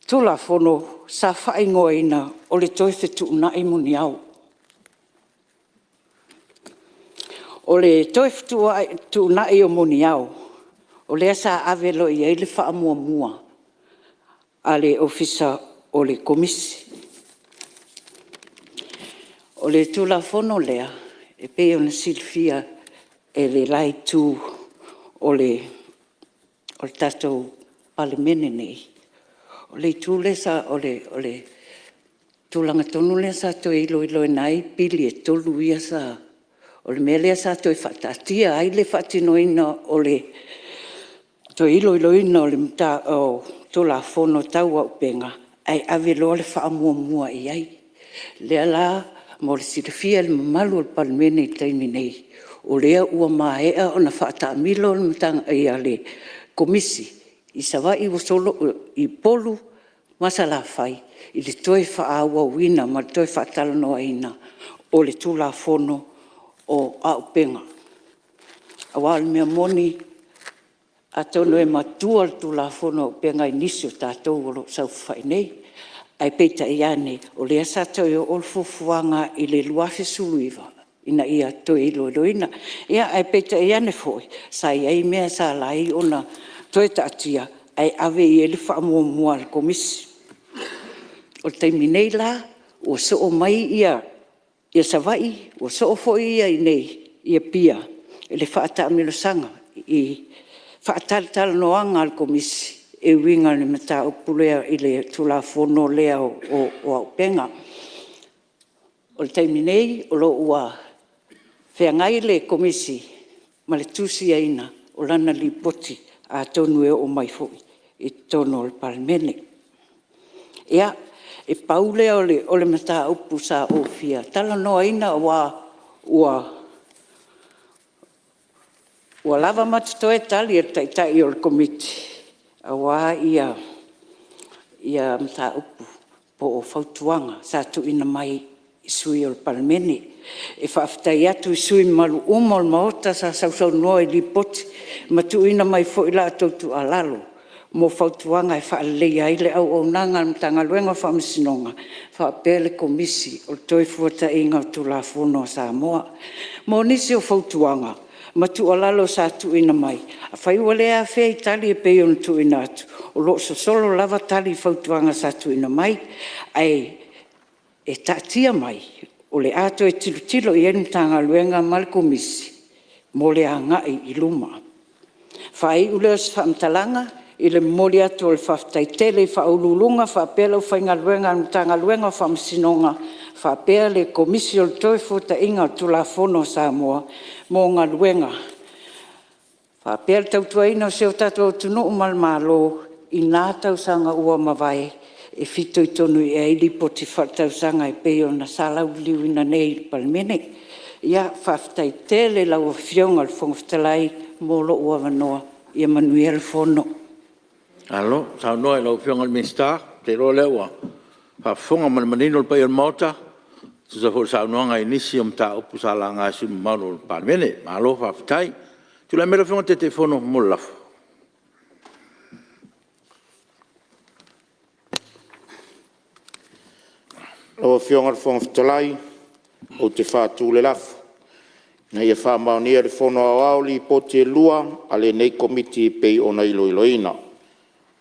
Tulafono sa faaigoaina o le Toe Fetuunai Muniao. O le Toe Fetuunai o Muniao, o lea sa ave loa i ai le faamuamua a le Ofisa o le Komisi. O le Tulafono lea e pei ona silafia e le la Itu o le tatou Palemene nei, o le tulaga tonu lea sa toe iloiloina ai pili e 3 ia sa… O le mea lea sa toe faataatia ai le faatinoina o le toe iloiloina o Tulafono Tau Auupega, ae ave loa le faamuamua i ai. O lea la mo le silafia e le mamalu o le Palemene i le taimi nei, o lea ua maea ona faataamilo le Komisi i Savaii i Upolu ma Salafai i le toe faaauauina ma le toe faatalanoaina o le Tulafono o Auupega. Aua o le mea moni, atonu e matua le Tulafono o Auupega i nisi o tatou o lo o saofafai nei, ae peitai ane, o lea sa toe oo le fuafuaga i le 2019 ina ia toe iloiloina. Ia ae peitai ane foi, sa i ai mea sa ala ai ona toe taatia ae ave i ai le faamuamua a le Komisi. O le taimi nei la, ua soo mai Savaii, ua soo foi i inei i Apia i le faataamilosaga i faatalatalanoaga a le Komisi e uiga i le mataupu lea i le Tulafono lea o Auupega. O le taimi nei o lo o ua feagai le Komisi ma le tusiaina o lana Lipoti, atonu e oo mai foi i totonu o le Palemene. Ia, e pau lea o le mataupu sa ou fia talanoaina aua ua lava ma totoe tali a le Taitai o le Komiti aua mataupu po o fautuaga sa tuuina mai i sui usufono o le Palemene. E faafetai atu i sui usufono mamalu uma o le Maota sa sausaunoa i Lipoti ma tuuina mai foi la outou tuualalo mo fautuaga e faaleleia ai le auaunaga a le Matagaluega o Faamasinoga faapea le Komisi o le Toefuataiga o Tulafono a Samoa. Mo nisi o fautuaga ma tuualalo sa tuuina mai, afai ua le afea i tali e pei ona tuuina atu, o lo o sosolo lava tali i fautuaga sa tuuina mai, ae taatia mai o le a toe tilotilo i ai le Matagaluega ma le Komisi mo le agai i luma. Faaiu lea o se faamatalaga i le momoli atu o le faafetai tele i Ofisa Sili o Pulega faapea le aufaigaluega a le Matagaluega o Faamasinoga faapea le Komisi o le Toefuataiga o Tulafono a Samoa mo galuega, faapea le tautuaina o si o tatou atunuu ma le Malo. i na tausaga ua mavae e fitoitonu i ai Lipoti Faaletausaga e pei ona sa lauliliuina nei e le Palemene. Ia, faafetai tele i lau Afioga i le Fofoga Fetalai mo lou avanoa. Ia manuia le fono. Malo saunoa i lau Afioga i le Minisita. Ou te iloa o lea ua faafofoga ma le manino le paia o le Maota e tusa foi o le saunoaga i nisi o mataupu sa laga e sui usufono mamalu o le Palemene. Malo faafetai. Tulai mai lau Afioga i le Taitaifono mo le lafo. Lau Afioga i le Fofoga Fetalai ou te faatu le lafo, Ina ia faamaonia e le Fono Aoao Lipoti e lua a lenei Komiti e pei ona iloiloina.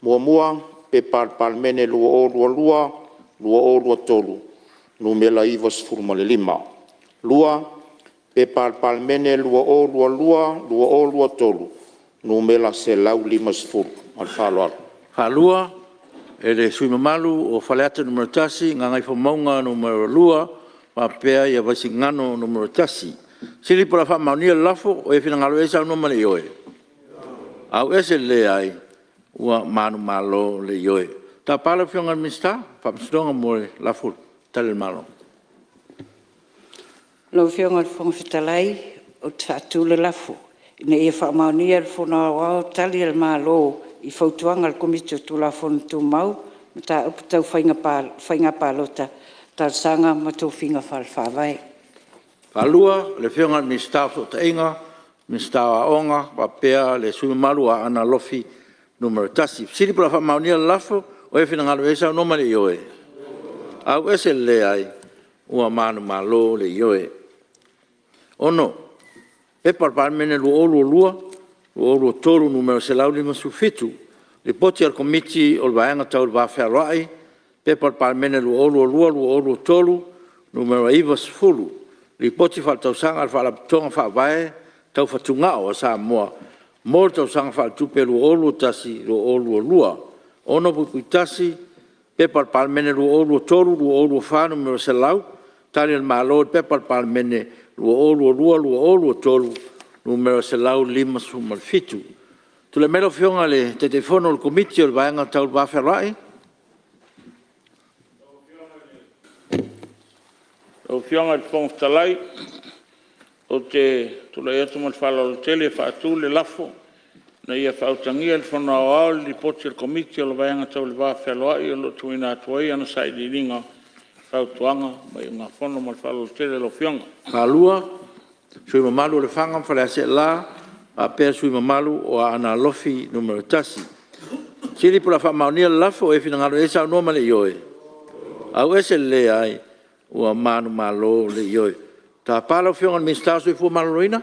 1. P.P.2022/2023 Nu.95. 2. P.P.2022/2023 Nu.150. Ma le faaaloalo. Faafetai i le sui usufono mamalu o Faleata 1, Gagaifomauga 2 faapea Vaisigano 1. O le fesili po o le a faamaonia le lafo, o e finagalo ai saunoa ma le ioe. Ioe. Ua manumalo le Ioe. Ou te tapa lau Afioga i le Minisita o Faamasinoga mo le lafo, Tali a le Malo. Lau Afioga i le Fofoga Fetalai ou te faatu le lafo, Ina ia faamaonia e le Fono Aoao Tali a le Malo i Fautuaga a le Komiti o Tulafono Tumau, Mataupu Tau Faiga Palota, Talosaga ma Tofiga Faale-Faavae. Ia, saunoa mai le Minisita o Fesootaiga, Minisita o Aoga, faapea le sui usufono mamalu o Aana Alofi 1. E fesili po o le a faamaonia le lafo, o e finagalo i ai saunoa ma le ioe. Ioe. Ua manumalo le Ioe. 6. P.P.2022/2023 Nu.157, Lipoti a le Komiti o le Vaega Tau le Va Fealoai. P.P.2022/2023 Nu.90, Lipoti Faaletausaga a le Faalapotopotoga Faavae Tau Fatugao a Samoa mo le Tausaga Faaletupe 2021/2022. 6.1. P.P.2023/2024 Nu.100, Tali a le Malo i P.P.2022/2023 Nu.157. Tulai mai lau Afioga i le Taitaifono o le Komiti o le Vaega Tau le Va Fealoai. Lau Afioga i le Fofoga Fetalai ou te tulai atu ma le faaaloalo tele e faatu le lafo, Ina ia faautagia e le Fono Aoao le Lipoti a le Komiti o le Vaega Tau le Va Fealoai o lo o tuuina atu ai ana Sailiiliga, Fautuaga ma Iugafono. Ma le faaaloalo tele lau Afioga. 2. Sui usufono mamalu o Lefaga ma Faleaseela faapea le sui usufono mamalu o Aana Alofi 1. E faasilasila atu ua faamaonia le lafo. O e finagalo i ai saunoa ma le ioe. Ioe. Ua manumalo le Ioe. Tapa lau Afioga i le Minisita o le Soifua Maloloina.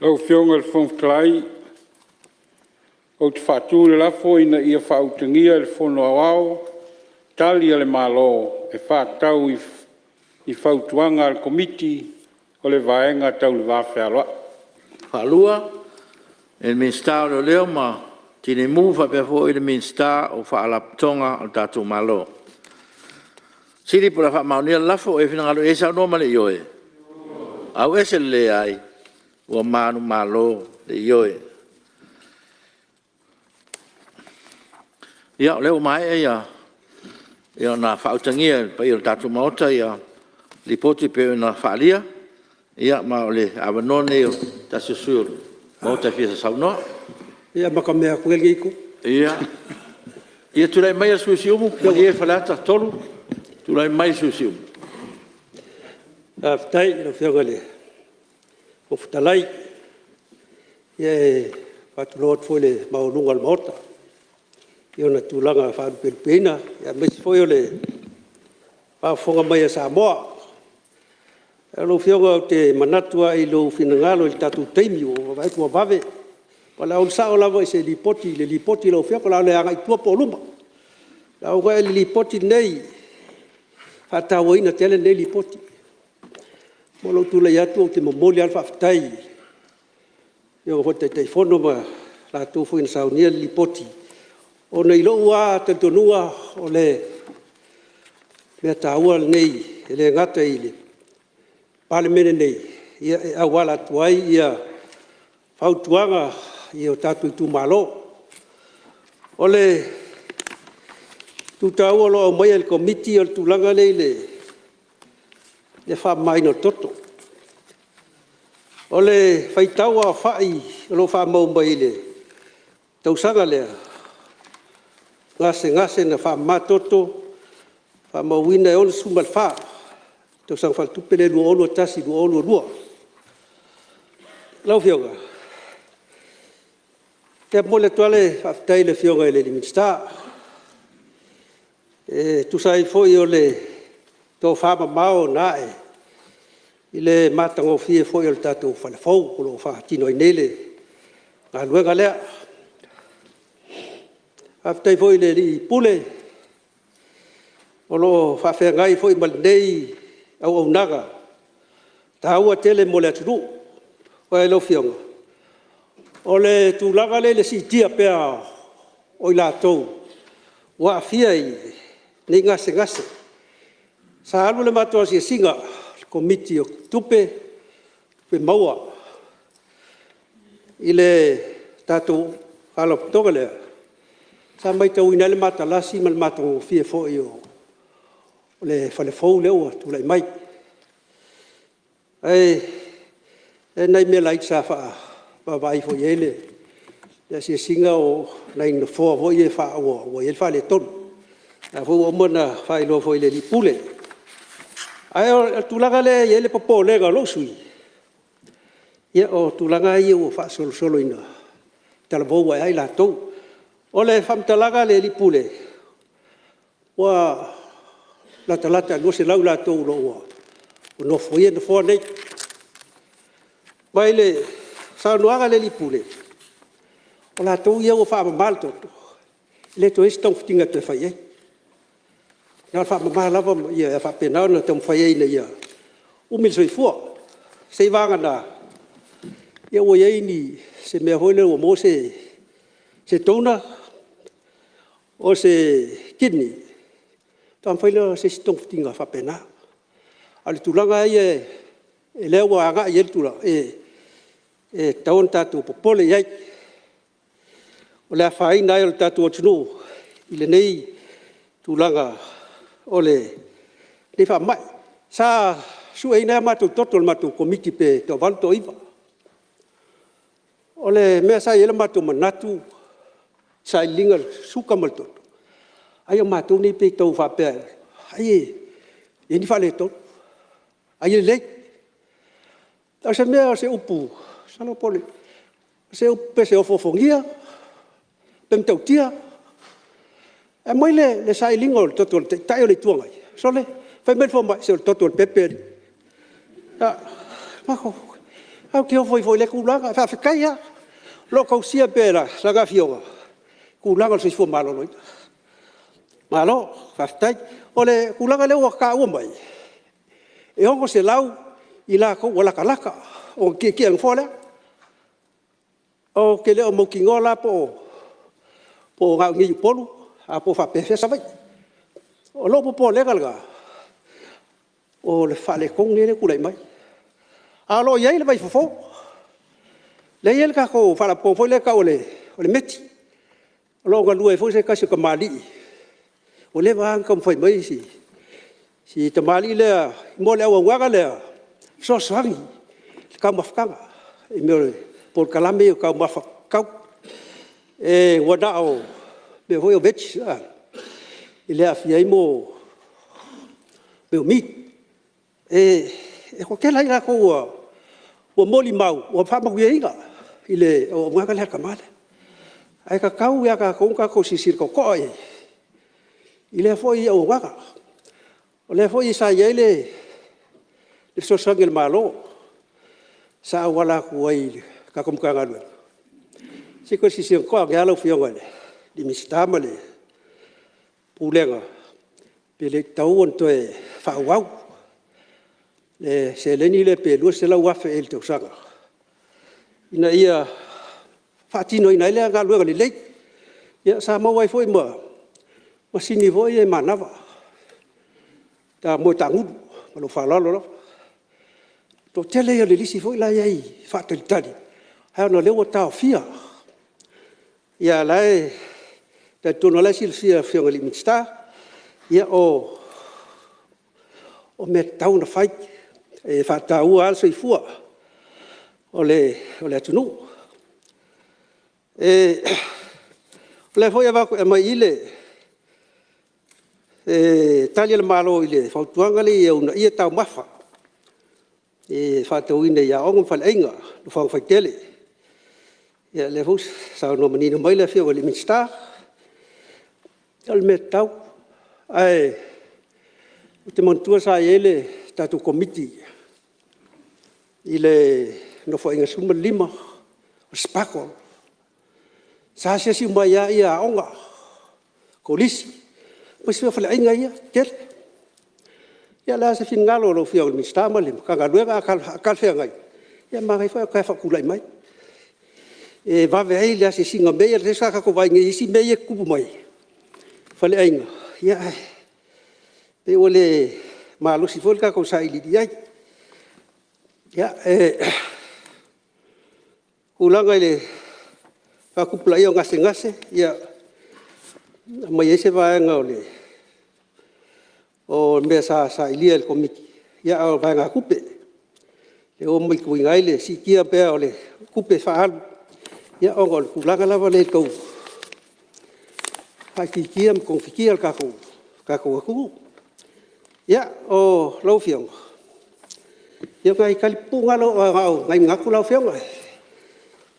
Lau Afioga i le Fofoga Fetalai ou te faatu le lafo, Ina ia faautagia e le Fono Aoao Tali a le Malo e faatatau i Fautuaga a le Komiti o le Vaega Tau le Va Fealoai. E faatu le lafo e le Minisita o Leoleo ma Tinei Mu faapea foi le Minisita o Faalapotopotoga a le tatou Malo. O fesili po o le a faamaonia le lafo. O e finagalo i ai saunoa ma le ioe. Ioe. Ua manumalo le Ioe. Ia o lea ua maea ona faautagia e le paia o le tatou Maota Lipoti e pei ona faaalia. Ia ma o le avanoa lenei o se tasi o sui usufono o le Maota e fia saunoa. Ia e amatamea atu ia lenei itu. Ia tulai maia le sui usufono o Siumu. Malie Faleata 3, tulai mai le sui usufono o Siumu. Faafetai i lau Afioga i le Fofoga Fetalai. Ia e faatulou atu foi i le maualuga o le Maota i ona tulaga faalupelupeina aemaise foi o le faafofoga mai a Samoa. Lau Afioga ou te manatu lava i lou finagalo i le tatou taimi ua ou vaai atu ua vave. O le a ou alu sao lava i se Lipoti i le Lipoti lau Afioga. O le a ou le agai i tua po o luma. O le a ou agai i le Lipoti lenei, e faatauaina tele lenei Lipoti. Mo lou tulai atu ou te momoli lava le faafetai i le Afioga foi i le Taitaifono ma i latou foi na saunia le Lipoti, ona i lou lava talitonuga o le mea taua lenei e le gata i le Palemene nei, e auala atu ai fautuaga i o tatou itumalo. O le itu taua o lo o aumaia e le Komiti o le tulaga lea i le faamamaina o le toto. O le faitauaofai o lo o faamau mai i le tausaga lea gasegase na faamamatoto, faamauina e 64 i le tausaga faaletupe lea 2021/2022. Lau Afioga, e momoli atu lava le faafetai i le Afioga i le Minisita e tusa ai foi o le tofamamao na a'e i le matagofie foi o le tatou fale fou o lo o faatino ai nei le galuega lea. Faafetai foi i le alii Pule o lo o faafeagai foi ma lenei auaunaga taua tele mo le atunuu. Aua lau Afioga, o le tulaga lea i le siitia pea o i latou ua aafia i lenei gasegase, sa alu le matou asiasiga a le Komiti o Tupe Maua i le tatou Faalapotopotoga lea, sa maitauina ai le matalasi ma le matagofie foi o le fale fou lea ua tulai mai. Ae i ai nai mea laiti sa vaavaai foi i ai le asiasiga o nai nofoa foi ia ua i ai le faaletonu, o lena foi ua uma ona faailoa foi e le alii Pule. Ae o le tulaga lea e i ai le popolega o lou sui usufono, o tulaga lava ia ua faasolosolo ina talavou a'e lava i latou. O le faamatalaga a le alii Pule, ua latalata i le 200 i latou o lo o ua nofoia nofoa nei. Ma i le saunoaga a le alii Pule, o latou ia ua faamama le toto e le toe i ai se togafitiga e toe fai i ai, na o le faamama lava ma ia faapena ona taumafai ai ina ia umi le soifua. Seiavagana ua i ai se mea foi lea ua maua se donor o se kidney ona faatoa mafai lea o se isi togafitiga faapena. A o le tulaga lava ia lea ua agai i ai le tulaga, e tatau ona tatou popole i ai, o le afaina ai o le tatou atunuu i lenei tulaga o lenei faamai. Sa sueina ai o matou toto e le matou Komiti pe toavalu pe toaiva. O le mea sa i ai lo matou manatu i le sailiiliga o le suka ma le toto, ai o matou nei pei e tau faapea ai e i ai ni faaletonu, ai e lelei. A o se mea o se upu masalo po o se upu pe ofoofogia pe matautia. Ae aumai le sailiga o le toto o le Taitai o le Itu Agai, sole, fai mai le fomai, se o le toto o le pepe alii. Ae ou te ofo ai foi i lea tulaga, ae faafetai lava o lo o tausia pea e lana Afioga tulaga o le soifua maloloina. Malo faafetai. O le tulaga lea ua taua mai, e 600 i latou ua latalata ona tietie i le nofoa lea. Ou te le o mautinoa la po o na o i inei i Upolu ae po o faapefea Savaii. O lou popolega lena o le faaletonu lea e tulai mai, ae o lo o i ai le vaifofo, lea e i ai le tatou Faalapotopotoga foi lea e tau o le METI, o lo o galue ai foi se tasi o tamalii ua leva lava ona taumafai mai si tamalii lea mo le auaunaga lea e fesoasoani i le taumafataga i mea o polokalame ia o taumafa tatau. Ua na o mea foi ia o veges e le aafia ai mea o meat. E toatele lava i latou ua molimau ua faamanuiaina i le auaunaga lea a le tama lea. Ae tatau ia tatou ona tatou silasila totoa i ai i lea foi auaunaga. O lea foi sa i ai le fesoasoani a le Malo sa auala atu ai i le tatou Matagaluega, se i toe silasila totoa ane lava lau Afioga i le Minisita ma le Pulega pe le tatau ona toe faaauau le seleni lea pe $200,000 ea i le tausaga ina ia faatinoina ai lea galuega lelei. Ia sa maua ai foi ma masini foi ia manava, moetaagulu. Ma lou faaaloalo lava. Toatele ia o le lisi foi la e i ai faatalitali ae ona o lea ua taofia. Ia a o la e talitonu o la e silafia e le Afioga i le Minisita, ia o mea e tatau ona fai, e faataua lava le soifua o le atunuu. O lea foi e aumai i i le Tali a le Malo i le fautuaga lea ia uunaia taumafa e faatauina i aoga ma faleaiga i nofoaga faitele. Ia o lea foi ua saunoa manino mai le Afioga i le Minisita, ia o le mea tatau. Ae ou te manatua sa i ai le tatou Komiti i le Nofoaiga XV o le SPAGHL, sa asiasi uma ai lava aoga, kolisi aemaise foi o faleaiga ia tetele. Ia o le a se finagalo o lau Afioga i le Minisita ma le Matagaluega, a talafeagai ia manaia foi ae toe faatulai mai e vave ai le asiasiga o mea ia lea sa tatou vaai nei i isi mea ia e tutupu mai faleaiga, ae pei ua le malosi foi le tatou sailiili i ai. Ia, o le tulaga i le faatupulaia o gasegase, ia, e aumai ai se vaega o mea sa sailia e le Komiti, a o vaegatupe lea ua matauina ai le siitia pea o tupe faaalu ona o le tulaga lava lea e tau faaitiitia ma togafitia le tatou atunuu. Ia, lau Afioga, ia o nai tali pupuu na, na o nai manatu lau Afioga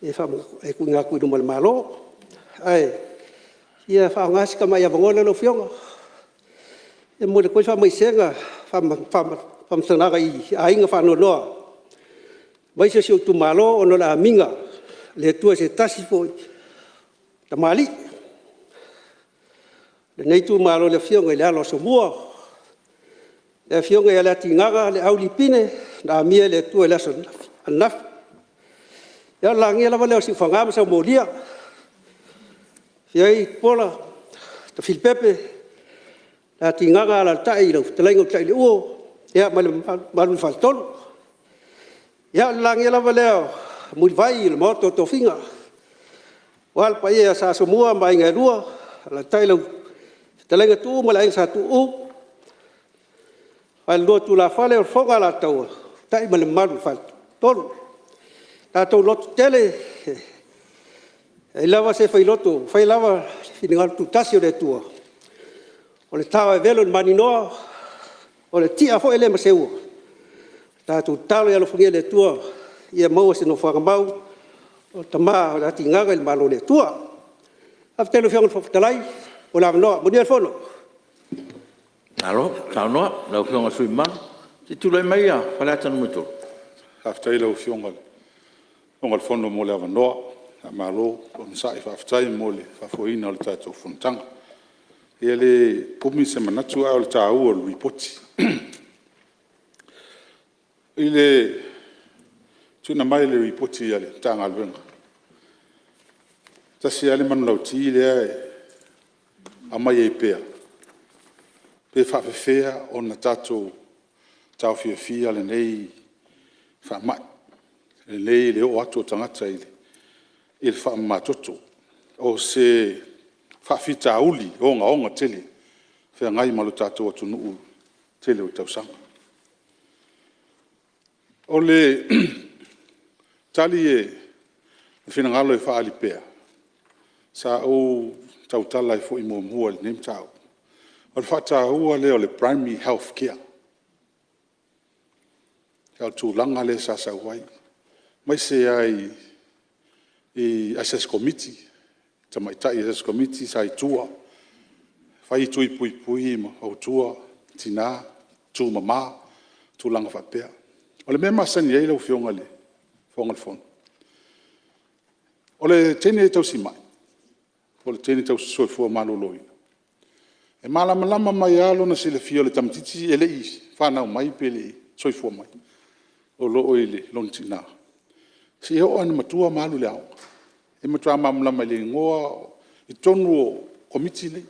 e tuuina atu i luma o le Malo. Ae fia faaaoga si tamai avanoa lea lau Afioga e momoli atu ai faamaisega ma faamatalaga i aiga faanoanoa aemaise o si ou itumalo ona o le amiga a le Atua i se tasi foi o tamalii o lenei itumalo le Afioga i le alo o Asomua, le Afioga ia Leatigaga Leau Lipine na amia e le Atua i le aso ananafi. Ia o le lagia lava lea o Siufaga ma Saumolia e afio ai Tupuola Tafilipepe, Leatigaga, alaalatai lau Fetalaiga Utaileuo ma le mamalu i le Faletolu. Ia o le lagia lava lea o Mulivai o le Maota o Tofiga aua le paia ia Sa Asomua ma Aiga e Lua, alaalatai lau Fetalaiga Tuuu ma le Aiga Sa Tuuu, Falelua o Tulafale, o le Fofoga o le Alataua, Utai ma le mamalu i le Faletolu. Tatou lototetele, e leai lava se failoto, e fai lava le finagalo tutasi o le Atua, o le tao e velo i le maninoa, o le ti'a foi e le ma seua. Tatou tatalo ia alofagia e le Atua ia maua se nofoaga mau o le tama o Leatigaga i le Malo o le Atua. Faafetai i lau Afioga i le Fofoga Fetalai mo le avanoa. Manuia le fono. Malo saunoa i lau Afioga i le sui usufono mamalu. Se i tulai mai Faleata 3. Faafetai i lau Afioga i le Fofoga o le Fono mo le avanoa. Faamalo onosai, faafetai mo le faafoeina o le tatou fonotaga. Ia e le umi se manatu a o le taua o le Lipoti. I le tuuina mai o le Lipoti a le Matagaluega, e tasi lava le manulauti lea e aumai ai pea, pe faapefea ona tatou taofiofia lenei faamai, le oo atu o tagata i le faamamatoto. O se faafitauli ogaoga tele e feagai ma le tatou atunuu i le tele o tausaga. O le tali i finagalo e faaali pea, sa ou tautala ai foi muamua i lenei mataupu, o le faataua lea o le Primary Health Care. O le tulaga lea sa sau ai, aemaise lava i Asiasi Komiti, tamaitai Asiasi Komiti sa i tua, fai tui puipui ma fautua tina, tumama, tulaga faapea. O le mea e masani ai lau Afioga i le Fofoga o le Fono, o le teine tausimai po o le teine tausisoifua maloloina, e malamalama mai lava lona silafia o le tamaitiiti e le i fanau mai pe le i soifua mai o lo o i lona tina, seia oo lava ina matua ma alu i le aoga. E matua malamalama i le igoa i totonu o Komiti nei.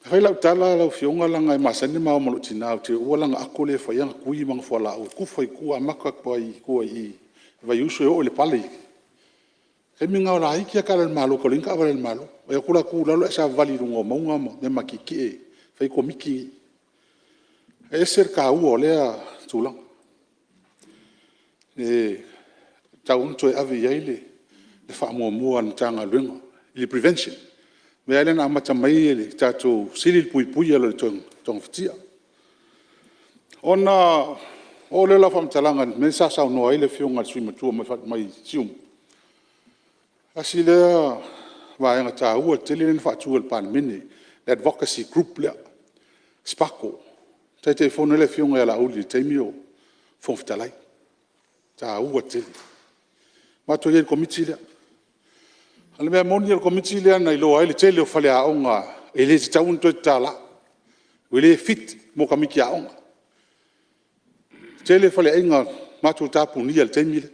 E fai lau tala lau Afioga leaga e masani ona ma o ma lou tina ou te uua lana ato lea e fai ai ana tui ma ana fualaau e tufa i tua amata atu lava i tua i i Vaiusu e oo i le pale. O le taimi lena o laiti lava taavale a le Malo e tau leai ni taavale a le Malo. E o atu la tu i lalo ae savavali i luga o mauga ma mea matietie e fai ai Komiti ia. E ese le taua o lea tulaga, e tatau ona toe ave i ai le faamuamua a le Matagaluega i le prevention. O le mea lava lea na amata mai ai le tatou sili le puipui nai lo le togafitia. Ona oo lea o lau faamatalaga i le mea lea sa saunoa ai le Afioga i le sui usufono matua mai Siumu, tasi lea vaega taua tele lea na faatu e le Palemene, le Advocacy Group lea, SPAGHL, na Taitaifono ai le Afioga ia Laauli i le taimi o Fofoga Fetalai. E taua tele. Na matou i ai i le Komiti lea. O le mea moni o le Komiti lea na iloa ai le tele o faleaoga e le tatau ona toe tatala ua le fit mo tamaiti aoga. E tele faleaiga na matou tapunia i le taimi lea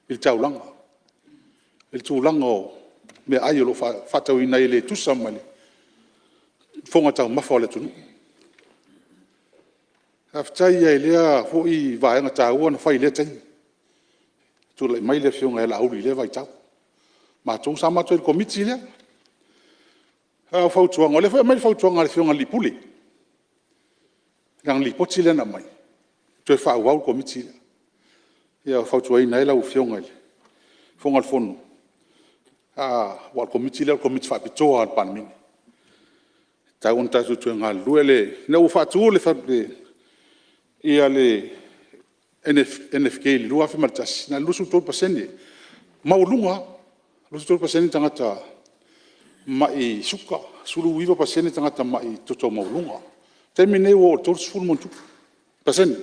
i le taulaga i le tulaga o meaai o lo o faatauina ai e le tusa ma le fofoga taumafa o le atunuu. Faafetai lava i lea foi vaega taua na fai i lea taimi, tulai mai le Afioga ia Laauli i lea vaitau. O matou sa matou i ai i le Komiti lea. A o fautuaga, o lea foi e aumai le fautuaga a le Afioga i le alii Pule i lana lipoti lea na aumai, e toe faaauau le Komiti lea. Ia e fautuaina ai lau Afioga i le Fofoga o le Fono, aua o le Komiti lea o le Komiti Faapitoa lava a le Palemene, e tatau ona tatou toe galulue. Ina ua faatu le NKF i le 2001, na o le 23%, maualuga lava, 23% tagata mai suka, 19% tagata mai toto maualuga. O le taimi lenei ua oo i le 30+%. E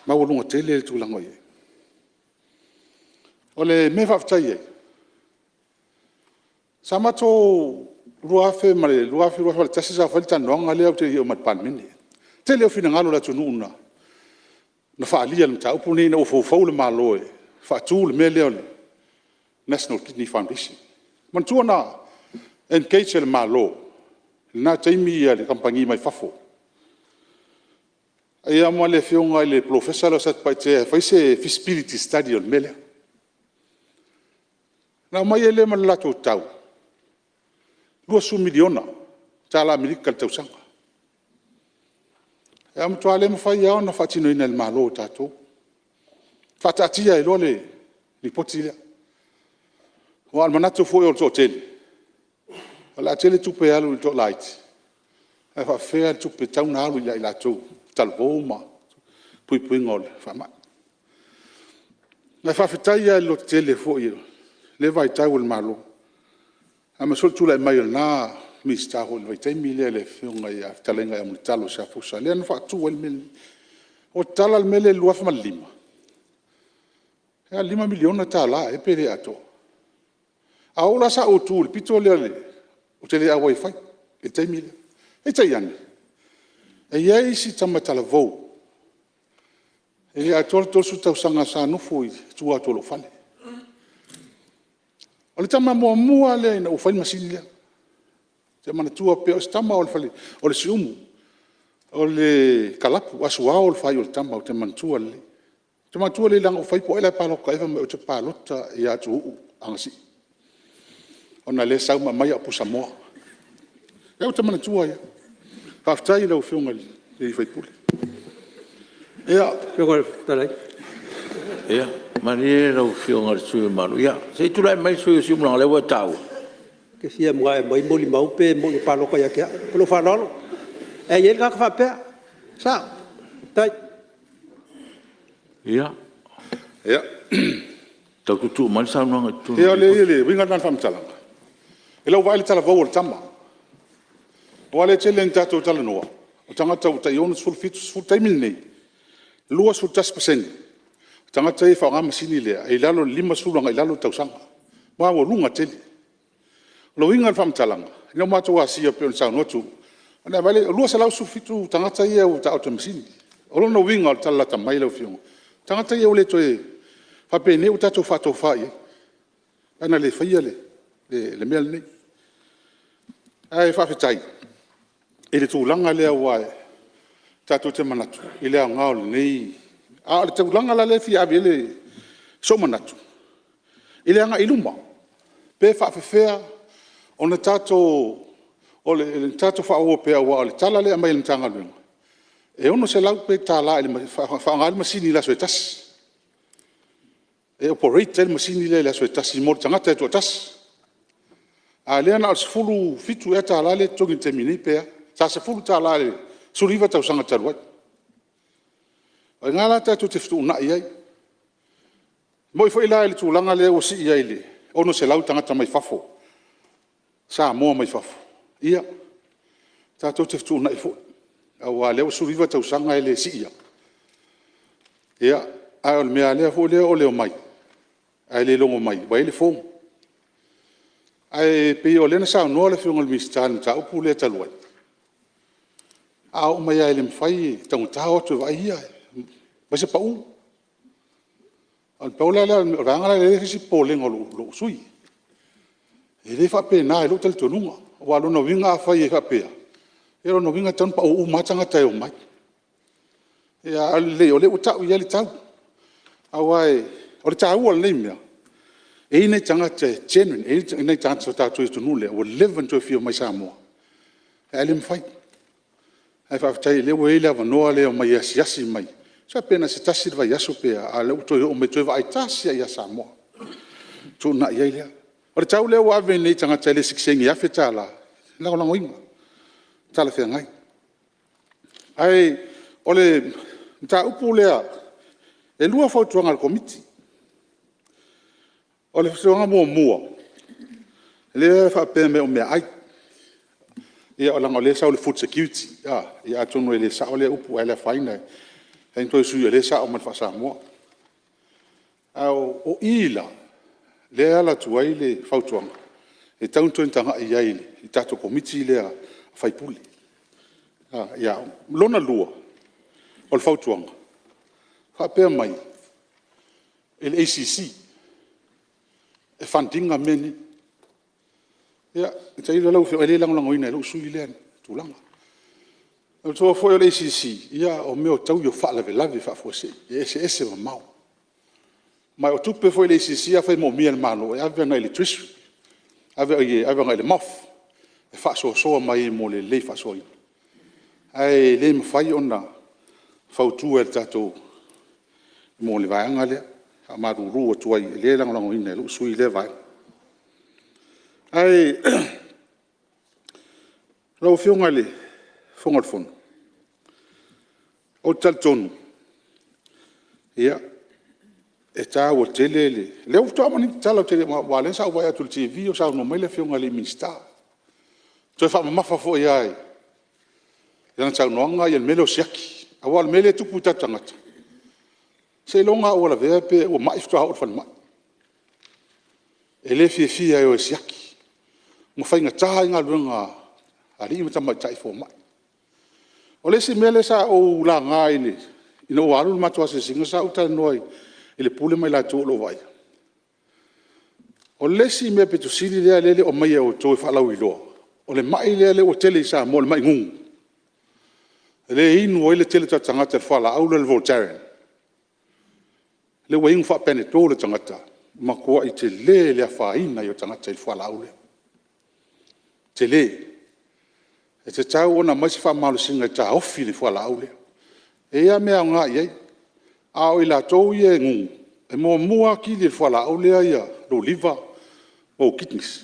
maualuga tele le tulaga o i ai. O le mea e faafetai ai, sa matou 2000-2001 sa fai le talanoaga lea ou te le i oo mai i le Palemene. O le tele ia o finagalo o le atunuu na faaalia i le mataupu lenei ina ua foufou le Malo e faatu le mea lea o le National Kidney Foundation. Manatua na engage e le Malo i lena taimi le kamupani mai fafo ma le Afioga i le Polofesa lea o Satupaitea e fai se feasibility study o le mea lea. Ona aumai ai lea ma le latou tau, $20 miliona tala Amerika i le tausaga. Ae na matua le mafai lava ona faatinoina e le Malo o tatou. Faataatia ai loa le lipoti lea. Aua o le manatu foi o le toatele, o le a tele tupe e alu i le toalaiti, ae faapefea le tupe e tatau ona alu ia i latou talavou ma puipuiga o le faamai. Ae faafetai lava i le lototele foi i lea vaitau o le Malo, aemaise foi le tulai mai o lena Minisita foi i le vaitaimi lea le Afioga ia Fetalaiga ia Mulitalo Siafausa lea na faatu ai le mea lenei. Ua tatala le mea lea i le 2005, na o le $5 miliona tala ea pe le atoa. Ae o au la sa ou tu i le pito lea ou te le auai e fai i le taimi lea. Peitai ane, e i ai si tama talavou e le atoa le 30 tausaga sa nofo i tua atu o lou fale. O le tama muamua lava lea ina ua fai le masini lea, ou te manatua pea o si tama o le Siumu, o le Kalapu, Asuao le faaiu o le tama ou te manatua lelei. Ou te manatua lelei leaga na ou fai atu po o ai la e palota i ai, ae fai mai ou te palota ia Tuuu Anasii ona o lea e sau ma aumai au pusamoa. O lea ou te manatua ai lava. Faafetai i lau Afioga i le sui usufono. Ia, malie lau Afioga i le sui usufono mamalu, se i tulai mai le sui usufono mo Siumu leaga o lea ua e taua. Ou te fia manao e aumai molimau pe moni na palota ia te au. Ma lou faaaloalo. Ae i ai le tagata faapea, e sao. Faafetai. Ia, tau tuutuu mai le saunoaga i totonu. Ia leai o le uiga lena o le faamatalaga, i lau vaai i le talavou o le tama, aua o lea e tele ina tatou talanoa o tagata ua tai 60, 70. O le taimi lenei, e 21% o tagata ia e faaaoga le masini lea e i lalo o le 50 agai i lalo tausaga, maualuga tele. O le uiga o le faamatalaga, ina ua matou asia pei ona saunoa Tuuu, ona e vaai laia, e 217 tagata ia ua taooto i le masini. O lona uiga o le tala lata mai lau Afioga, o tagata ia ua le toe faapenei ua tatou faatofa i ai pe ana le faia le mea lenei. Ae faafetai i le tulaga lea aua tatou te manatu i le aoga o lenei… A o le tulaga la lea e fia ave i ai sou manatu i le agai i luma, pe faapefea ona tatou faaauaua pea aua o le tala lea e aumai e le Matagaluega e $600 pe $1 e faaaoga ai le masini i le aso e tasi, e operate ai le masini lea i le aso e tasi mo le tagata e toatasi. A o lea na o le $17 ea lea e totogi i le taimi nei pe a? Sa $10 i le 19 tausaga talu ai. O i ina la tatou te fetuunai ai. E moni foi la i le tulaga lea ua sii ai i le 600 tagata mai fafo, Samoa mai fafo, ia, tatou te fetuunai foi aua o lea ua 19 tausaga e le siia, a o le mea lava lea o le omai ae le logo mai ua i ai le form. Ae pei o lea na saunoa le Afioga i le Minisita i le mataupu lea talu ai, a oo mai lava e le mafai e taugata o atu e vaai ia, e aumai se pau. Na pau la lea o le vaega lea e i ai si popolega o lou sui usufono. E le faapena i lou talitonuga. Aua o lona uiga afai e faapea, ia o lona uiga e tatau ona pau uma lava tagata e omai. Ae o le lelei o lea ua tau i ai le tau. Aua o le taua o lenei mea, e i ai nai tagata e genuine, e i ai nai tagata o tatou i atunuu ia ua leva ona toe fia omai i Samoa ae le mafai. Ae faafetai o lea ua i ai le avanoa lea e omai e asiasi mai, tusa pe na o se tasi le vaiaso pe a, a o lea ua toe oo mai e toe vaai tasi lava ia Samoa ona fetuunai ai lea. O le tau lea ua ave nei i tagata e le sitiseni e $1,000, e lagolagoina, e talafeagai. Ae o le mataupu lea, e 2 fautuaga a le Komiti. O le fautuaga muamua, lea e faapea mai o meaai, ia leaga o lea e sau i le food security ia atonu e le sao lea upu ae le afaina e mafai ona toe sui o lea e sao ma le faa-Samoa. A o i la lea e ala atu ai le fautuaga, e tatau ona toe tagai i ai i le tatou Komiti lea a sui usufono i aoga. Lona lua o le fautuaga, faapea mai i le ACC e fund ina mea nei. Ia tailo lau Afioga, e le lagolagoina e lou sui usufono lea tulaga. Manatua foi o le ACC, o mea o taui o faalavelave faafuasei, e eseese mamao. Ma o tupe foi a le ACC afai e moomia e le Malo, e ave agai i le Treasury, ave agai i le MOF e faasoasoa mai ai mo le lelei faasoaina. Ae le mafai ona fautua e le tatou mo le vaega lea. E faamalulu atu ai, e le lagolagoina e lou sui usufono lea vaega. Ae lau Afioga i le Fofoga o le Fono, ou te talitonu e taua tele le… O lea faatoa uma nei ona tatala, aua o lea sa ou vaai atu i le TV o saunoa mai le Afioga i le Minisita, toe faamamafa foi lava i lana saunoaga le mea lea o le siaki. Aua o le mea lea e tupu i tatou tagata, seiloga lava ua lavea pe ua mai faatoa oo i le falemai. E le fiafia e o e siaki, ma faigata ai galuega a alii ma tamaitai fomai. O le isi mea lea sa ou laga ina ua alu le matou asiasiga sa ou talanoa i le Pule ma i latou o lo o vaaia, o le isi mea aupito sili lea e le o aumaia e outou e faalauiloa, o le mai lea ua tele i Samoa le mai gugu, lea e inu ai le tele o tatou tagata i le fualaau lea o le voltaren, lea ua inu faa-panadol e tagata, ua matuai tele le afaina ai o tagata i le fualaau lea. Tele. E tatau ona aumai se faamalosiga e taofi le fualaau lea. E i ai lava mea e aoga i ai, a o i latou ia e gugu, e muamua lava kili e le fualaau lea lou liver ma ou kidneys,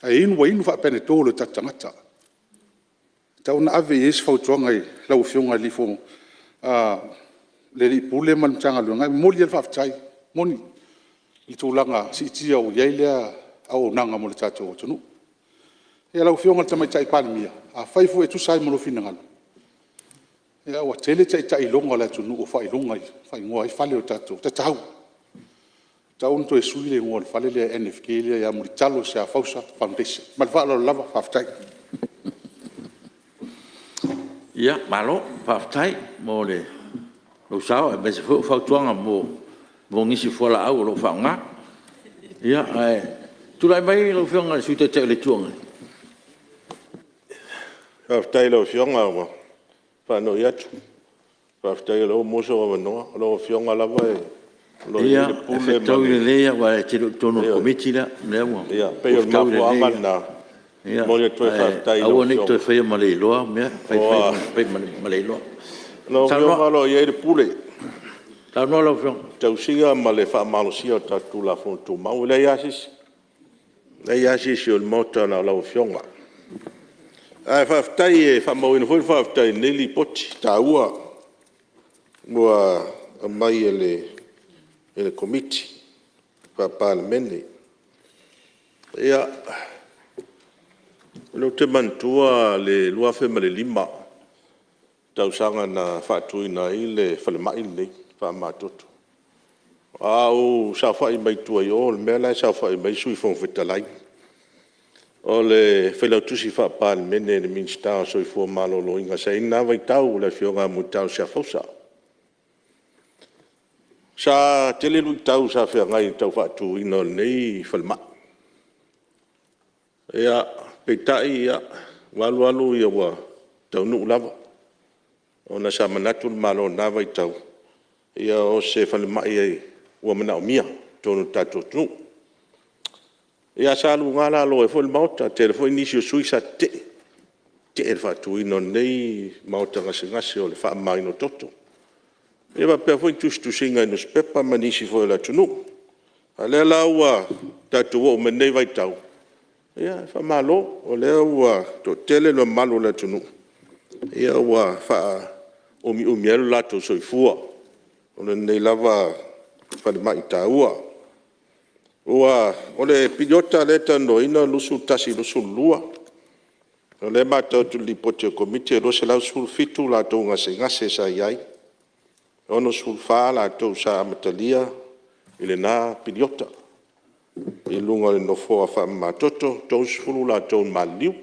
ae ua inu faa-panadol e o tatou tagata. E tatau ona ave i ai se fautuaga i lau Afioga i le Ofisa Sili o Pulega ma le Matagaluega. E momoli lava le faafetai, e moni i le tulaga siitia ua i ai lea auaunaga mo le tatou atunuu. Ia lau Afioga i le Tamaitai Palemia, afai foi e tusa ai ma lou finagalo, ia ua tele Taitai iloga o le atunuu ua faaigoa ai fale o tatou, tatau, tatau ona toe sui le igoa o le fale lea NKF ia Mulitalo Siafausa Foundation. Ma le faaaloalo lava, faafetai. Ia malo faafetai mo lou sao aemaise foi o fautuaga mo nisi o fualaau o lo o faaaoga. Ia ae tulai mai lau Afioga i le Sui Taitai o le Itu Agai. Faafetai i lau Afioga. Ua faanoi atu, faafetai o lea ua maua sou avanoa. O lau Afioga lava o lo o i ai le pule ma le… Ia, e fetaui lelei lava aua e te le o i totonu o le Komiti lea. O lea ua Pei o le fetaui lelei mafuaaga lena e momoli atu ai le faafetai ae aua ne i toe faia ma leiloa mea, fai ma leiloa. O lau Afioga o lo o i ai le pule i Saunoa lau Afioga. le tausia ma le faamalosia o tatou Tulafono Tumau. E leai lava se isi o le Maota na o lau Afioga. Ae faafetai, e faamauina foi le faafetai i lenei Lipoti taua ua aumai e le Komiti Faa-Palemene. Ia, o lea ou te manatua le 2005, tausaga na faatuina ai le falemai lenei faamamatoto, a o ou saofai mai tua i o i le mea la e saofai mai ai le Sui Fofoga Fetalai. O le Failautusi Faa-Palemene i le Minisita o le Soifua Maloloina sa i ai i lena vaitau, le Afioga ia Mulitalo Siafausa. Sa tele luitau sa feagai i le tau faatuina o lenei falemai. Peitai ua alu alu ua taunuu lava ona sa manatu le Malo i lena vaitau, o se falemai ua manaomia i totonu o le tatou atunuu. Ia sa luga lalo ai foi le Maota, toatele foi nisi o sui usufono sa tetee, tetee i le faatuina o lenei maota gasegase o le faamamaina o toto. E faapea foi tusitusiga i nusipepa ma nisi foi o le atunuu. A o lea la ua tatou oo mai lenei vaitau, ia faamalo o lea ua toatele le mamalu o le atunuu ua faaumiumi ai lo latou soifua ona o lenei lava falemai taua. O le piriota lea e talanoaina o le 2021/2022, o lea e matau atu i le Lipoti a le Komiti e 217 latou gasegase sa i ai, 64 latou sa amatalia i lena piriota i luga o le nofoa faamamatoto, 30 latou na maliliu.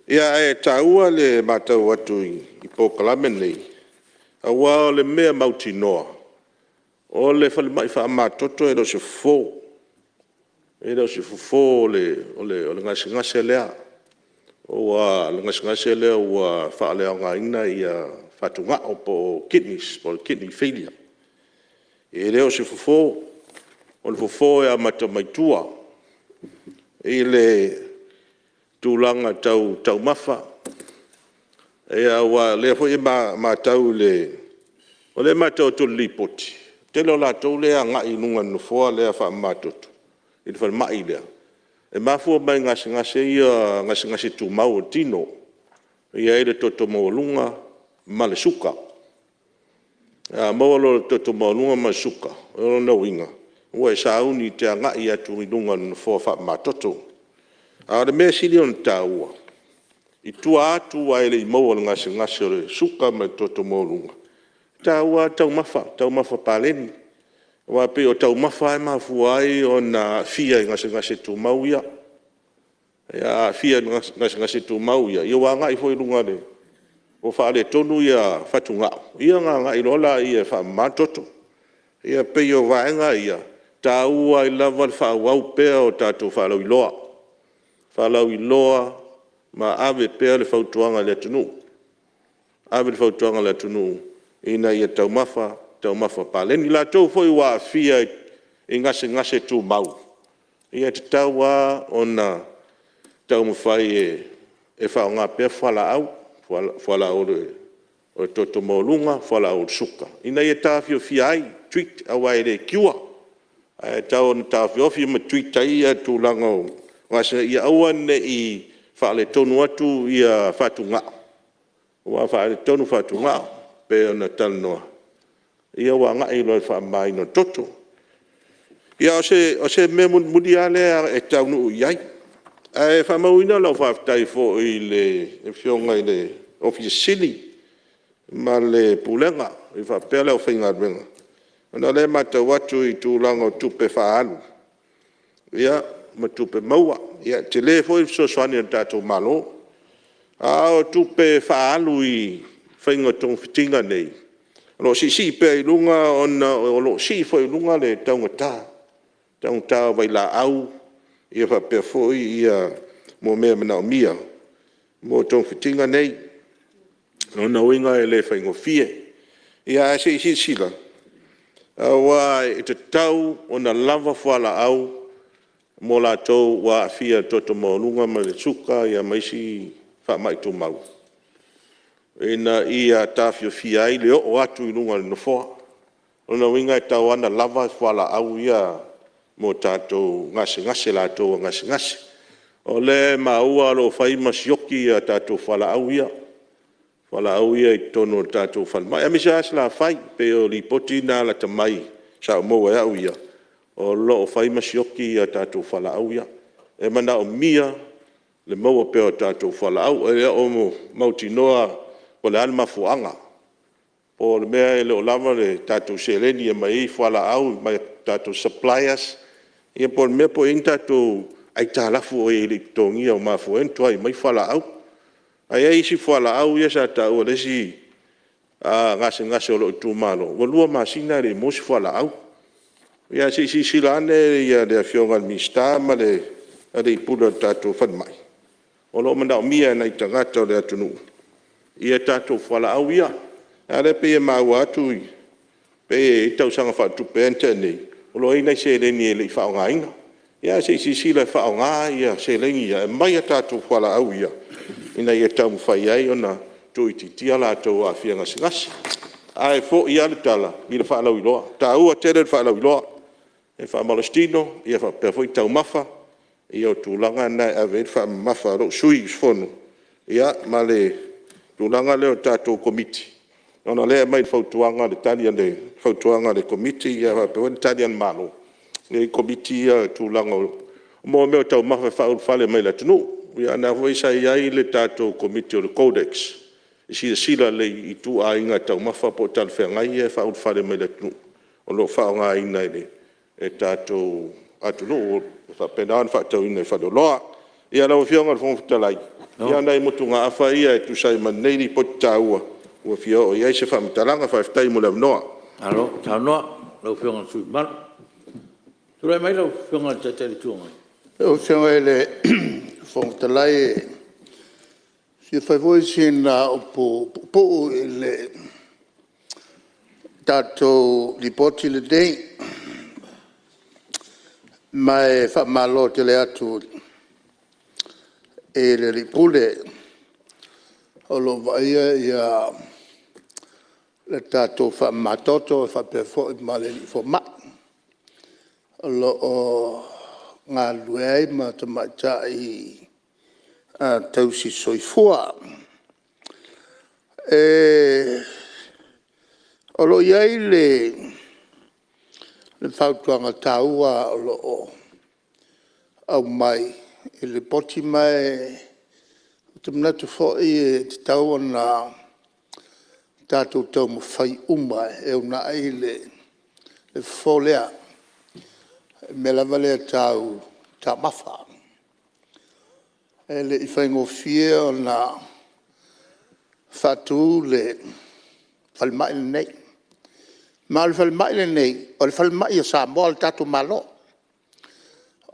Ia, ae taua le matau atu i polokalame nei, aua o le mea mautinoa, o le falemai faamamatoto e le o se fofo. E le o se fofo o le gasegase lea, aua o le gasegase lea ua faaleaogaina fatugao po o kidneys po o le kidney failure. E le o se fofo, o le fofo e amata mai tua i le tulaga tau taumafa, aua o lea foi e matau i le Lipoti, o le tele o latou lea e agai i luga i le nofoa lea faamamatoto i le falemai lea, e mafua mai gasegase ia o gasegase tumau o le tino, e i ai le toto maualuga ma le suka. A maua loa i le toto maualuga ma le suka, o lona uiga ua e sauni e te agai atu i luga o le nofoa faamamatoto. A o le mea e sili ona taua, i tua atu ae le i maua i le gasegase o le suka ma le toto maualuga, e taua lava taumafa, taumafa paleni. Aua e pei o taumafa lava e mafua ai ona aafia i gasegase tumau ia. A aafia i gasegase tumau ia, ua agai foi i luga ua faaletonu fatugao, ia ona agai loa lea e faamama le toto. Ia pei o vaega ia, e taua ai lava le faaauau pea o tatou faalauiloa, faalauiloa ma ave pea le fautuaga i le atunuu, ave le fautuaga i le atunuu ina ia taumafa paleni. O latou foi ua aafia i gasegase tumau, ia e tatau lava ona taumafai e faaaoga pea fualaau, fualaau o le toto maualuga, fualaau o le suka, ina ia taofiofia ai, treat aua e le cure. Ae tau ina taofiofi ma treat ai tulaga o gasegase ia aua ne i faaletonu atu fatugao, aua a faaletonu fatugao pei ona talanoa, ia ua agai loa i le faamamaina o le toto. Ia, o se mea mulimuli lava lea e taunuu i ai, ae faamauina lau faafetai foi i le Afioga i le Ofisa Sili o Pulega ma le Pulega faapea le aufaigaluega, ona o lea e matau atu i le tulaga o tupe faaalu ma tupe maua. Ia e tele foi le fesoasoani a le tatou Malo. A o tupe faaalu i le faiga o togafitiga nei, o lo o siisii pea i luga ona o lo o sii foi i luga le taugata, taugata o vailaau faapea foi mea e manaomia. mo togafitiga nei. O lona uiga e le faigofie. Ae se i silasila aua e tatau ona lava fualaau mo latou ua aafia i le toto maualuga ma le suka ma isi faamai tumau, ina ia taofiofia ai le oo atu i luga o le nofoa. O lona uiga e tatau lava ona lava fualaau ia mo tatou gasegase, latou ua gasegase. O lea e maua o lo o fai ma sioki a tatou fualaau ia i totonu o le tatou falemai, aemaise lava Salafai. E pei o lipoti na lata mai sa ou maua e au ia, o lo o fai ma sioki a tatou fualaau ia. E manaomia le maua pea o tatou fualaau. E le o mautinoa po o le a le mafuaaga, po o le mea e le o lava le tatou seleni e aumai ai fualaau mai tatou suppliers, ia po o le mea po o i ai ni tatou aitalafu o i ai e le i totogia ua mafua ai ona tuai mai fualaau. Ae i ai isi fualaau ia sa taua e le isi gasegase o lou itumalo, ua 2 masina e le i maua se fualaau. Ia ae se i silasila ane le Afioga i le Minisita ma le alii Pule o le tatou Falemai, o lo o manaomia e nai tagata o le atunuu ia tatou fualaau ia. A o lea e pei e maua atu pei e i ai le tausaga faaletupe ea na tea nei, o lo o i ai nai seleni e le i faaaogaina. Ia ae se i silasila e faaaoga seleni ia e aumai a tatou fualaau ia ina ia taumafai ai ona tuuitiitia latou ua aafia i gasegase. Ae foi lava le tala i le faalauiloa, e taua tele le faalauiloa e faamalositino faapea foi taumafa. Ia o tulaga na e ave i ai le faamamafa a lou sui usufono ma le tulaga lea o le tatou Komiti, ona o lea e aumai i le fautuaga le tali a le fautuaga a le Komiti faapea foi le Tali a le Malo e i ai Komiti ia i le tulaga o mea o taumafa e faaulufale mai i le atunuu. Ia o lena foi sa i ai le tatou Komiti o le CODEX e silasila lelei i ituaiga taumafa po o talafeagai ia e faaulufale mai i le atunuu o lo o faaaogaina e le tatou atunuu e faapena ona faatauina i faleoloa. Ia lau Afioga i le Fofoga Fetalai, ia o nai motugaafa ia e tusa ai ma lenei Lipoti taua ua fia oo i ai se faamatalaga. Faafetai mo le avanoa. Malo saunoa i lau Afioga i le sui usufono mamalu. Tulai mai lau Afioga i le Taitai o le Itu Agai. Lau Afioga i le Fofoga Fetalai e fia fai foi sina upu puupuu i le tatou Lipoti lenei. Ma e faamalo tele atu i le Alii Pule o lo o vaaia le tatou faamamatoto e faapea foi ma le alii fomai o lo o galulue ai ma tamaitai tausisoifua. O lo o i ai le fautuaga taua o lo o aumai i le Lipoti ma ou te manatu foi e tatau ona tatou taumafai uma e uunai le fofo lea, le mea lava lea tau taumafa. E le i faigofie ona faatu le falemai lenei, ma o le falemai lenei o le falemai a Samoa le tatou Malo.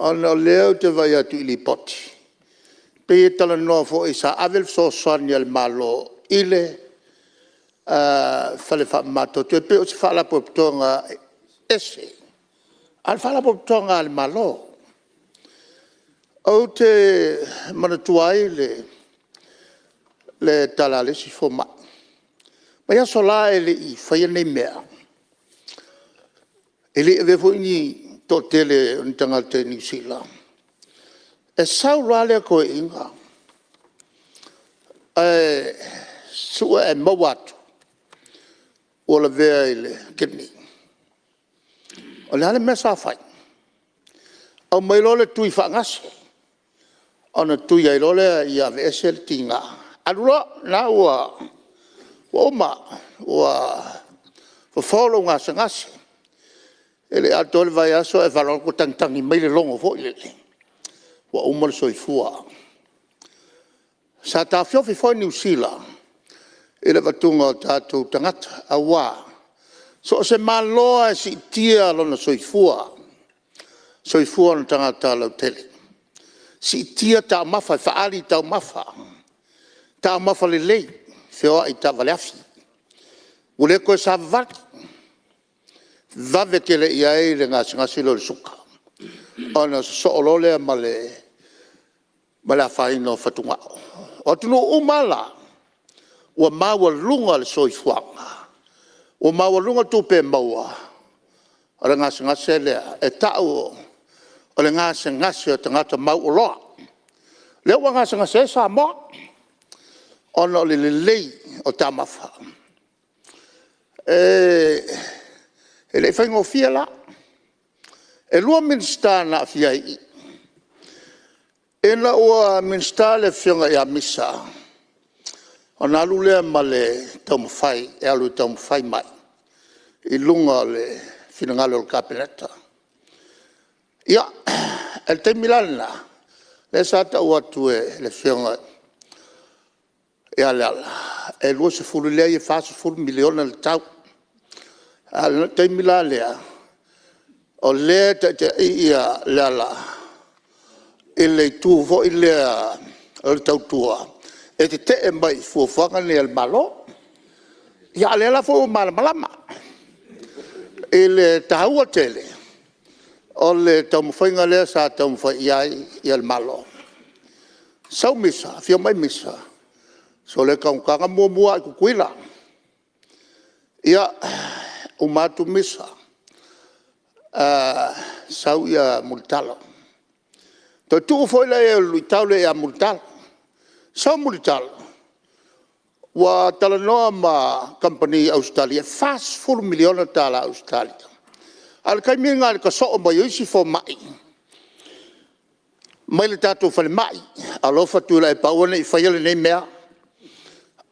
Ona o lea ou te vaai atu i Lipoti e pei e talanoa foi sa ave le fesoasoani a le Malo i le fale faamamatoto e pei o se faalapotopotoga ese, a o le Faalapotopotoga a le Malo. Ou te manatua ai le tala a le isi fomai, mai aso la ae le i faia nei mea, e le i avea foi le toatele o ni tagata i Niu Sila. E sau loa lava le toeaina ae sue ae maua atu ua lavea i le kidney. O le a le mea sa fai? Aumai loa le tui faagase ona tui ai loa lea ia aveese le tiga, alu loa, o lena ua uma, ua fofo lou gasegase. E le i atoa le vaiaso ae faalogo atu ua tagitagi mai le logo foi lele ua uma le soifua. Sa taofiofi foi Niu Sila i le avatuga o tatou tagata aua so o se Malo lava e siitia lona soifua, soifua ona tagata lautele, siitia taumafa e faaali i taumafa. Taumafa lelei, feoai i taavale afi, ua le toe savavali, vave tele i ai le gasegase lea o le suka, ona sosoo loa lea ma le afaina o fatugao. O atunuu uma lava la ua maualuga le soifuaga, ua maualuga tupe e maua, o le gasegase lea e ta'u o le gasegase o tagata mauoloa. Lea ua gasegase ai Samoa ona o le lelei o taumafa. E le i faigofie la. E 2 Minisita na aafia ai i i. Ina ua Minisita le Afioga ia Misa ona alu lea ma le taumafai e alu e taumafai mai i luga o le finagalo o le Kapeneta. Ia, o le taimi la lena lea sa tau atu e le Afioga ia Leala e 20, leai e $40 miliona le tau. A o le taimi la lea o lea e taitai Leala i le itu foi lea o le Tautua e tetee mai i fuafuaga nei a le Malo. Ia a o lea la foi ua malamalama i le taua tele o le taumafaiga lea sa taumafai i ai le Malo. Sau Misa, afio mai Misa, sole, e taugata. Na muamua lava i Tutuila. Ia, uma atu Misa, sau Mulitalo. Toe tuu foi lea i ai o le luitau lea ia Mulitalo. Sau Mulitalo ua talanoa ma kamupani i Ausetalia e $40 miliona tala Ausetalia. A o le taimi lena i le tasoo mai o isi fomai mai le tatou falemai, alofa Tuilaepa aua ne i faia lenei mea,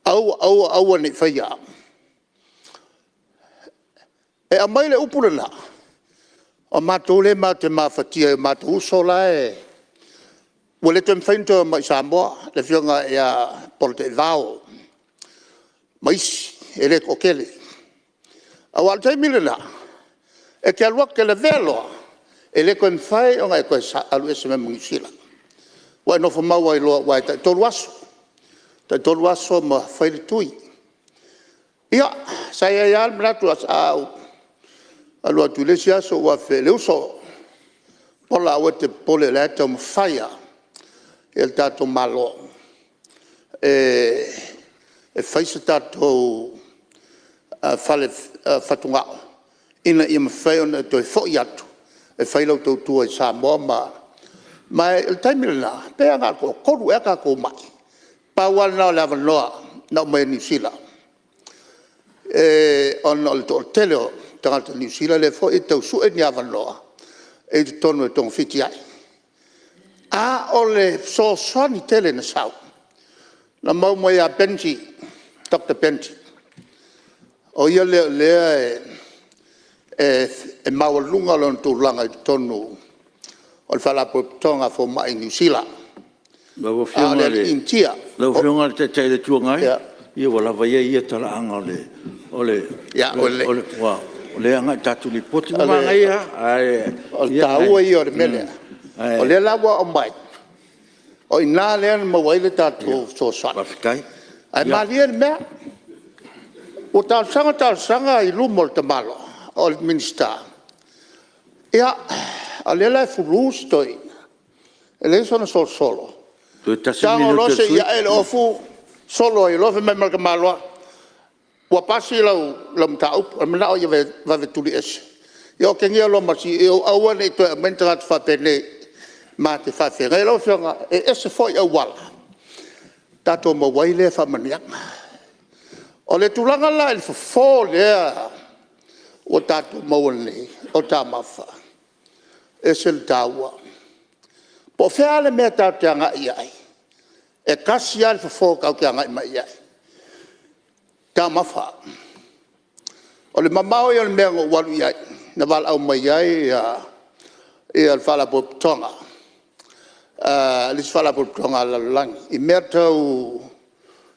aua, aua, aua ne i faia. E aumai le upu lena, o matou lea matou te mafatia i o matou uso la e ua le toe mafai ona toe omai i Samoa, le afioga ia Polataivao ma isi, e le toatele. Aua o le taimi lena, e te alu atu e te lavea loa, e le toe mafai ona e toe alu ese mai ma Niu Sila. Ua e nofo mau ai loa aua e tai-tolu aso, tai-tolu aso ma fai le tui. Ia, sa i ai lava le manatu a ou alu atu i le isi aso ou afe i le uso, Pola aua e te popole o la e taumafai lava le tatou Malo e fai se tatou fale fatugao ina ia mafai ona e toe foi atu e fai lau tautua i Samoa ma… Ma o le taimi lena, pe na o le toatolu ea a tatou mai. Pau lava lena o le avanoa na aumai e Niu Sila ona o le toatele o tagata Niu Sila lea foi e tau sue ni avanoa i totonu e togafiti ai. A o le fesoasoani tele na sau, na maua mai ia Benji, Dr Benji, o ia lea o lea e maualuga lona tulaga i totonu o le Faalapotopotoga a Fomai i Niu Sila, a o le alii Initia. Lau Afioga i le Taitai o le Itu Agai, ia ua lava ia ia talaaga o le… o lea e agai i le tatou Lipoti. Ua manaia lava ae… O le taua ia o le mea lea, o lea la ua aumai, o i ina lea na maua ai le tatou fesoasoani. Ae malie le mea, ua talosaga, talosaga i luma o le tamaloa o le Minisita, ia, o lea la e fulu si toeaina, e leai sona solosolo, Toe tasi le tago minute loa o le se sui i ae le ofu solo ai loa. Fai mai ma le tamaloa, “Ua pasi lau mataupu.” O le manao ia vave tuli ese, ia otegia loa ma le CEO, aua ne i toe aumaia ni tagata faapenei ma te faafeagai. Lau Afioga, e ese foi auala tatou maua ai lea faamanuiaga. O le tulaga la i le fofo lea ua tatou maua nei o taumafa, e ese le taua. Po o fea lava le mea tatou te agai i ai, e tasi lava le fofo tatou te agai mai i ai, o taumafa. O le mamao ia o le mea na ou alu i ai na valaau mai ai le Faalapotopotoga, le isi Faalapotopotoga a le Lalolagi i mea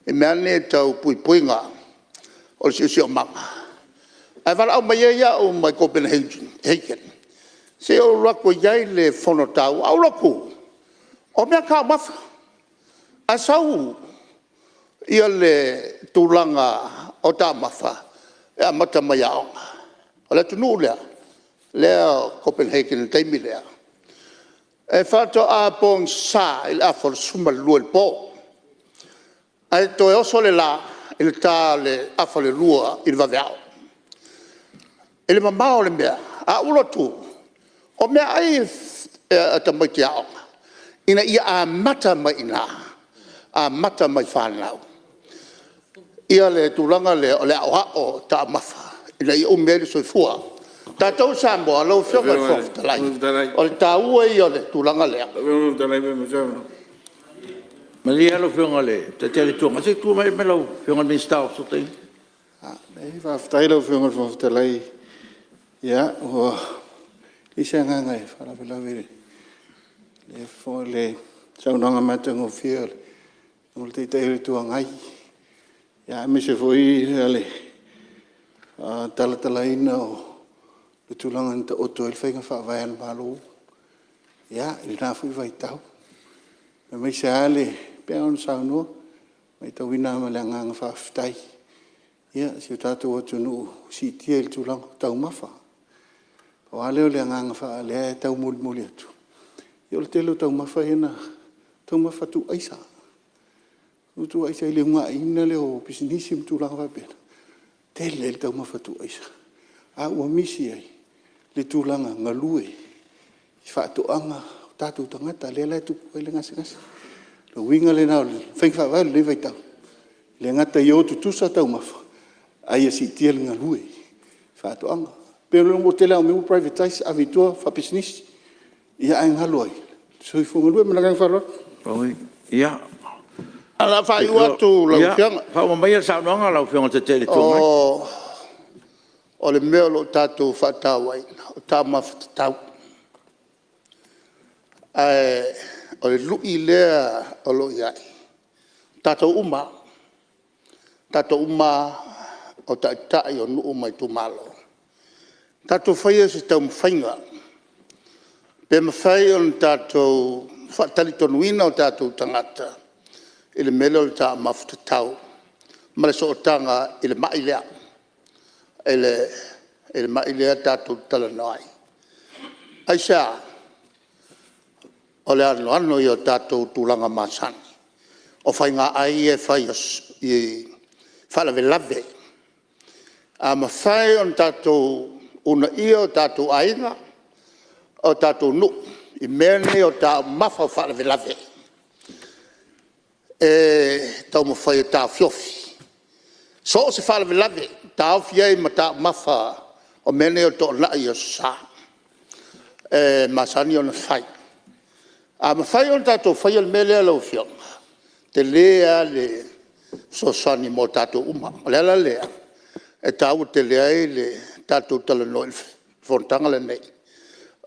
lava nei tau puipuiga o le siosiomaga, ae valaau mai ai au mai Copenhagen se i ou alu atu e i ai le fono taua. Ae ou alu atu o meataumafa, ae sau le tulaga o taumafa e amata mai i aoga. O le atunuu lea o Copenhagen i le taimi lea, e faatoa pogisa i le afa o le 12 i le po, ae toe oso le la i le ta o le 1:30 i le vaveao. I le mamao o le mea, ae ou alu atu o meaai a tamaiti aoga ina ia amata mai i ina, amata mai i fanau le tulaga lea o le aoao o taumafa ina ia umi ai le soifua. O tatou i Samoa lau Afioga i le Fofoga Fetalai, o le taua ia o le tulaga lea. Malie lau Afioga i le Taitai o le Itu Agai, se i tulai mai lau Afioga i le Minisita o Fesootaiga. Faafetai lau Afioga i le Fofoga Fetalai. Ia ua leai se agaga e faalavelave i le saunoaga matagofie a le Taitai o le Itu Agai, aemaise foi le talatalaina o le tulaga na taoto ai le faiga faavae a le Malo i lena foi vaitau, aemaise lava e pei ona saunoa, e maitauina lava ma le agaga faafetai si o tatou atunuu ua siitia i le tulaga o taumafa. Pau lava lea o le agaga lea e taumolimoli atu, ia o le tele o taumafa ia na… o taumafa tuu aisa, tuu aisa i le uunaia lea o pisinisi ma tulaga faapena, tele le taumafa tuu aisa, a ua misi ai le tulaga galue i faatoaga a o tatou tagata lea la e tupu ai le gasegase. O le uiga lena o le faiga faavae i lenei vaitau, e le gata ia o tutusa taumafa a ia siitia le galue i faatoaga. E pei o le tele lava o mea ua privatize ave i tua faapisinisi, ae galo ai le soifua galue. Ma le agaga faaaloalo. Ia, Ae o le a faaiu atu lau Afioga. Faauma maia le saunoaga a lau Afioga i le Taitai o le Itu Agai. O le mea o lo o tatou faatauaina o taumafa tatau. Ae o le lui lea o lo o i ai, o tatou uma lava, o tatou uma lava o taitai o nuu ma itumalo, tatou faia se taumafaiga pe mafai ona tatou faatalitonuina o tatou tagata i le mea lea o le taumafa tatau ma le sootaga i le mai lea, i le mai lea tatou te talanoa ai. Aisea? O le anoano ia o tatou tulaga masani o faiga ai ia e fai i faalavelave. A mafai ona tatou uunaia o tatou aiga, o tatou nuu i mea nei o taumafa o faalavelave e taumafai e taofiofi. So o se faalavelave, taofi ai ma taumafa o mea nei o toonai i aso Sa e masani ona fai. A mafai ona tatou faia le mea lea lau Afioga, e tele lava le fesoasoani mo tatou uma. O le ala lea e taua tele ai le tatou talanoa i le fonotaga lenei,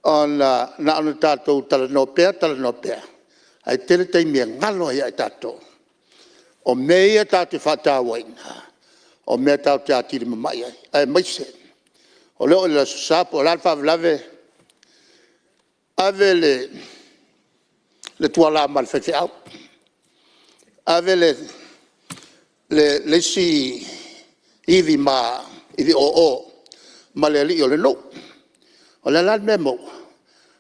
ona na ona tatou talanoa pea talanoa pea, ae tele taimi e galo ai ia i tatou o mea ia tatou te faatauaina o mea tatou te atili mamai ai, aemaise o le oo i le Aso Sa po o le a le faalavelave, ave le tuala ma le faifeau, ave le isi ivi oo ma le alii o le nuu. O le a la le mea e maua?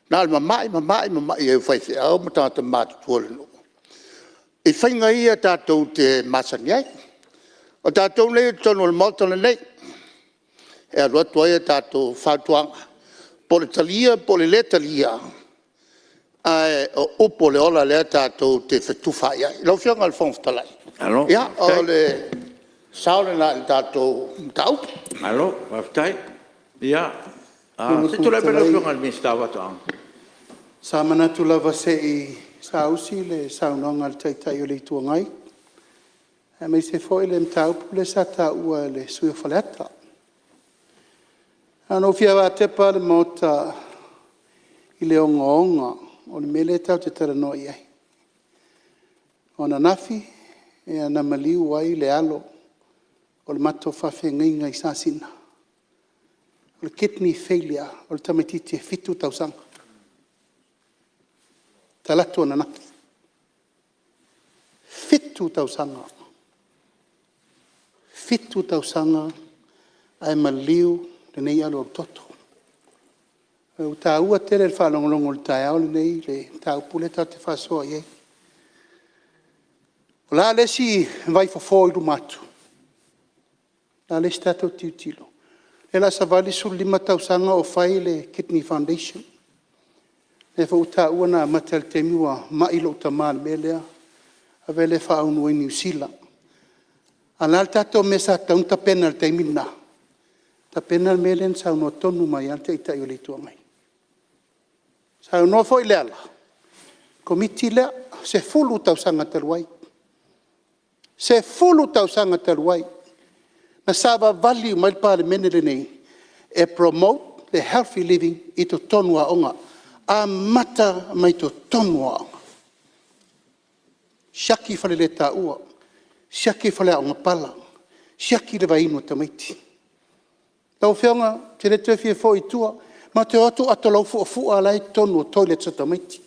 Na o le mamai, mamai, mamai ai o faifeau ma tagata matutua o le nuu i faiga ia tatou te masani ai. O tatou nei e i totonu o le Maota lenei e alu atu ai a tatou fautuaga, po o le talia po o le lē talia, ae o upu o le ola lea tatou te fetufaai ai. Lau Afioga i le Fofoga Fetalai, ia o le sao lena i le tatou mataupu. Malo faafetai. Ia, se i tulai mai lau Afioga i le Minisita o Faatoaga. Sa manatu lava se i saausi le saunoaga a le Taitai o le Itu Agai aemaise foi le mataupu lea sa taua e le sui usufono mo Faleata. Na ona ou fia faatepa lava le Maota i le ogaoga o le mea lea tatou te talanoa i ai. O ananafi na maliu ai le alo o le matou faafeagaiga i Sasina, o le kidney failure, o le tamaitiiti e 7 tausaga, talaatu ananafi. 7 tausaga. 7 tausaga ae maliu lenei alualutoto. Ua taua tele i le faalogologo i le taeao lenei le mataupu lea tatou te faasoa i ai. O le a le isi vaifofo i luma atu? O le a le isi tatou tilotilo? O lea o le a savali le 15 tausaga o fai le Kidney Foundation. O lea foi ua taua na amata i le taimi ua mai lou tama i le mea lea, ave lea faaaunuua i Niu Sila. A o le a le tatou mea sa tatau ona tapena i le taimi lena? Tapena le mea lea na saunoa tonu mai lava le Taitai o le Itu Agai. Saunoa foi Leala, Komiti lea, 10 tausaga talu ai, 10 tausaga talu ai na savavali uma ai le Palemene lenei e promote le healthy living i totonu o aoga, amata mai totonu o aoga. Siaki faleletaua, siaki faleaoga pala, siaki le vaiinu a tamaiti. Lau Afioga ou te le toe fia foi i tua, matou te o atu o ato laufuafua la e i totonu o toilets a tamaiti.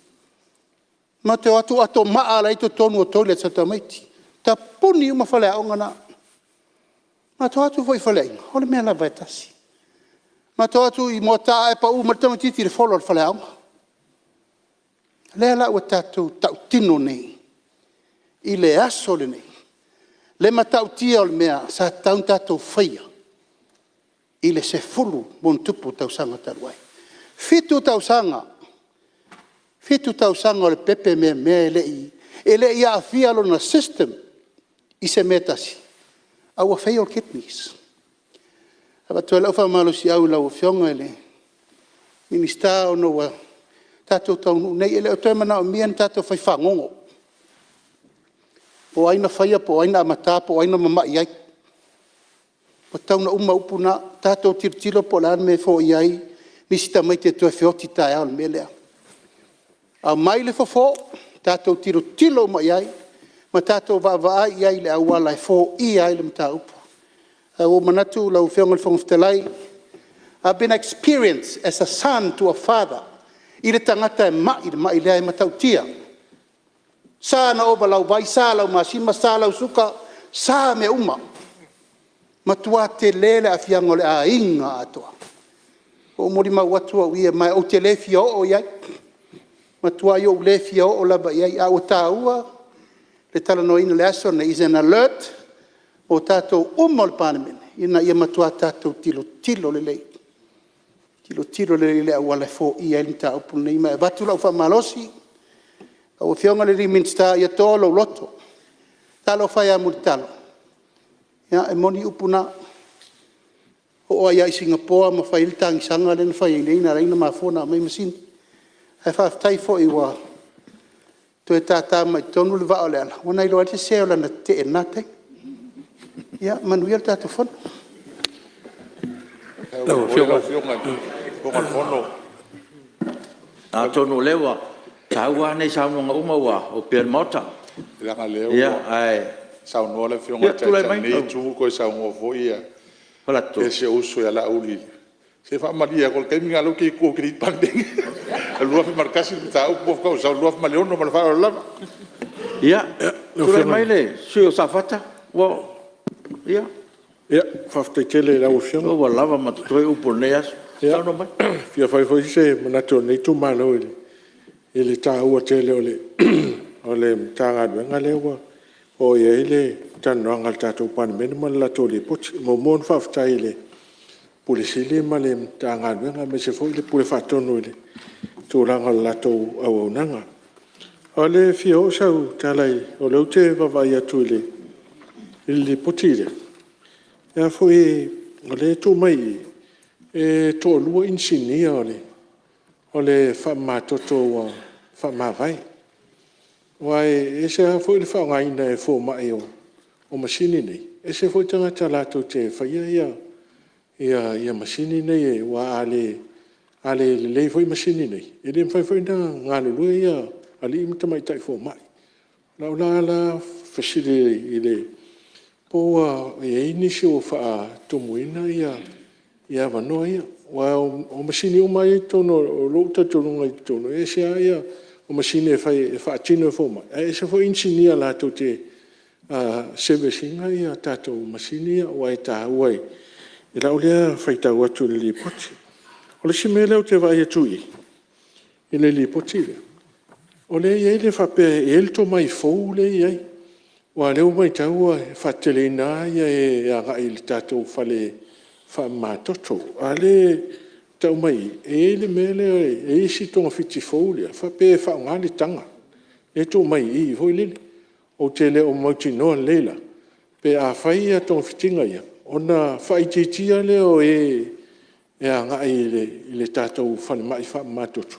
Matou te o atu o ato maa la e i totonu o toilets a tamaiti, tapuni uma faleaoga na. Matou te o atu foi i faleaiga, o le mea lava e tasi. Matou te o atu i Moataa ae pau mai le tamaitiiti i le fola o le faleaoga. O lea la ua tatou tautino nei i le aso lenei le matautia o le mea sa tatau ona tatou faia i le 10+ tausaga talu ai. 7 tausaga, 7 tausaga o le pepe meamea e le i aafia lona system i se mea e tasi, a ua fail kidneys. E avatu ai lau faamalosiau i lau Afioga i le Minisita ona ua tatou taunuu nei, e le o toe manaomia ni tatou fai fagogo, po o ai na faia po o ai na amata po o ai na mamai ai. Ua tatau ona uma upu na, tatou tilotilo po o le a le mea e foia ai nisi tamaiti e toe feoti taeao i le mea lea. Aumai le fofo, tatou tilotilo uma i ai ma tatou vaavaai i ai i le auala e foia ai le mataupu. Ae ua ou manatu lau Afioga i le Fofoga Fetalai, I've been experienced as a son to a father i le tagata e mai i le mai lea e matautia. E sa ona ova lau vai, sa lau masima, sa lau suka, sa mea uma. Matua tele le aafiaga o le aiga atoa. Ua ou molimau atu au ia, ma ou te le fia oo i ai, matuai ou le fia oo lava i ai, ae ua taua le talanoaina i le aso lenei, is an alert mo tatou uma o le Palemene, ina ia matua tatou tilotilo lelei, tilotilo lelei i le auala e foia ai le mataupu lenei. Ma e avatu lau faamalosi, lau Afioga i le Minisita, ia toa lou loto. Talofa e ia Mulitalo, ia e moni upu na, oo ai lava i Sigapoa ma fai ai le tagisaga lea na fai ai nei na ala ai ona mafua ona aumai masini. Ae faafetai foi ua toe tata mai i totonu le vaa o Leala, ua na iloa ai le sese o lana tetee i lena taimi. Ia manuia le tatou Fono. Atonu o lea ua taua lava nei saunoaga uma ua opea i le Maota. Leaga o lea ua saunoa le Afioga i le Taitai o lenei Itu toe saunoa foi si ou uso ia Laauli. Se e faamalie atu, o le taimi lena o lea ou te i tua ou te le i Palemene. O le 2001 le mataupu, ae faatoa ou sau i le 2006. Ma le faaaloalo lava. Ia, tulai mai le sui usufono mo Safata. Faafetai tele i lau Afioga. Ua lava ma totoe upu o lenei aso. Saunoa mai. E fia fai foi se manatu o lenei itumalo i le taua tele o le Matagaluega lea ua oo i ai le talanoaga a le tatou Palemene ma le latou Lipoti. E muamua ona faafetai i le Ofisa Sili o Pulega ma le Matagaluega aemaise foi le Pule Faatonu i le tulaga o le latou auaunaga. A o lea e fia oo sau tala, o lea ou te vaavaai atu i le Lipoti lea, o lea e tuu mai i i e toalua inisinia o le faamamatoto ua faamavae. Aua e ese lava foi le faaaogaina e fomai o masini nei, ese foi tagata latou te faia masini nei, aua a le lelei foi masini nei, e le mafai foi ona galulue alii ma tamaitai fomai. O lau la fesili po ua i ai nisi o faatumuina avanoa ia? Aua o masini uma lava ia i totonu, o lou talitonuga i totonu, e ese lava masini e faatino e fomai, ae ese foi inisinia latou te service ina tatou masini ia aua e taua i lau lea faitau atu i le Lipoti. O le isi mea lea ou te vaai atu i i i le Lipoti lea, o lea e i ai le faapea e i ai le tomai fou lea e i ai. Aua o lea ua matau ua faateteleina lava e e agai i le tatou fale faamamatoto, a o lea e tau mai i i, e i ai le mea lea e i ai isi togafiti fou lea e faapea e faaaoga le taga lea e tuu mai i i foi lele. Ou te le o mautinoa lelei la pe a fai togafitiga ia ona faaitiitia lea o e e agai i le tatou falemai faamamatoto,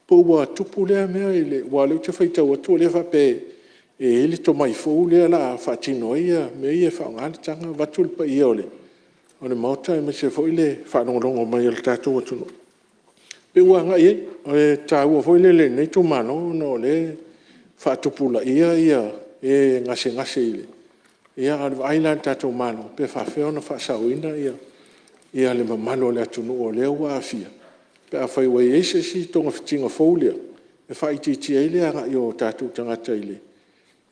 po ua tupu lea mea aua o lea ou te faitau atu o lea e faapea e i ai le tomai fou lea o le a faatino ai mea ia e faaaoga le taga vaeatu le paia o le Maota aemaise foi le faalogologo mai a le tatou atunuu, pe ua agai i ai. E taua foi lele i lenei itumalo ona o lea e faatupulaia e gasegase, a o le vaai la a le tatou Malo pe faapefea ona faasaoina le mamalu o le atunuu o lea ua aafia pe afai ua i ai se isi togafitiga fou lea e faaitiitia ai le agai o tatou tagata i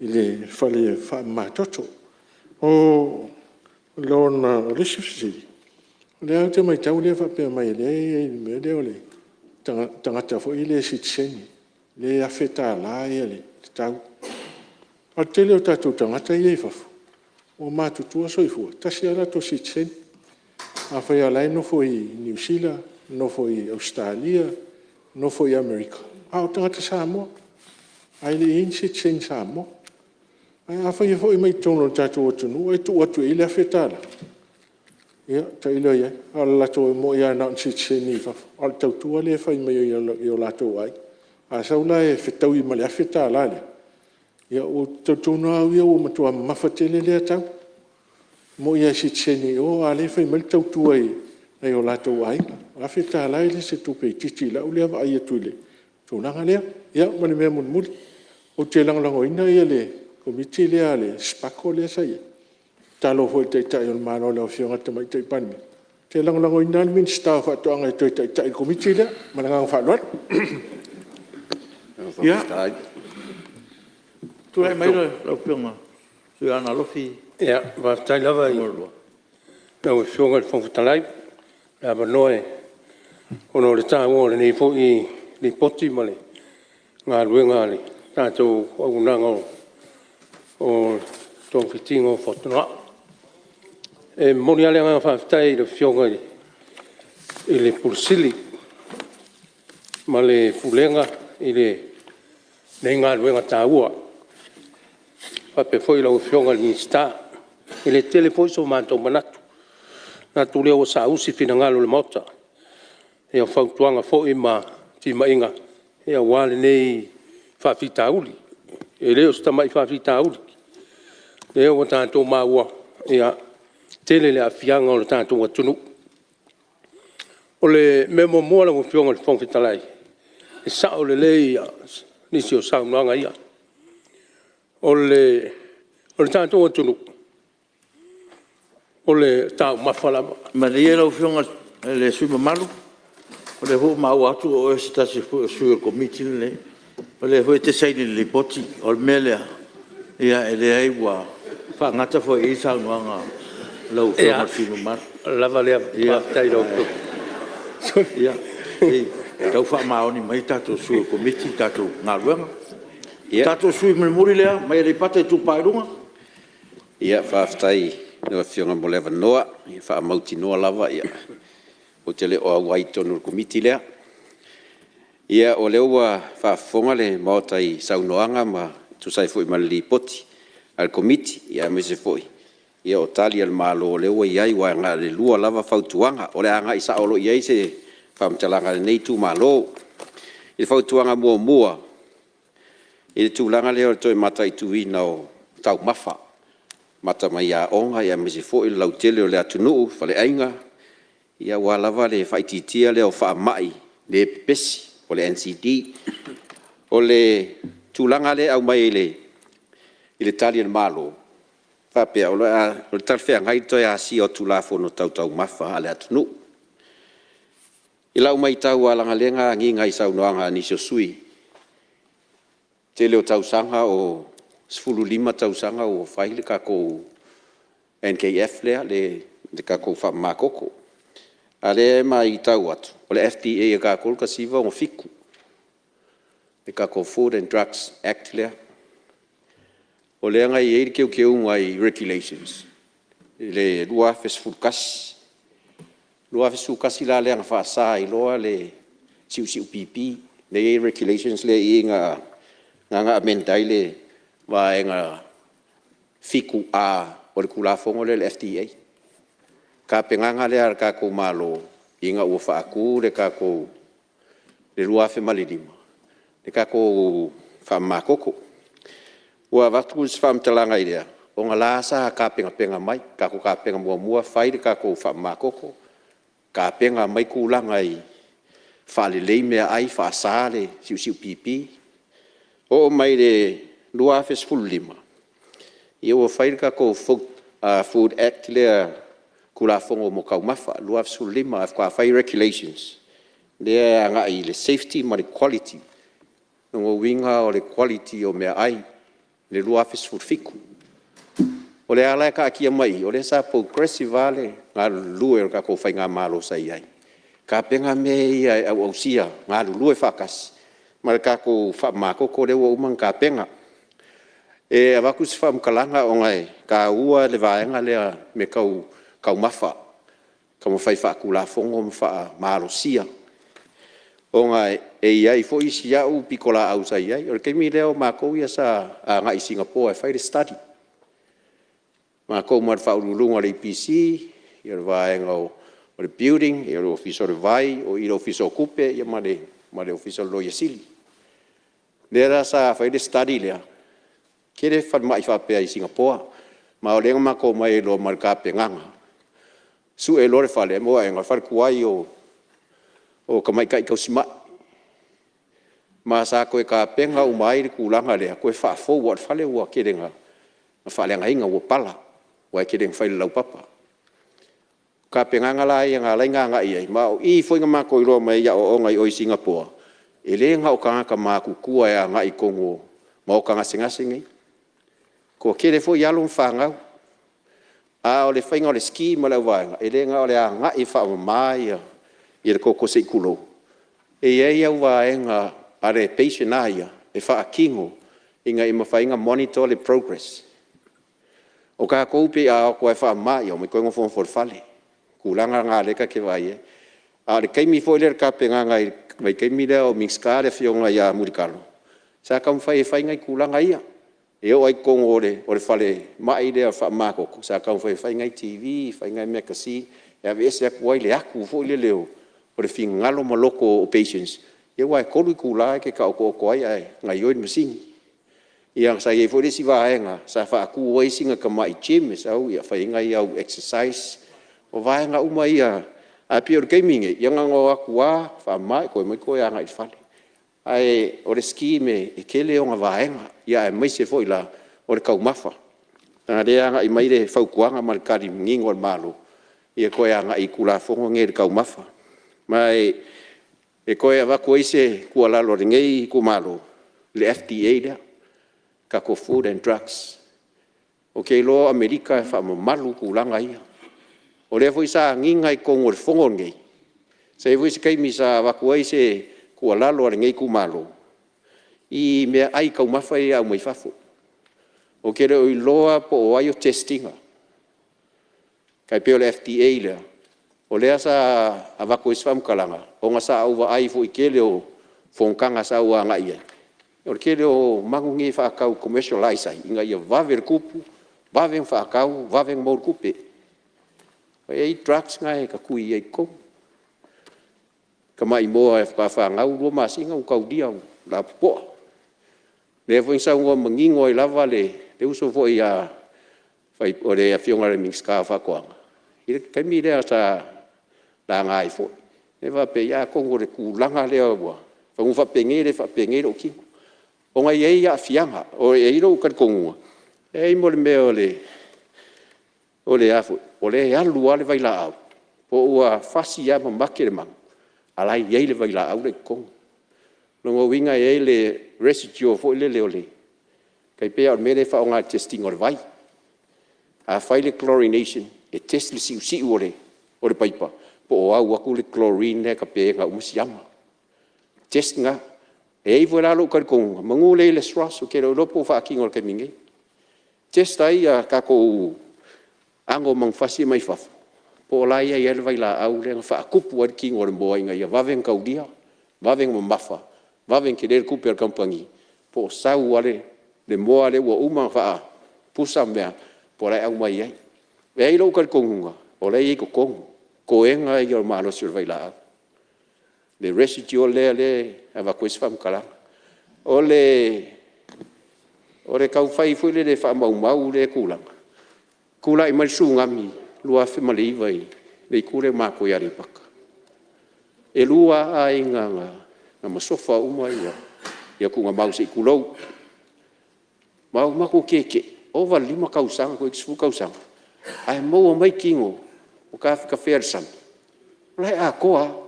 le fale faamamatoto. O le isi fesili, o lea ou te matau o lea e faapea mai o lea e i ai i le mea lea o le tagata foi lea sitiseni lea e $1000 le tau. A o le tele o tatou tagata ia e i fafo ua matutua soifua, e tasi lava le latou sitiseni. Afai lava o la e nofo i Niu Sila, nofo i Ausetalia, nofo i Amerika, a o tagata Samoa ae le i i ai ni sitiseni Samoa. Ae afai e foi mai totonu o le tatou atunuu ae tuu atu i ai le $1000, ia tailo i ai. E moni lava na o ni sitiseni i fafo a o le tautua lea e fai mai ai i o latou aiga. A sau la e fetaui ma le $1000 lea, ia ou te talitonu lava au ia ua matua mamafa tele lea tau. E moni lava e sitiseni i o a o lea e fai mai le tautua i nai o latou aiga. O le $1000 e le o se tupe itiiti i lau lea vaai atu i le tulaga lea. Ia ma le mea mulimuli, ou te lagolagoina le Komiti lea a le SPAGHL lea sa i ai, e tatalo foi i le Taitai o le Malo lau Afioga i le Tamaitai Palemia, ou te lagolagoina lava le Minisita o Faatoaga e toe taitai i le Komiti lea. Ma le agaga faaaloalo. Ia, tulai mai lau Afioga i le sui usufono mo Aana Alofi Faafetai lava i lau Afioga i le Fofoga Fetalai mo le avanoa ona o le taua o lenei foi Lipoti ma le galuega a le tatou auaunaga o togafitiga o fatugao. E momoli lava le agaga faafetai i le Afioga i le Ofisa Sili o Pulega ma le Pulega i lenei galuega taua, e faapea foi lau Afioga i le Minisita. E le tele foi so matou manatu, e manatu o lea ua saausi finagalo o le Maota i fautuaga foi ma timaiga aua lenei faafitauli. E le o se tamai faafitauli, o lea ua tatou maua e tele le aafiaga o le tatou atunuu. O le mea muamua lau Afioga i le Fofoga Fetalai, e sao lelei nisi o saunoaga ia. O le tatou atunuu, o le taumafa lava. Malie lau Afioga i le sui usufono mamalu, o lea foi ua maua atu o oe o se tasi foi o sui o le Komiti lenei, o lea foi e te saini i le Lipoti. O le mea lea, ia e leai ua faagata foi i i le saunoaga a lau Afioga i le sui usufono mamalu. Ia, ua lava lea. Faafetai i lau Afioga. Ia, se i tau faamaoni mai tatou sui o le Komiti le tatou galuega. O le tatou sui usufono mulimuli lea mai Aleipata Itupa i Luga. Faafetai i lau Afioga mo le avanoa. E faamautinoa lava ou te le o auai i totonu o le Komiti lea. Ia o lea ua faafofoga le Maota i saunoaga ma tusa ai foi ma le Lipoti a le Komiti, aemaise foi o Tali a le Malo o lea ua i ai, aua na o le lua lava fautuaga. O le a agai sao loa i ai se faamatalaga a lenei itumalo. I le fautuaga muamua i le tulaga lea o le toe mataituina o taumafa, amata mai aoga aemaise foi le lautele o le atunuu, faleaiga, aua lava le faaitiitia lea o faamai le pepesi po o le NCD. O le tulaga lea e aumai i le Tali a le Malo, e faapea, o le talafeagai le toe asia o Tulafono Tau Taumafa a le atunuu. I lau matau aua leaga o lea na agiga i saunoaga a nisi o sui usufono, tele o tausaga o 15 tausaga ua fai le tatou NKF lea, le tatou faamamatoto. A o lea e matau atu, o le FDA a tatou o le 1967, le tatou Food and Drugs Act lea. O lea na i ai le teuteuga i Regulations i le 2011. O le 2011 la lea na faasa ai loa le siusiu pipi, lea e i ai Regulations lea e i i na amend ai le Vaega 7A o le Tulafono lea o le FDA. O le tapenaga lea a le tatou Malo ina ua faatu le tatou i le 2005 le tatou faamamatoto. Ua avatu se faamatalaga i lea ona o la sa tapenapena mai, tatou tapena muamua fai le tatou faamamatoto, tapena mai tulaga i faalelei meaai, faasa le siusiu pipi. Oo mai i le 2015, ia ua fai le tatou Food Act lea Tulafono mo Taumafa 2015 ae faatoa fai Regulations lea e agai i le safety ma le quality. O lona uiga o le quality o meaai i le 2017. O lea la e taatia mai i i, o lea sa progressive lava le galulue o le tatou faigamalo sa i ai e tapena mea ia e auausia, galulue faatasi ma le tatou faamamatoto lea ua uma ona tapena. E avatu se faamatalaga ona e taua le vaega lea o mea tau taumafa, taumafai e faatulafono ma faamalosia ona e i ai foi si au pitolaau sa i ai. O le taimi lea o matou ia sa agai i Singapore e fai le study, matou ma le Faauluuluga o le EPC, ia le vaega o le Building, le Ofisa o le Vai, o i i le Ofisa o Tupe ma le Ofisa o le Loia Sili. O lea la sa fai le study lea, e tele falemai faapea i Singapore, ma o lea na matou omai ai loa ma le tapenaga, sue loa le fale ae maua ane o le fale tuai o tamaitai tausimai. Ma sa toe tapena uma ai le tulaga lea, toe faafou aua o le fale ua tele ina faaleagaina ua pala aua e tele ina fai i le laupapa. O tapenaga la ia na ala ai ona agai i ai, ma o i foi na matou iloa mai ai i aoaoga i o i Singapore, e le na o tagata matutua e agai i totonu o maota gasegase nei, e toatele foi alo ma fanau. A o le faiga o le scheme a le au vaega, e le na o le agai e faamama le toto se i tulou, e i ai au vaega a le patient lava ia e faatino ina ia mafai ona monitor le progress. O tatou pei a o atu lava e faamama, ia omai toe nofonofo i le fale. O le tulaga lena lea ta te vaai i ai. A o le taimi foi lea i le tapenaga i le vaitaimi lea o Minisita le Afioga ia Mulitalo, sa taumafai e fai nai tulaga ia. E oo lava i totonu o le falemai lea faamamatoto, sa taumafai e fai nai TV fai nai magazine e aveese atu ai le atu foi lele o le finagalo ma loto o patients, aua e 3 itula e te taotooto ai ae gaoioi le masini. Ia sa i ai foi le isi vaega sa faatu ai sina tamai gym e sau fai ai nai au exercise. O vaega uma ia, ae pei o le taimi lenei, ia na ona o atu lava faamama toe omai toe agai i le fale. Ae o le scheme e tele ona vaega, aemaise foi la o le taumafa. Leaga o lea e agai mai le fautuaga ma le tali manino a le Malo, ia toe agai i Tulafono nei i le taumafa. Ma e toe avatu ai se tuualalo a lenei itumalo i le FDA lea, le tatou Food and Drugs. Ou te iloa o Amerika e faamamalu tulaga ia. O lea foi sa agiga i totonu o le Fono lenei, sa i ai foi se taimi sa avatu ai se tuualalo a lenei itumalo i meaai taumafa ia e aumai fafo. Ou te le o iloa po o ai o test ina, tai pei o le FDA lea, o lea sa avatu ai se faamatalaga ona sa ou vaai foi i le tele o fonotaga sa ou agai i ai, o le tele o manu nei e faatau e commercialize ai ina ia vave ona tupu, vave ona faatau, vave ona maua le tupe. E i ai drugs na e tatui ai i totonu. Tamai moa faatoa fanau 2 masina ua taulia ua lapopoa. O lea foi na saunoa manino ai lava le uso foi a le Afioga i le Minisita o Faatoaga i le taimi lea sa laga ai foi, lea faapea, ia atonu o le tulaga lea semeamanu faapenei e le faapenei lou tino, ona e i ai aafiaga. E i ai lou talitonuga, e i ai ma le mea o le a foi… o lea e alu lava le vailaau, po ua fasi lava ma mate le manu, a o la e i ai le vailaau la e i totonu. O lona uiga e i ai le residual foi lele o le Tai pei lava o le mea lea e faaaoga i le test ina o le vai. A fai le chlorination e test le siusiu o le paipa po o au atu le chlorine lea e tapeina uma siama. O le test lena. E i ai foi la lou talitonuga, meamanu lea e i ai le SROS ou te le o iloa po o faatino i le taimi nei, test ai a tatou aano o manufasi ia mai fafo po o la e i ai lava le vailaau lea na faatupu ai le tino o le moa ina ia vave ona taulia, vave ona mamafa, vave ona tele le tupe a le kamupani, po o sau lava le moa lea ua uma ona faapusa ma mea, po o la e aumai ai. E i ai lou talitonuga o la e i ai i totonu toega ia o le malosi o le vailaau, le residual lea e avatu ai se faamatalaga. O le taufai foi lele e faamaumau lea tulaga, tulai mai le Tsunami 2009 i le itu lea o matou i Aleipata, e lua lava aiga na masofa uma tuugamau se i tulou. Ma ua matou tetee, ova i le 5 tausaga toeitiiti 10 tausaga ae maua mai tino ua tafetafea i le sami, o la e atoa lava.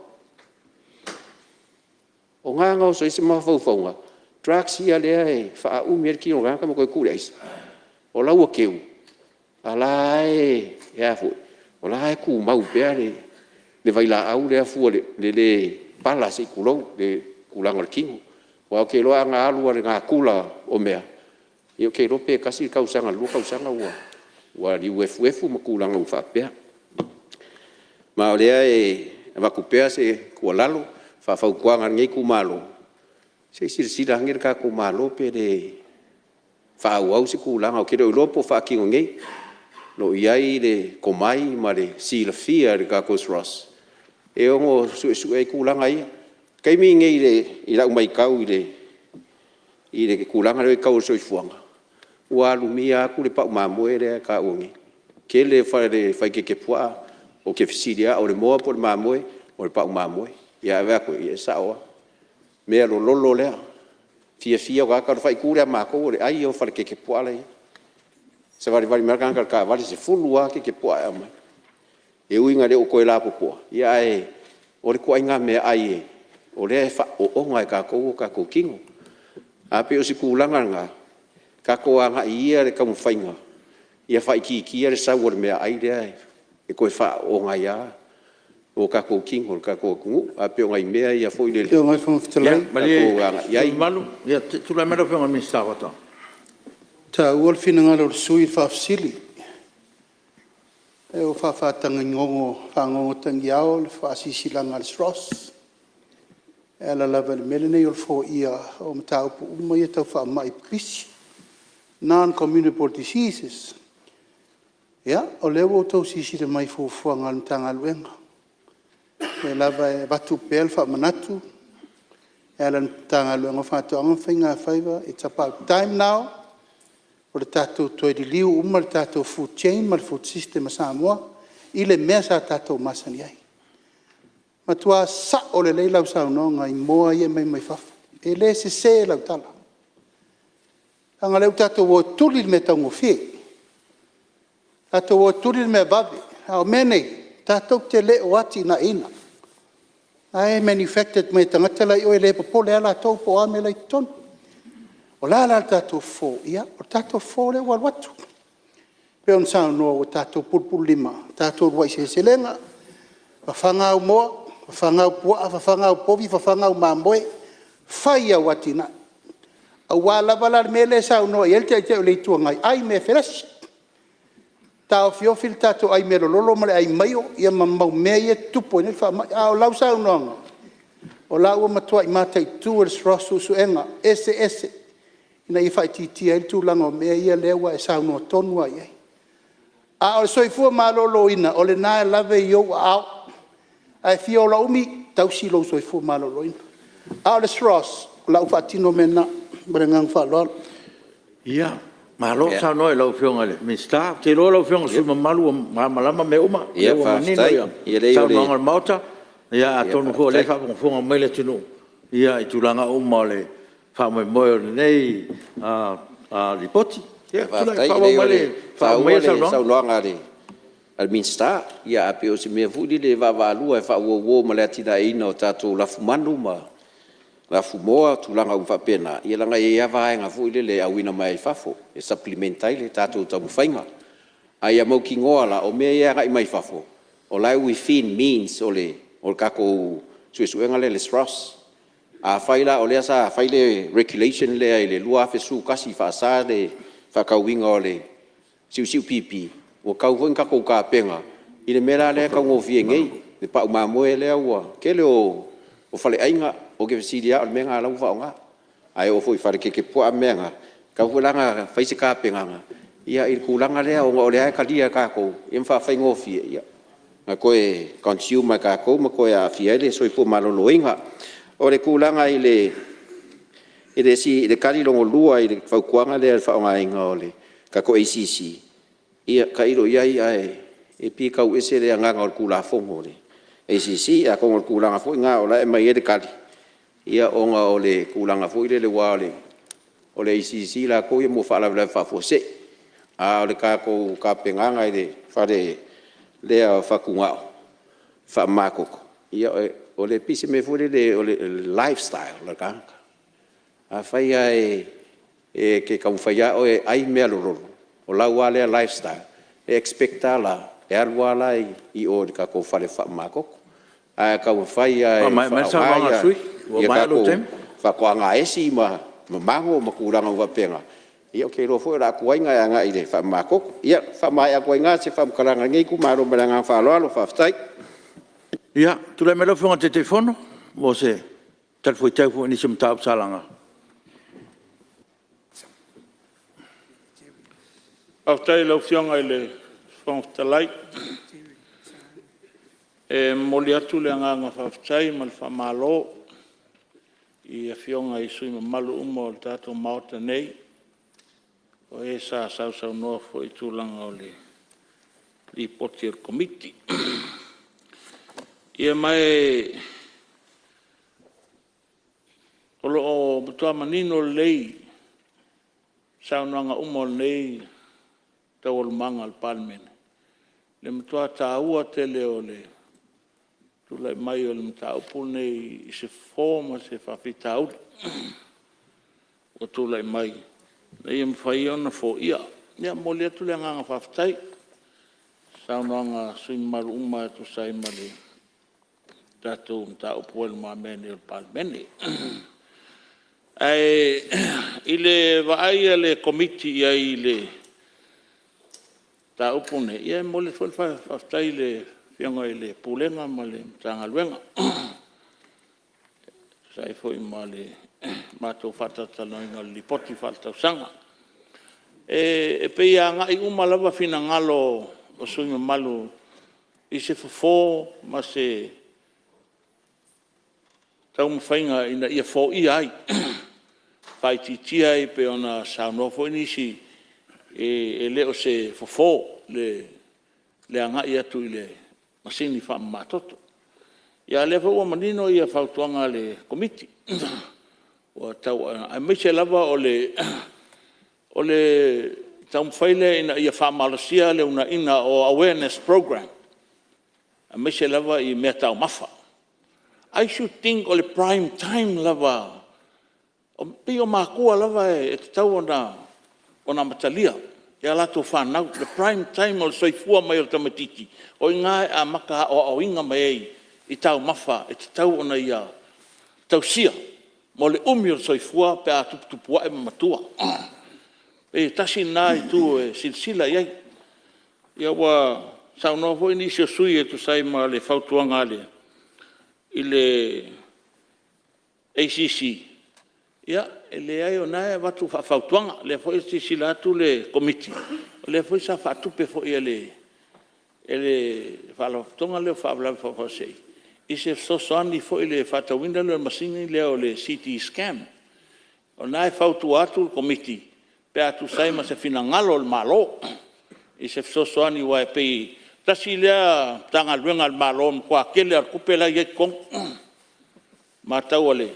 O i na na oso ai se mafaufauga, drugs ia lea e faaumi ai le tino o le tagata ma toe tuu i le aisa, o la ua teu a o la e a o la e tumau pea le vailaau lea fua i le le pala se i tulou le tulaga o le tino. Aua ou te iloa ana alu lava i le natura o mea, ia ou te iloa pe tasi le tausaga i le lua tausaga ua liu efuefu ma tulaga uma faapea. Ma o lea e avatu pea se tuualalo faafautuaga a lenei itumalo, se i silasila ane le tatou Malo pe le faaauau se tulaga, ou te le o iloa po o faatino nei. O lo o i ai le tomai ma le silafia e le tatou SROS e ono suesue ai tulaga ia. O le taimi lenei i lau maitau i le tulaga lea i le tau o le soifuaga, ua alumia atu le pau mamoe lea e taua nei. Tele fale fai kekepuaa ou te fesili lava o le moa po o le mamoe? O le pau mamoe. Ae vaai atu e sao lava, mealololo lea. Fiafia o tagata, o le faaitu lea a matou o le ai ia o fale kekepuaa la e i ai. E savalivali mai lava le tagata i le taavale, e 10 lava kekepuaa e aumai. E ui ina le o toe lapopoa ae o le ituaiga meaai o lea e faaoona e tatou o tatou tino. Ae pei o se tulaga lena, tatou agai ia i le taumafaiga ia faaitiitia le sau o le meaai lea e toe faaoona ai lava o tatou tino e le tatou atunuu. Ae pei o nai mea ia foi lele Lau Afioga i le Fofoga Fetalai… ia tatou agai i ai. Malie le sui usufono mamalu, tulai mai lau Afioga i le Minisita o Faatoaga. E taua le finagalo o le sui usufono i le faafesili. E faagogotagiao le faasilasilaga a le SROS e ala lava i le mea lenei o le foia o mataupu uma ia tau faamai pipisi, Non-Communicable Diseases. Ia, o lea ua outou silasila mai i fuafuaga a le Matagaluega, o lea lava e avatu pea le faamanatu e ala i le Matagaluega o Faatoaga ma Faiga Faiva, it's about time now o le tatou toe liliu uma le tatou food chain ma le food system a Samoa i le mea sa tatou masani ai. Matua sao lelei lau saunoaga i moa ia e aumai mai fafo. E le sese lau tala, leaga o lea ua tatou o e tuli le mea taugofie, tatou o e tuli le mea vave, a o mea nei tatou te le o atinaeina. O la e manufactured mai e tagata la e i o e le popole lava latou po o a mea la e i totonu. O le a la le tatou fofo? Ia, o le tatou fofo lea ua alu atu, pei ona saunoa ua tatou pulupululima, tatou uluai seleselega, fafaga au moa, fafaga au puaa, fafaga au povi, fafaga au mamoe, fai au atinae. Aua lava la le mea lea e saunoa i ai le Taitai o le Itu Agai, ai mea felesi, taofiofi le tatou ai mealololo ma le ai maio ma mau mea ia e tutupu ai nei le faamai. A o lau saunoaga, o la ua matuai mataitu e le SROS suesuega eseese ina ia faaitiitia ai le tulaga o mea ia lea ua e saunoa tonu lava i ai. A o le soifua maloloina, o lena lava e i ou aao. A e fia ola umi, tausi lou soifua maloloina. A o le SROS, o la ua faatino mea na. Ma le agaga faaaloalo. Ia, malo saunoa i lau Afioga i le Minisita. Ou te iloa lau Afioga i le sui usufono mamalu ua malamalama mea uma, o lea ua manino saunoaga a le Maota. Ia atonu foi o lea e faafogafoga mai le atunuu i tulaga uma o le faamoemoe o lenei Lipoti. Ia tulai mai faaauau Faafetai. maia le E taua le saunoaga. saunoaga a le Minisita, ae pei o se mea foi lele e vaavaalua e faauouo ma le atinaeina o tatou lafumanu ma lafumoā tulaga uma faapena, ia leaga e i ai lava vaega foi lele e auina mai fafo e supplement ai le tatou taumafaiga. A ia mautinoa la o mea ia e agai mai fafo, o la e within means o le tatou suesuega lea a le SROS. Afai la o lea sa fai le Regulation lea i le 2011 e faasa le faatauina o le siusiu pipi, ua tatau foi ona tatou tapena i le mea la lea e taugofie nei, le pau mamoe lea ua… Tele o faleaiga ou te fesili lava o le mea lena o la ua faaaoga. A e oo foi i fale kekepuaa ma mea na, e tatau foi la ona fai se tapenaga i le tulaga lea ona o lea lava e talia e tatou ma faafaigofie ona toe consume lava e tatou ma toe aafia ai le soifua maloloina. O le tulaga i le tali lona lua i le fautuaga lea i le faaaogaina o le tatou ACC, ia tailo i ai ae pei e tau ese le agaga o le Tulafono o le ACC. Atonu o le tulaga foi lena o la e aumai ai le tali, ona o le tulaga foi lele aua o le ACC latou ia mo faalavelave faafuasei. A o le tatou tapenaga i le fale lea o fatugao faamamatoto, ia e pei se mea foi lele o le lifestyle o le tagata. Afai lava e te taumafai lava oe e ai mea lololo, o lau lava lea lifestyle, e expect lava la e alu a la i o i le tatou fale faamamatoto. Ae a taumafai lava e faaaoga ia tatou faatoaga esi ma mago ma tulaga uma faapena, ia ou te iloa foi o le a tuai ona e agai i le faamamatoto. Ia e faamaea atu ai i ina se faamatalaga a lenei itumalo ma le agaga faaaloalo. Faafetai. Ia, tulai mai lau Afioga i le Taitaifono mo se talifuaitau foi i nisi o mataupu sa laga. Faafetai i lau Afioga i le Fofoga Fetalai. E momoli atu le agaga faafetai ma le faamalo i Afioga i sui usufono mamalu uma o le tatou Maota nei, o ē sa sausaunoa foi i tulaga o le Lipoti a le Komiti. Ma o lo o matua manino lelei saunoaga uma o lenei taualumaga a le Palemene le matua taua tele o le tulai mai o le mataupu lenei i se fofo ma se faafitauli ua tulai mai ina ia mafai ona foia. Ia e momoli atu le agaga faafetai i saunoaga a sui usufono mamalu uma e tusa ai ma le tatou mataupu ua i lumamea nei o le Palemene. Ae i le vaai a le Komiti i ai i le mataupu lenei, ia e momoli atu foi le faafetai i le Afioga i le Pulega ma le Matagaluega e tusa ai foi ma le matou faatalatalanoaina o le Lipoti Faaletausaga. E pei e agai uma lava finagalo o sui usufono mamalu i se fofo ma se taumafaiga ina ia foia ai, faaitiitia ai pei ona saunoa foi nisi e le o se fofo le agai atu i le masini faamamatoto. A o lea foi ua manino fautuaga a le Komiti aemaise lava o le taumafai lea ina ia faamalosia le uunaia o awareness program aemaise lava i meataumafa. I should think o le prime time lava, e pei o matua lava e tatau ona amatalia i a latou fanau le prime time o le soifua mai o le tamaititi, o i ina e amata aoaoina mai ai i taumafa e tatau ona ia tausia mo le umi o le soifua pe a tuputupua'e ma matua. E pei tasi lena itu e silasila i ai. Ua saunoa foi nisi o sui usufono e tusa ai ma le fautuaga i le ACC, ia e leai o lena e avatu faafautuaga. O lea foi e silasila atu le Komiti o lea foi sa faatupe foi e le Faalapotopotoga lea o Faalavelave Faafuasei i se fesoasoani foi i le faatauina lea o le masini lea o le CT Scan. O lena e fautua atu le Komiti pe a tusa ai ma se finagalo o le Malo i se fesoasoani aua e pei e tasi lea Matagaluega a le Malo o le matua tele lava o le tupe la e i ai i totonu. I le matau a le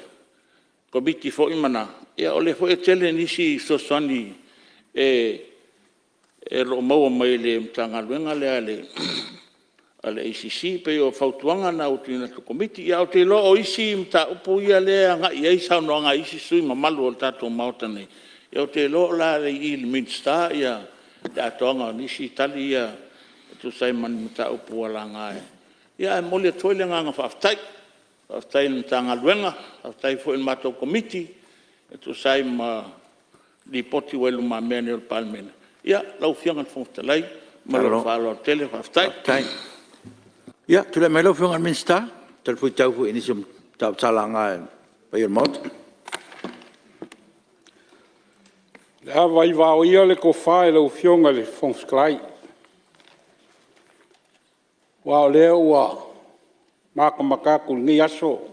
Komiti foi ma ana… ia o lea foi e tele nisi fesoasoani o lo o maua mai le Matagaluega lea a le ACC. E pei o fautuaga na ua tuuina atu e le Komiti. Ae ou te iloa o isi mataupu ia lea e agai i ai saunoaga a isi sui usufono mamalu o le tatou Maota nei, ia ou te iloa o le a i i le Minisita le atoaga o nisi tali ia e tusa ai ma ni mataupu ua laga. Ae momoli atu foi le agaga faafetai. Faafetai i le Matagaluega, faafetai foi i le matou Komiti e tusa ai ma Lipoti ua i lumamea nei o le Palemene. Ia, lau Afioga i le Fofoga Fetalai ma lou faaaloalo tele faafetai. Malo faafetai. Ia, tulai mai lau Afioga i le Minisita e talifuaitau foi i nisi o mataupu sa laga e le paia o le Maota. O le a vaivao ia le tofa i lau Afioga i le Fofoga Fetalai, aua o lea ua matamata atu i lenei aso, o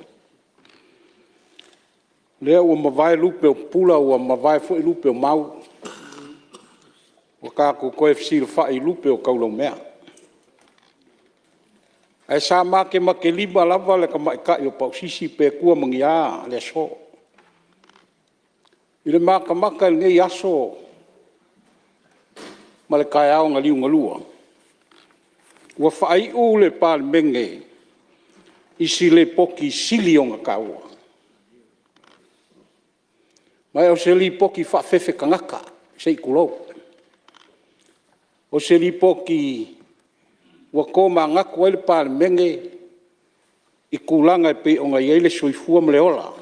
lea ua mavae lupe o pupula ua mavae foi lupe o mau, ua tatou toe fesilafai i lupe o taulaumea. Ae sa matematelima lava le tamaitai o Pausisi pe tua ma ni a le aso. I le matamata i lenei aso ma le taeao na liugalua, ua faaiu le Palemene i se Lipoti e sili ona taua, ma o se Lipoti faafefe tagata se i tulou. O se Lipoti ua tomanatu ai le Palemene i tulaga e pei ona i ai le soifua ma le ola,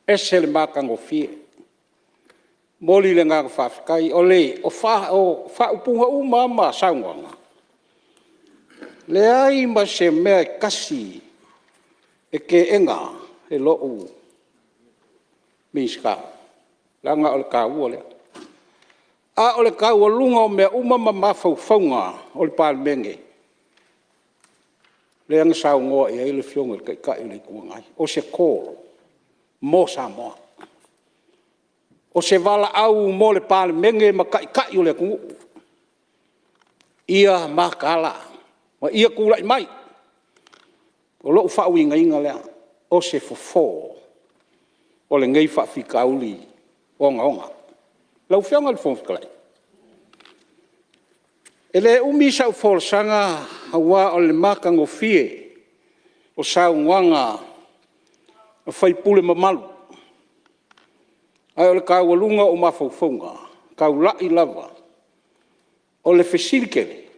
e ese le matagofie. E momoli le agaga faafetai. O faaupuga uma lava ma saunoaga, leai ma se mea e tasi e teena e lou Minisita, leaga o le taua lea. A o le taualuga o mea uma ma mafaufauga o le Palemene, lea na saunoa i ai le Afioga i le Taitai o le Itu Agai, o se call mo Samoa. O se valaau mo le Palemene ma Taitai o le atunuu, ia mataala ma ia tulai mai. O lou faauigaina lea, o se fofo o lenei faafitauli ogaoga. Lau Afioga i le Fofoga Fetalai, e le umi sau folasaga aua o le matagofie o saunoaga a sui usufono mamalu, ae o le taualuga o ou mafaufauga, e taulai lava. O le fesili tele,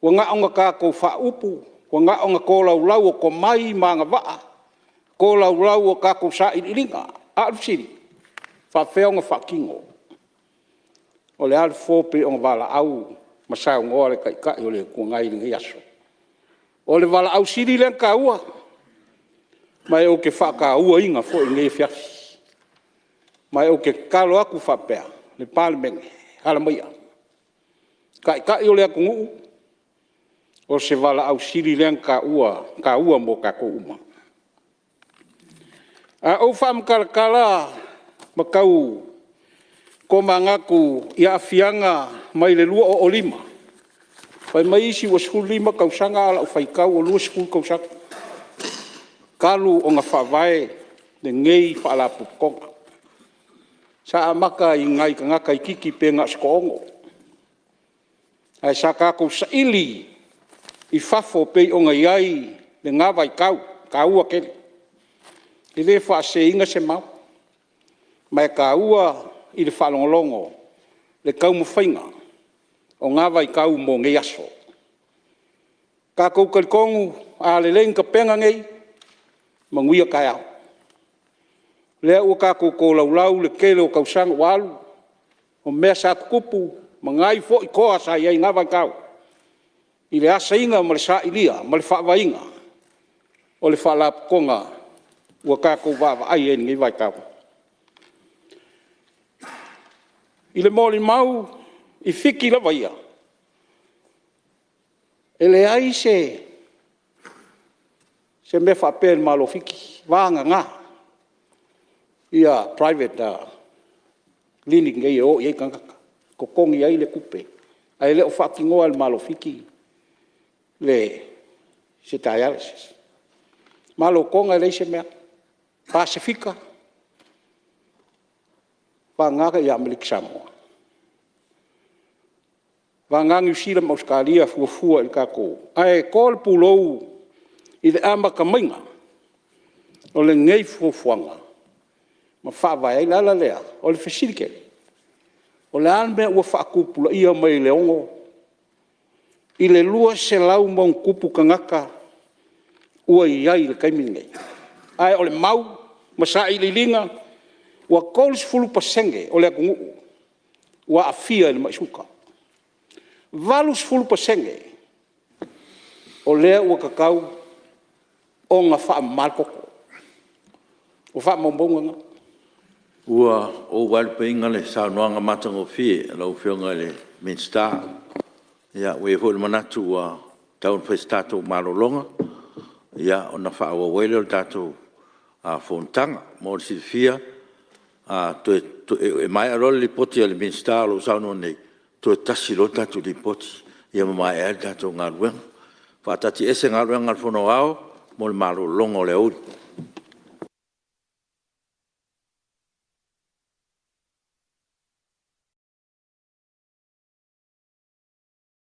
ua na ona tatou faaupu, ua na ona tolaulau o tomai ma agavaa, tolaulau o tatou sailiiliga, a o le fesili, e faapefea ona faatino? O le a le fofo pei ona valaau ma saunoa le Taitai o le Itu Agai i lenei aso? O le valaau sili lea ona taua, ma ou te faatauaina foi i lenei afiafi. Ma ou te tatalo atu faapea, le Palemene, ala maia, Taitai o le atunuu, o se valaau sili lea ona taua mo tatou uma. A ou faamatalatala ma tau tomanatu i aafiaga mai le 2005, fai mai isi ua 15 tausaga, a o lau faitau ua 20 tausaga talu ona faavae lenei Faalapotopotoga. Sa amata i nai tagata itiiti pe na o se toaono, ae sa tatou saili i fafo pei ona i ai lena vaitau, e taua tele. E le faaseseina se manatu, ma e taua i le faalogologo le taumafaiga o na vaitau mo nei aso. Tatou te talitonu a lelei ona tapena nei, manuia taeao. O lea ua tatou tolaulau le tele o tausaga ua alu, o mea sa tutupu ma nai foi toa sa i ai i na vaitau i le asaina ma le sailia ma le faavaeina o le Faalapotopotoga ua tatou vaavaai i ai i lenei vaitau. I le molimau i Fiti lava ia, e leai se mea faapea i le Malo o Fiti, vagana private clinic nei e o i ai tagata totogi ai le tupe, ae le o faatinoa e le Malo o Fiti se dialysis. Malo Toga e leai se mea, Pasefika, vagana Amerika Samoa. vagana Niu Sila ma Ausetalia fuafua i le tatou… Ae to le pulou i le amata maiga o lenei fuafuaga ma faavae ai. O le ala lea o le fesili tele, o le a le mea ua faatupulaia mai ai le 6 i le 200+ tagata ua i ai i le taimi lenei? Ae o le mau ma sailiiliga, ua 30% o le atunuu ua aafia i le mai suka. E 80% o lea ua tatau ona faamama le toto. O faamaumauga na. Ua ou vaelupeina le saunoaga matagofie a lau Afioga i le Minisita. Ua i ai foi le manatu ua tatau ona fai se tatou malologa ona faaauau ai lea o le tatou fonotaga. Mo le silafia, e maea loa le lipoti a le Minisita o lo o saunoa nei, toe tasi loa le tatou Lipoti ma maea ai le tatou galuega. E faataatiaese Galuega a le Fono Aoao mo le malologa o le aoauli.